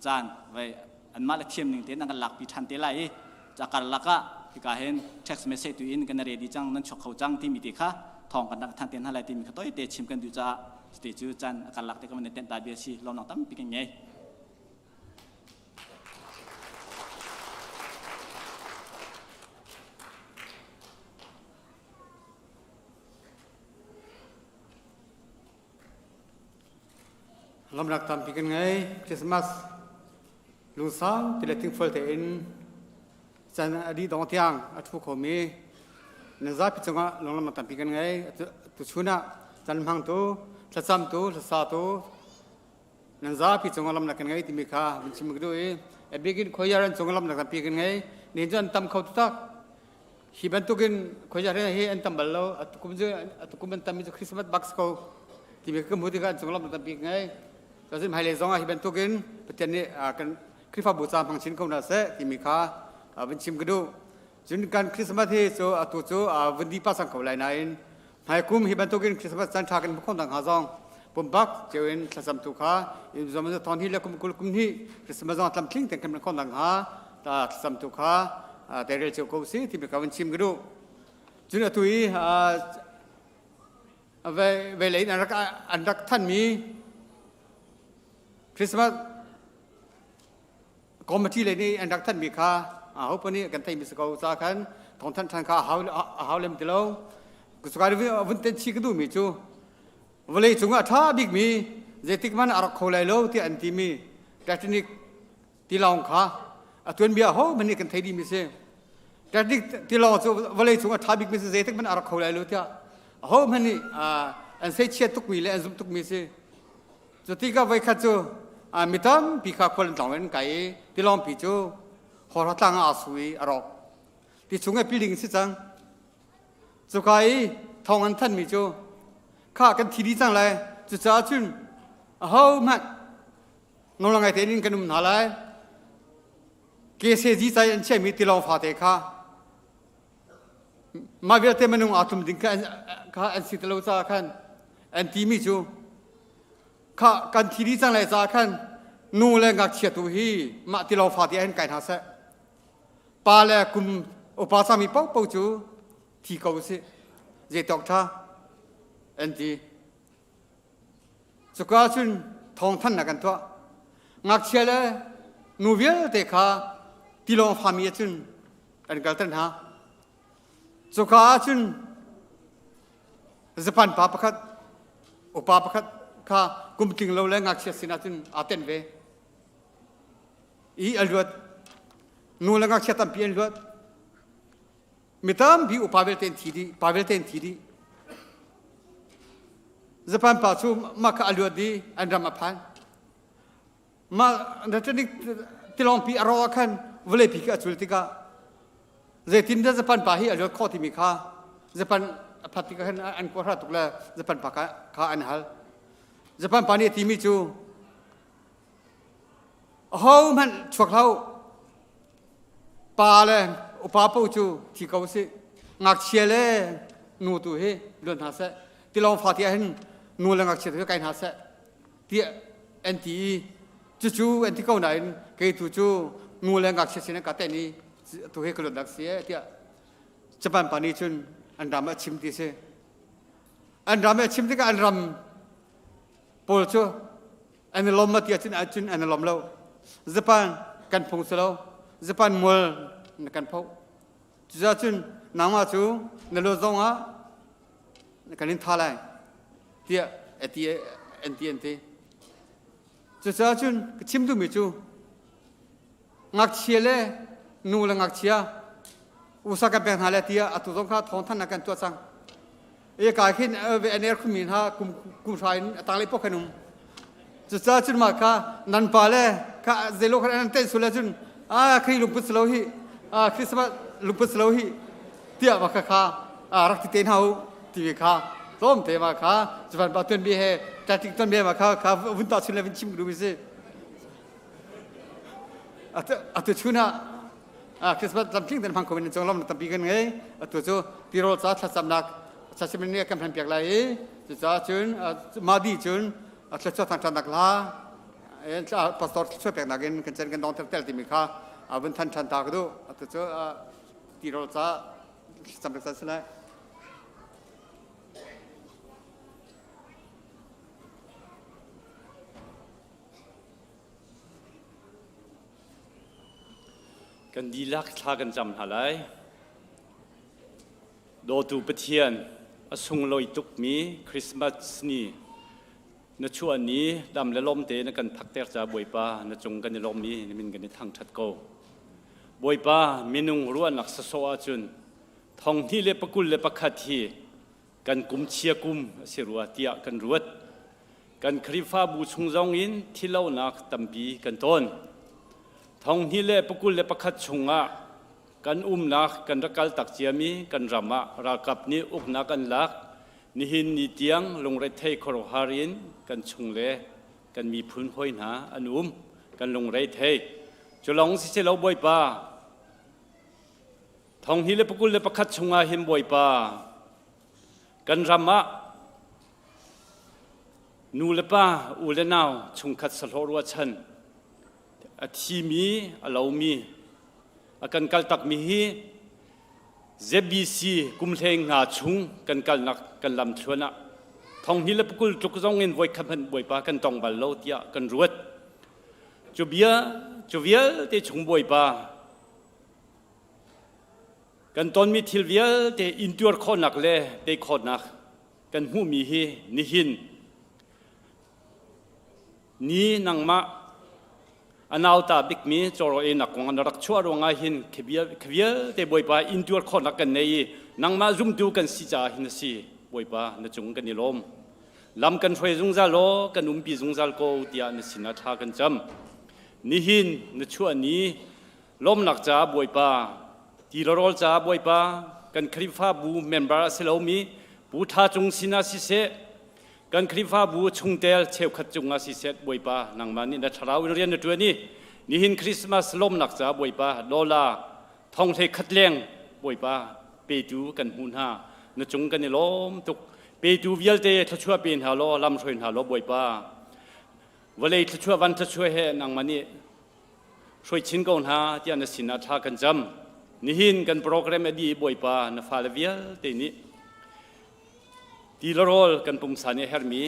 caan vai anmah le thiam ning tein an kan lakpi ṭhan te lai i ca karlak ah hika hin text message tu in kan ready cang nan chuak kho cang timi te kha thawng kan rak than te hna lai timi kha toite chim kan duh caah Cuti cu caan a karlak te kan van i tenh ta bia si lawmnak tampi kan ngei.
Lawmnak tampi kan ngei. Christmas lungsau ti le thingfual tein caan a dih dong tiang a ṭhu khomi na zapi cungah lunglawmhnak tampi kan ngei. Tuchun ah caan hmangtu, thlacamtu, hlasatu nan zapi cungah lawmhnak kan ngei timi kha vun chim ka duh i a bikin khoiar an cungah lawmhnak tampi kan ngei. Nihin cu an tam kho taktak. Hi bantukin khoiar hi an tam bal lo. Atukum cu atukum an tam mi cu Christmas bak si ko timi ka hmuh tikah an cungah lawmhnak tampi kan ngei. Cun hmailei zong ah hi bantukin Pathian nih kan Khrihfabu ca hmang chin ko hna seh timi kha vun chim ka duh. Cun kan Christmas hi cu atu cu vun dih pah cang ko lai nain hmaikum hi bantukin Christmas caan ṭha kan hmu kho hnga zong pumpak cio in thlacam tu kha zom thon hi le kum 20 kum hnih Christmas zong tlamtling ten kan hmu kho hnga ta thlacam tu kha teirel cio ko si timi kha vun chim ka duh. Cun atu i ve lei in an rak an rak thanmi Christmas committee lei nih an rak thanmi kha aho pa nih kan theimi si ko ca khan thawngthanh ṭhan kha a hau lem ti lo. Cuka vun ten chi ka duhmi cu vawlei cungah a ṭha bikmi zeitik hmanh a rak kho lai lo tiah an timi Titanic tilawng kha a tuanbia ho hmanh nih kan thei dihmi si. Titanic tilawng cu vawlei cung a ṭha bikmi si zeitik hmanh a rak kho lai lo tiah aho hmanh nih an seichiat tukmi le an zumh tukmi si. Cutikah voikhat cu mi tampi kha khual an tlawng in an kai i tilawngpi cu hawhra tlang ah aa su i a rawk. Ti chung i piling si cang. Cuka i thawng an thanmi cu kha kan thi dih cang lai. Cucaah cun ahohmanh nawl ngai tein kan um hna lai. Kesezi cai an chiahmi tilawng fate kha mah vialte minung aa tlum ding kha an si ti lo caah khan an timi cu kha kan thi dih cang lai caah khan nu le ngakchia tu hi mah tilawng fate ah hin kai hna seh. Pa le kum upa cangmi paohpaoh cu thi ko usih. Zeitawk ṭha an ti. Cuka cun thawngthanhnak an tuah. Ngakchia le nu vialte kha tilawng fami ah cun an kalter hna. Cuka ah cun Japan pa pakhat, upa pakhat kha kum tling lo le ngakchia sinah cun aa tenh ve. I a luat. Nu le ngakchia tampi an luat. Mi tampi upa vialte an thi dih, pa vialte an thi dih. Japan pa cu mah kha a luat i an ram a phan. Mah Titanic tilawngpi a rawh ah khan vawleipi khi a cul tikah zeitindah Japan pa hi a luat khawh timi kha Japan a phat tikah khan an kuahra tuk le Japan pa kha an hal. Japan pa nih a timi cu ahohmanh chuak hlah u pa le upa paoh cu thi ko sih ngakchia le nu tu hi luan hna seh tilawng fa ti ah hin nu le ngakchia tu hi kai hna seh tiah an ti i cucu an ti ko nain kei tu cu nu le ngakchia sin ka ten i tu hi ka luatnak si e tiah Japan pa nih cun an ram ah chim ti si an ram ah chim tikah an ram pawl cu an i lawm ma ti ahcun ahcun an i lawm lo. Japan kan phung si lo. Japan mual na kan phoh. Cucaah cun nangmah cu na luat zong ah kan in tha lai tiah a ti an ti an ti. Cucaah cun ka chim duhmi cu ngakchia le nu le ngakchia usa kan pek hna le tiah atu zong kha thawngthanhnak kan tuah cang. E ka khin ve an er khumi hna kum kum hra in a tanglei pok kan um. Cucaah cun mah kha nan pa le kha zeilo khan an ten sule cun a khri lungput si lo hi a Christmas lungput si lo hi tiah mah kha kha rak ti te hna u ti kha tlawm te ma kha Japan pa tuan bi he tactic tuan bi ma kha kha vun ta chun le vun chim duh mi si. Atu chun ah Christmas lamtling ten hmang ko in cung lam tampi kan ngei. Atu cu tirawl ca thlacamnak thlacam ni kan hman piak lai i cucaah cun madi cun thluachuah thangṭhatnak hla pastor thluachuah peknak in kan chan kan dong tel timi kha vun than ṭhan ta ka duh. Atu cu tirawl ca thlacamnak caan si lai.
Kan dihlak thla kan cam hna lai. Dawtu Pathian, a sunglawi tukmi Christmas ni na chuah ni dam le lawm te na kan phakter ca Bawipa na cung kan i lawm i na min kan i thangṭhat ko. Bawipa, minung ruahnak sasawh ahcun thong hnih le pakul le pakhat hi kan kum chia kum a si rua tiah kan ruat. Kan Khrihfabu chung zong in thilonak tampi kan tawn. Thong hnih le pakul le pakhat chungah kan umnak kan rak kal tak ciami kan ram ah ralkap nih uknak an lak. Nihin ni tiang lungrethei khuaruahhar in kan chung le kan miphun hawi hna an um. Kan lungrei thei. Cu lawng si lo Bawipa, thong hnih le pakul le pakhat chungah hin Bawipa, kan ram ah nu le pa, u le nau chungkhat sahlawh ruahchan a thimi, a lomi, a kan kaltakmi hi ZBC kum hleng nga chung kan kalnak kan lam thluan ah thong hnih le pakul tluk zong in voi khat hmanh Bawipa kan tong bal lo tiah kan ruat. Cu bia cu vialte chung Bawipa kan tonmi thil vialte intuar khawhnak le tei khawhnak kan hmuhmi hi nihin ni nangmah a nauta bikmi cawraw einak kong an rak chuah ruangah hin vialte Bawipa intuar khawhnak kan nei i nangmah zumtu kan si caah hin a si. Bawipa na cung kan i lawm. Lam kan hruai zungzal law kan umpi zungzal ko tiah na sinah thla kan cam. Nihin na chuah ni lawmnak caah Bawipa ti le rawl caah Bawipa kan Khrihfabu member a si lomi Pu Tha Cung sinah siseh kan Khrihfabu chungtel cheukhat cungah siseh Bawipa nangmah nih na thlarau in rian na ṭuan i nihin Christmas lawmnak caah Bawipa dollar thong hlei khat leng Bawipa petu kan hmuh hna na cung kan i lawm tuk petu vialte thluachuah pe hna law lam hruai hna law Bawipa vawlei thluachuah van thluachuah he nangmah nih hruai chin ko hna tiah na sinah thla kan cam. Nihin kan program a dih Bawipa na fale vialte nih ti le rawl kan pumsa nih hermi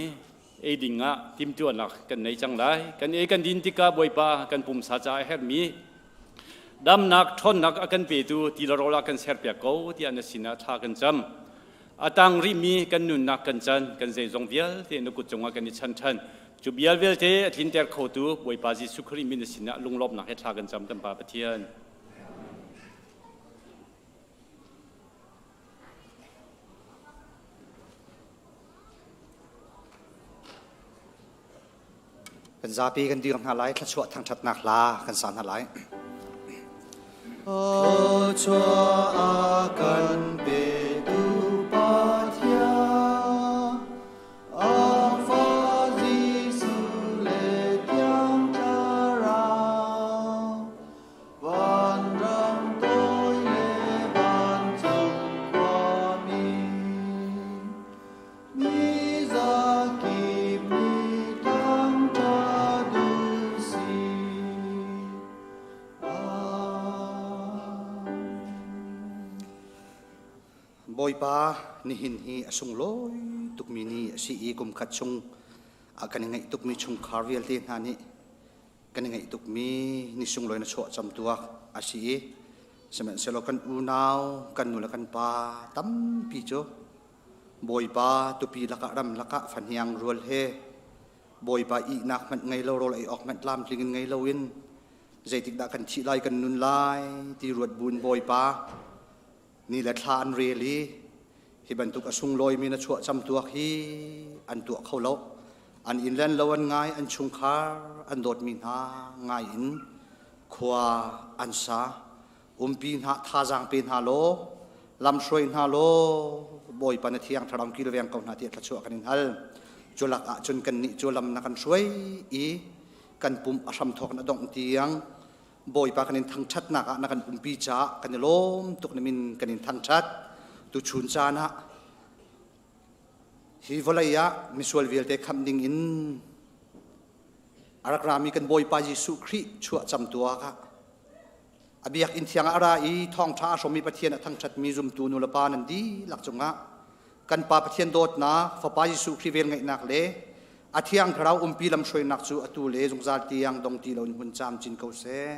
ei ding ah timtuahnak kan nei cang lai. Kan ei kan din tikah Bawipa kan pumsa caah hermi damnak ṭhawnnak a kan petu ti le rawl ah kan serpiak ko tiah na sinah thla kan cam. A tang rihmi kan nunnak kan can kan zeizong vialte na kut cungah kan i chan ṭhan. Cu bial vialte a tlinter khotu Bawipa Jesuh Khrih min na sinah lunglawmhnak he thla kan cam kan Pa Pathian.
Kan zapi kan dir hna lai thluachuah thangṭhatnak hla kan sa hna lai.
Thluachuah a kan petu Pathian, a fa Jesuh le Thiang Thlarau, vanram toi le vancung khuami, Mi zakip nih thangṭhat u sih.
Bawipa nihin hi a sunglawi tukmi ni a si i kum khat chung a kan i ngaih tukmi chungkhar vialte hna nih kan i ngaih tukmi ni sunglawi na chuah cam tuak a si i sihmanhsehlaw kan unau kan nu le kan pa tampi cu Bawipa tupi lakah ram lakah fahniang rual he Bawipa ihnak hmanh ngei lo rawl ei awk hmanh tlamtling in ngei loin zeitikdah kan thih lai kan nun lai ti ruat buin Bawipa ni le thla an rel i hi bantuk a sunglawimi na chuah cam tuak hi an tuah kho lo an inn len lo an ngai an chungkhar an dawtmi hna ngai in khua an sa umpi hna thazaang pe hna law lamhruai hna law Bawipa na thiang thlarau kilveng ko hna tiah thluachuah kan in hal cu lak ah cun kannih cu lam na kan hruai i kan pum a hramthawk na dongh tiang Bawipa kan in thangṭhatnak ah na kan umpi caah kan i lawm tuk na min kan in thangṭhat tuchun caan ah hi vawlei ah misual vialte khamh ding in a rak rami kan Bawipa Jesuh Khrih chuah cam tuak ah A biakinn thiang ah a ra i thawngṭha a hrawmmi Pathian a thangṭhatmi zumtu nulepa nan dihlak cungah kan Pa Pathian dawtnak, Fapa Jesuh Khrih velngeihnak le a Thiang Thlarau umpi lamhruainak cu atu le zungzal tiang dong ti loin hun camcin ko seh.